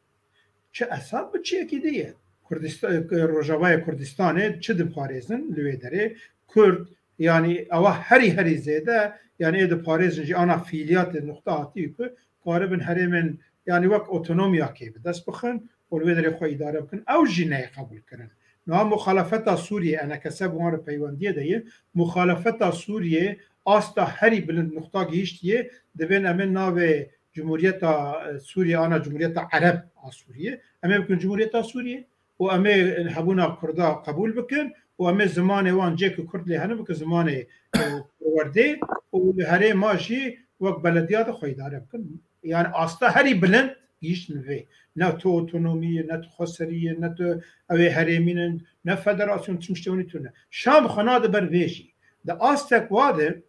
Çi Esad bi çi yekî dî ye. Kurdista-, Rojavayê Kurdistanê çi diparêzin li wê derê? Kurd, yanî ewa herî herî zêde, yanî ê diparêzin jî ana fîliyatê nuqta hatî ku karibin herêmên, yanî wek otonomiyakê bi dest bixin û li wê derê xwe îdare bikin. Ew jî neyê qebûlkirin. Niha muxalefeta Sûriyê, enekese bi wan re peywendiyê de ye, muxalefeta Sûriyê asta herî bilind nuqta gihîştiye, divên em ê navê Cumhuriyeta, e, Sûriyê, ana Cumhuriyeta Ereb a Sûriyê, em ê bikin Cumhuriyeta Sûriyê û em ê hebûna Kurda qebûl bikin û em ê zimanê wan cê ku Kurd lê hene bikin zimanê, e, perwerdê û li herêma jî wek belediya de xwe îdare bikin. Yani asta herî bilind gihîştin vê. Ne tu otonomî ye, ne tu xweserî ye, ne tu ew ê herêmî ne, ne federasyon, tişt tiştê winî tune. Şam xwe nade ber vê jî. Di astek wa de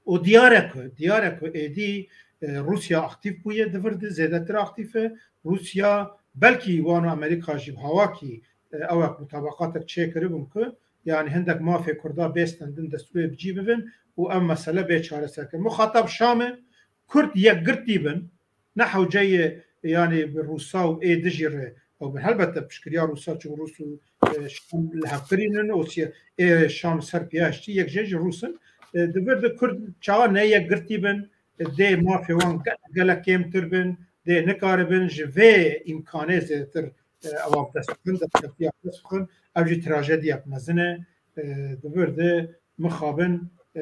û diyar e ku, diyar e ku êdî, e, Rûsya aktîf bûye di vir de, zêdetir aktîf e. Rûsya belkî wan û Amerîka jî bi hawakî, e, ewek mutabaqatek çêkiribûn ku, yani hindek mafê Kurda bê stendin destûrê bi cî bibin û ev mesele bê çareserkirin. Muxatab Şam e, Kurd yekgirtî bin, ne hewceyê, yani bi Rûsa û ê dijî re ew bin. Helbette piştgiriya Rûsa, çi Rûs û, e, Şam li hev kirînin û siye-, ê Şam ser piya hiştî, yek jê jî Rûs in. E, di vir de Kurd çawa ne yekgirtî bin, e, dê mafê wan ge-, gelek kêmtir bin, dê nikaribin ji vê îmkanê zêdetir, e, ewa bi dest bixin, destkeftî ya bi dest bixin. Ev jî trajediyek mezin e. E, di vir de mixabin, e,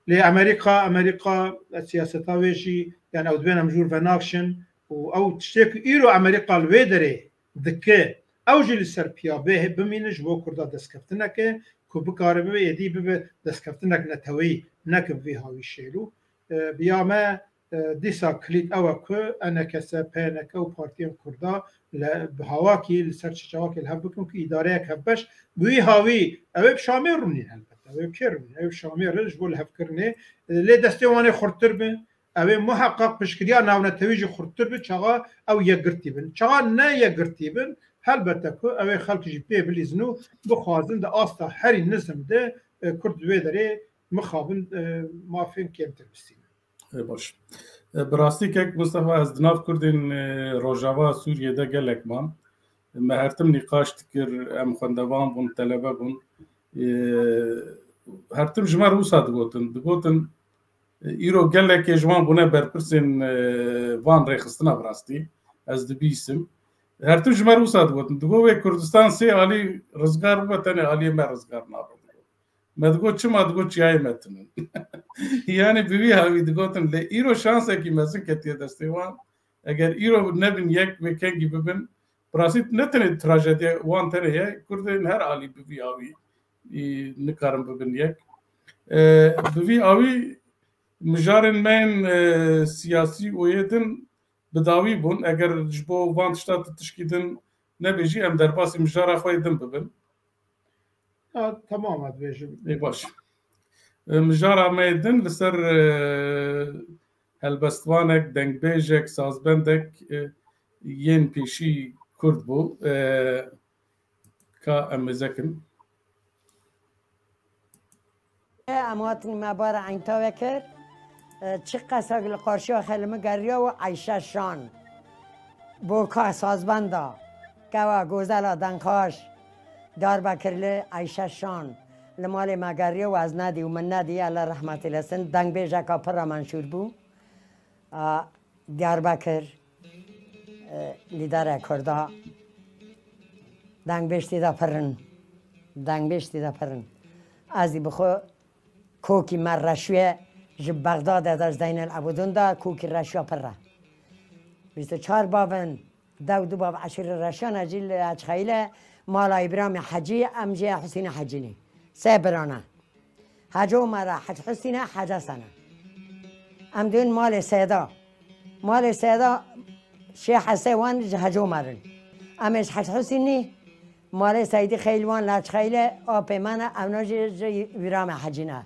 lê Amerîka, Amerîka, e, siyaseta wê jî, yani ew dibên em jûr venakşin û ew tiştê ku îro Amerîka li wê derê dike, ew jî li ser piya bê bimîne ji bo Kurda destkeftineke ku bikare bibe êdî bibe destkeftinek neteweyî, neke bi vî hawî şêl û, e, bi ya me, e, dîsa kilît ew e ku enekese, P N K û partiyên Kurda li, bi hawakî li ser çi çawakê li hev bikin ku îdareyek hevbeş bi wî hawî ew ê bi Şamê rûnîn helbete. Ew kêr bin, ew şamêr in ji bo lihevkirinê. Lê destê wan ê xurttir bin. Ew ê muheqeq piştgiriya navnetewî jî xurttir bi, çaxa ew yekgirtî bin. Çaxa ne yekgirtî bin, helbete ku ew ê xelk jî pê bilîzin û bixwazin di asta herî nizm de, e, Kurd di wê derê mixabin, e, mafên kêmtir bistînin. Ê baş. E, bi rastî kek Mustafa, ez di nav Kurdên, e, Rojava Sûriyê de gelek mam. Me her tim nîqaş dikir, em xwendevan bûn, telebe bûn. E, her tim ji me re wisa digotin. Digotin, e, îro gelekê ji wan bûne berpirsên, e, van rêxistina bi rastî. Ez dibîsim. Her tim ji me re wisa digotin. Digot wê Kurdistan sê alî rizgar bibe, tenê aliyê me rizgar nabe. Me digot, çima? Digot, çiyayê me tune. Yanî bi vî hawî digotin, lê îro şansekî mezin ketiye destê wan. Eger îro nebin yek, wê kengî bibin, bi rastî ne tenê trajediya wan tenê ye, Kurdên her alî bi vî hawî, î, nikarin bibin yek. E, bi vî hawî mijarên me yên, e, siyasî û yê din bi dawî bûn. Eger ji bo van tişta tu tişkî din nebêjî, em derbasî mijara xwe yê din bibin. Ha, temam e dibêjim. Ê, baş. E, mijara me yê din li ser, e, helbestvanek, dengbêjek, sazbendek, e, yên pêşî Kurd bû. E, ka em mêze kin. Em hatin me bara Eynî Tawê kir. Çi qesek li qarşiya xwe li min geriya û Eyşe Şan. Boka sazbenda. Kewa Gozela Denqaş. Diyarbekirli Eyşe Şan. Li malê me geriya û ez nedî û min nedî, Allah rehmetî lesin. Dengbêjeka pir e, menşûr bû. A, Diyarbekir, e, lîderê Kurda, dengbêj tê de pir in. Dengbêj tê de pir in. Ez ê bi xwe kokî me reşûye ji Bexdadê de, ji Zeynel Ebûdin de, kokî reşûya pir e. Bîst û çar bav in, dew du bav eşîrê reşan e, jî li Hec Xeyîle, mala Îbramê Hecî, em jî Husînê Hecî ne. Sê bira ne. Hec Omer e, Hec Husîn e, Hec Hesen e. Em dibin malê Seyda. Malê Seyda, şêx Hesê wan ji Hec Omer in. Em ê ji Hec Husîn nî, malê Seydî Xeyl wan li Hec Xeyl e, apê me ne, ewna jî ji Wîramê Hecî ne.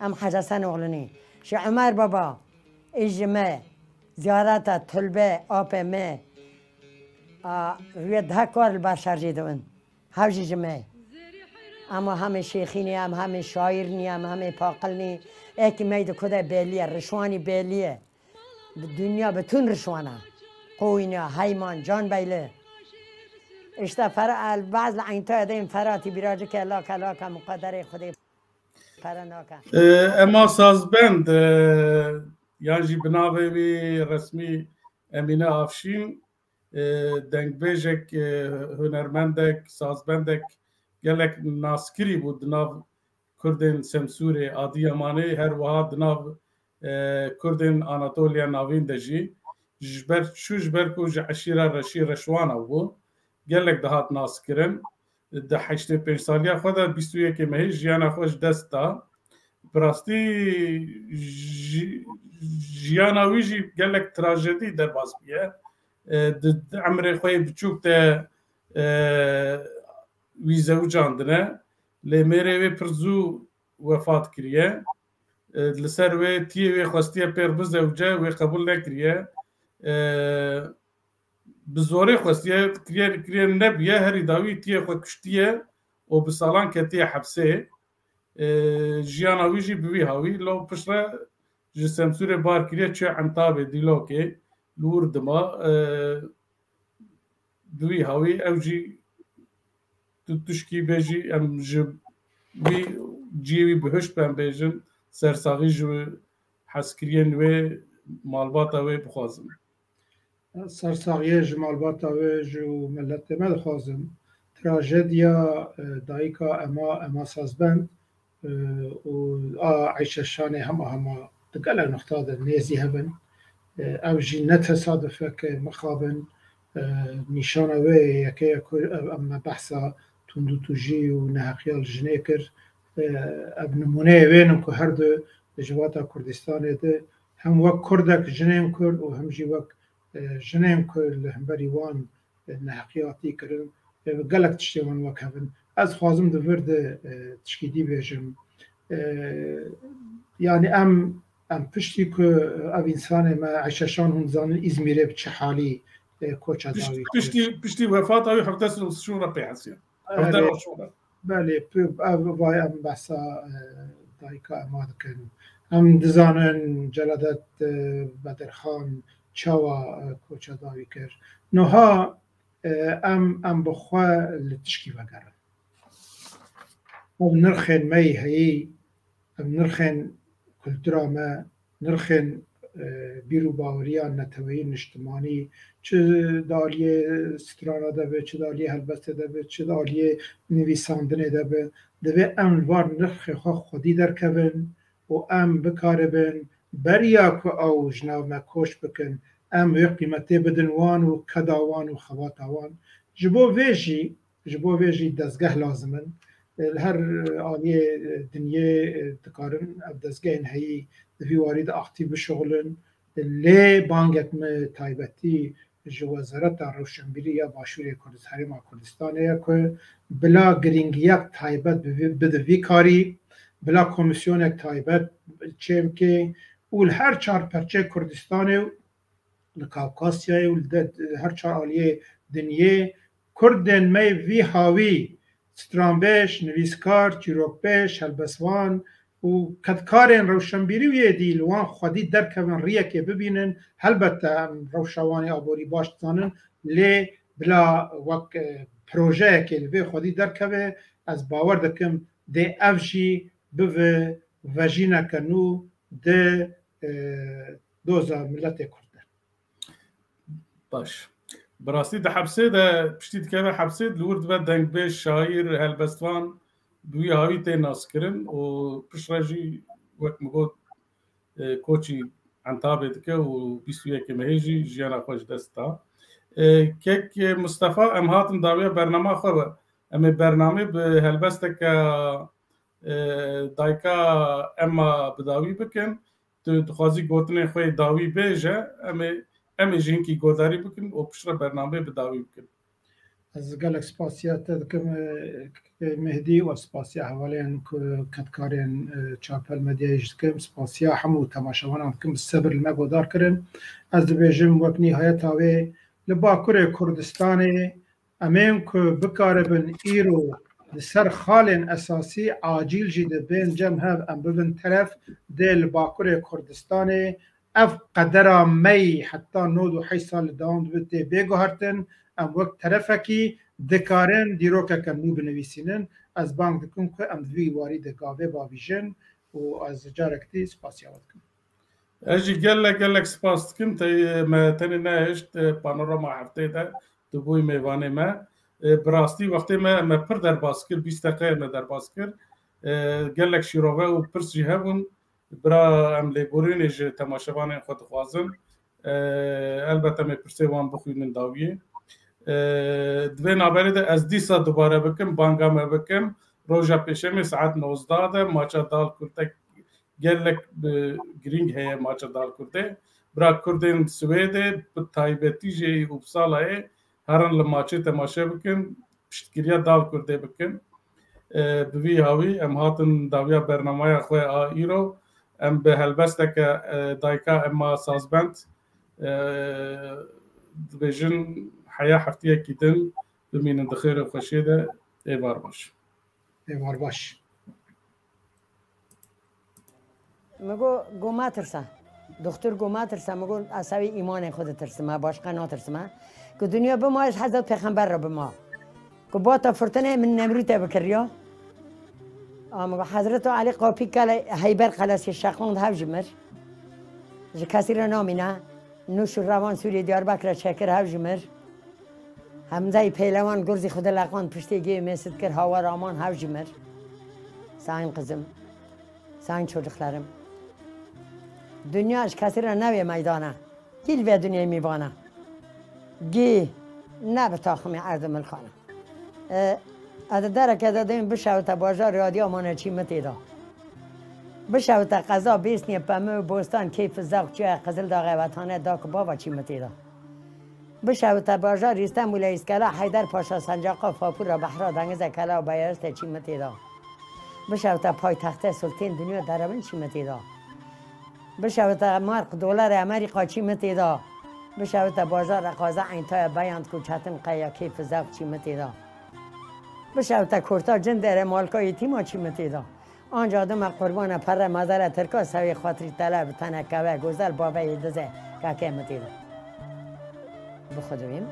Em Hec Hesen oxlu nî. Şêx Omer Baba, î ji me, ziyareta Tulbe, apê me, a, rûyê deh kar li ber şerjê dibin. Hev jî ji me. Em hemê şêxî nî, em hemê şaîr nî, em hemê paqil nî. Êkî me yê di ku de bêlî ye, rişwanî bêlî ye. Bi dinya bütün rişwan e. Qoyna, Heyman, Canbeyli. İşte Fer-, el-, baz li Eynî Tawê de yên Feratî bîracike lake lake muqederê Xwedê pere nake. E, ema sazbend, e, yan jî bi navê wî resmî Emîne Afşîn, e, dengbêjek, e, hunermendek, sazbendek gelek naskirî bû di nav Kurdên Semsûrê, Adiyamanê, her wiha di nav, e, Kurdên Anatoliya Navîn de jî. Ji ber çû, ji ber ku ji eşîra Reşî Reşwana bû, gelek dihat naskirin. Di heştê pênc saliya xwe de, bîst û yekê mehê jiyana xwe ji dest da. Bi rastî jî, jiyana wî jî gelek trajedî derbas bûye. E, di, di emrê xwe yê biçûk de, e, wî zewicandine. Lê mêrê wê pir zû wefat kiriye. E, li ser wê tiyê wê xwestiye pêr bizewce, wê qebûl nekiriye. E, bi zorê xwestiye, kiriye, kiriye nebûye, herî dawî tiyê xwe kuştiye û bi salan ketiye hepsê. E, jiyana wî jî bi vî hawî, lo piştre ji Semsûrê bar kiriye, çûye Entabê, Dîlokê, li wir dima, e, bi vî hawî ew jî tu tişkî bêjî, em ji wî cihê wî bihişt ben bêjin, sersaxî ji hezkiriyên wê malbata wê bixwazin. Sersaxiyê ji malbata wê ji û miletê me dixwazim. Trajediya, e, dayika Ema, Ema Sazbend, e, û a Eyşe Şanê hema hema di gelek nixta de nêzî hebin. E, ew jî ne tesaduf e ke mixabin, e, nîşana wê yekê ye ku ev, em me behsa tundûtûjî û neheqiya li jinê kir. E, ev nimûneyê wê ne ku her du di civata Kurdistanê de hem wek Kurdek jinên Kurd û hem jî wek e, jinên ku li hemberî wan, e, neheqiyatî kirin, e, gelek tiştê wan wek hev in. Ez xwazim di vir de, e, tişkî dî bêjim. E, yanî em em piştî ku ev însanê me Eyşe Şan hûn dizanin Îzmîrê bi çi halî e, koça dawî kir. Piştî, piştî wefata wî hevdeh sal şûna pê hesiya. Hevdeh Erê, şûna. Belê, pi- ev vay em behsa e, dayika Ema dikin. Em dizanin Celadet e, Bedirxan çawa e, koça dawî kir. Niha e, em em bi xwe li tişkî vegerin. Ev nirxên me yî heyî, ev nirxên kultura me, nirxên e, bîr û baweriya neteweyî, niştimanî, çi di aliyê strana de be, çi di aliyê helbestê de be, çi di aliyê nivîsandinê de be, divê em li van nirxê xwe xwedî derkevin û em bikaribin beriya ku ew ji nav me koç bikin, em wê qîmetê bidin wan û keda wan û xebata wan. Ji bo vê jî, ji bo vê jî dezgeh lazim in. Li her aliyê dinyê dikarin ev dezgehên heyî di vî warî de aktîf bişuxulin. Lê bangek min taybetî ji Wezareta Rewşenbîrî ya Başûrê Kurd-, Herêma Kurdistanê ye ku bila girîngiyek taybet bi vî- bide vî karî, bila komîsyonek taybet çêbike û li her çar perçeyê Kurdistanê û li Kawkasyayê û li de-, her çar aliyê dinyê Kurdên me vî hawî stranbêj, nivîskar, çîrokbêj, helbestvan û kedkarên rewşenbîrî û yê dî li wan xwedî derkevin, riyekê bibînin. Helbette em rewşa wan ê aborî baş dizanin, lê bila wek e, projeyekê li vê xwedî derkeve, ez bawer dikim dê ev jî bive vejîneke nû di e, doza miletê Kurd de. Baş. Bi rastî di hepsê de piştî dikeve hepsê, li wir dibe dengbêj, şaîr, helbestvan, bi wî hawî tê naskirin û piştre jî wek min got, e, koçî Entabê dike û bîst û yekê mehê jî jiyana xwe ji dest da. E, kek, e, Mistefa, em hatin dawiya bernama xwe ve. Em ê bernamê bi helbesteke, e, dayika Emma bi dawî bikin. Tu dixwazî gotinên xwe yê dawî bêje, em ê, em ê jî hinkî guhdarî bikin û piştre bernameyê bi dawî bikin. Ez gelek spasiya te dikim, e, Mehdî, û spasiya hevalên ku kedkarên, e, Çarpel Medyayê jî dikim, spasiya hemû temaşevanan dikim, bi sebir li me guhdar kirin. Ez dibêjim wek nîhayeta wê li Bakurê Kurdistanê em ên ku bikaribin îro li ser xalên esasî acîl jî dê bên cem hev, em bibin teref, dê li Bakurê Kurdistanê ev qedera me yî heta nod û heşt sal li dewam dibe tê bê guhertin, em wek terefekî dikarin dîrokeke nû binivîsînin. Ez bang dikim ku em di vî warî de gavê bavîjin û ez carek dî spasiya we dikim. Ez jî gelek gelek spas dikim. Te, me tenê nehişt, e, panorama heftê de tu bûyî mêvanê me. E, bi rastî wextê me, me pir derbas kir, bîst deqeyê me derbas kir. E, gelek şîrove û pirs jî hebûn. Bira em lêborînê ji temaşevanên xwe dixwazin. E, elbet em ê pirsê wan bixwînin dawiyê. E, di vê navberê de ez dîsa dubare bikim, banga me bikim. Roja pêşemê saet nozdeh de maça Dal Kurtek gelek bi girîng heye maça Dal Kurdê. Bira Kurdên Swêdê, bi taybetî jî Uppsalayê, herin li maçê temaşe bikin, piştgiriya Dal Kurdê bikin. E, bi vî hawî em hatin dawiya bernamaya xwe a îro. Em bi helbesteke, e, dayika Emma Sazbend, e, dibêjin heya heftiyekî din bimînin di xêr û xweşiyê de. Êvar baş. Êvar baş. Min got, got, "Metirse." Doktor got, "Metirse." Min got, "Ez sewê îmanê xwe ditirsim, ez başqa natirsim." Ku dinya bima, ez hezret pêxember re bima. Ku bata firtinê min Nemrûtê bikiriya. A min got, "Hezreto Elî Qapî kele Heyber Qelesê şeqand hev ji mir. Ji kesî re namîne. Nûş û Revan Sûriyê Diyarbekir re çekir hev ji mir." Hemzeyî peylewan gurzî xwe dileqand piştê gê mêsit kir, hawa raman hev ji mir. Sayın kızım, sayın çocuklarım. Dinya ji kesî re newê meydana. Hîl vê dinyayê mîvana. Gî ne bi taximê erd û milkana. E, ez di dereke de dêm bişewite bajarê Adiyamanê çî min tê da. Bişewite qeza Bêsniyê Pemû, Bostan, Keyf, Zexçiya, Qizildaxê, Wetane, Dak û Bava çî min tê da. Bişewite bajarê Îstanbulê, Îskela, Heyder Paşa, Sencaqa, Fapûra, Behra, Dengize, Kela, Beyeristê çî min tê da. Bişewte paytextê Sultên Dinya Derebin çî min tê da. Bişewte mark dolarê Amerîka çî min tê da. Bişewte bajarê qaza Eynîtaya Beyant ku çetin qeya kêf û zewq çî min tê da. Bişewte kurta cindêrê malka yetîma çî min tê da. Anca dime qurbana perre mezara Tirka sewê xatirî tele bi tenekeve gozel baveyê dize keke min tê da. Bi xwe divêm.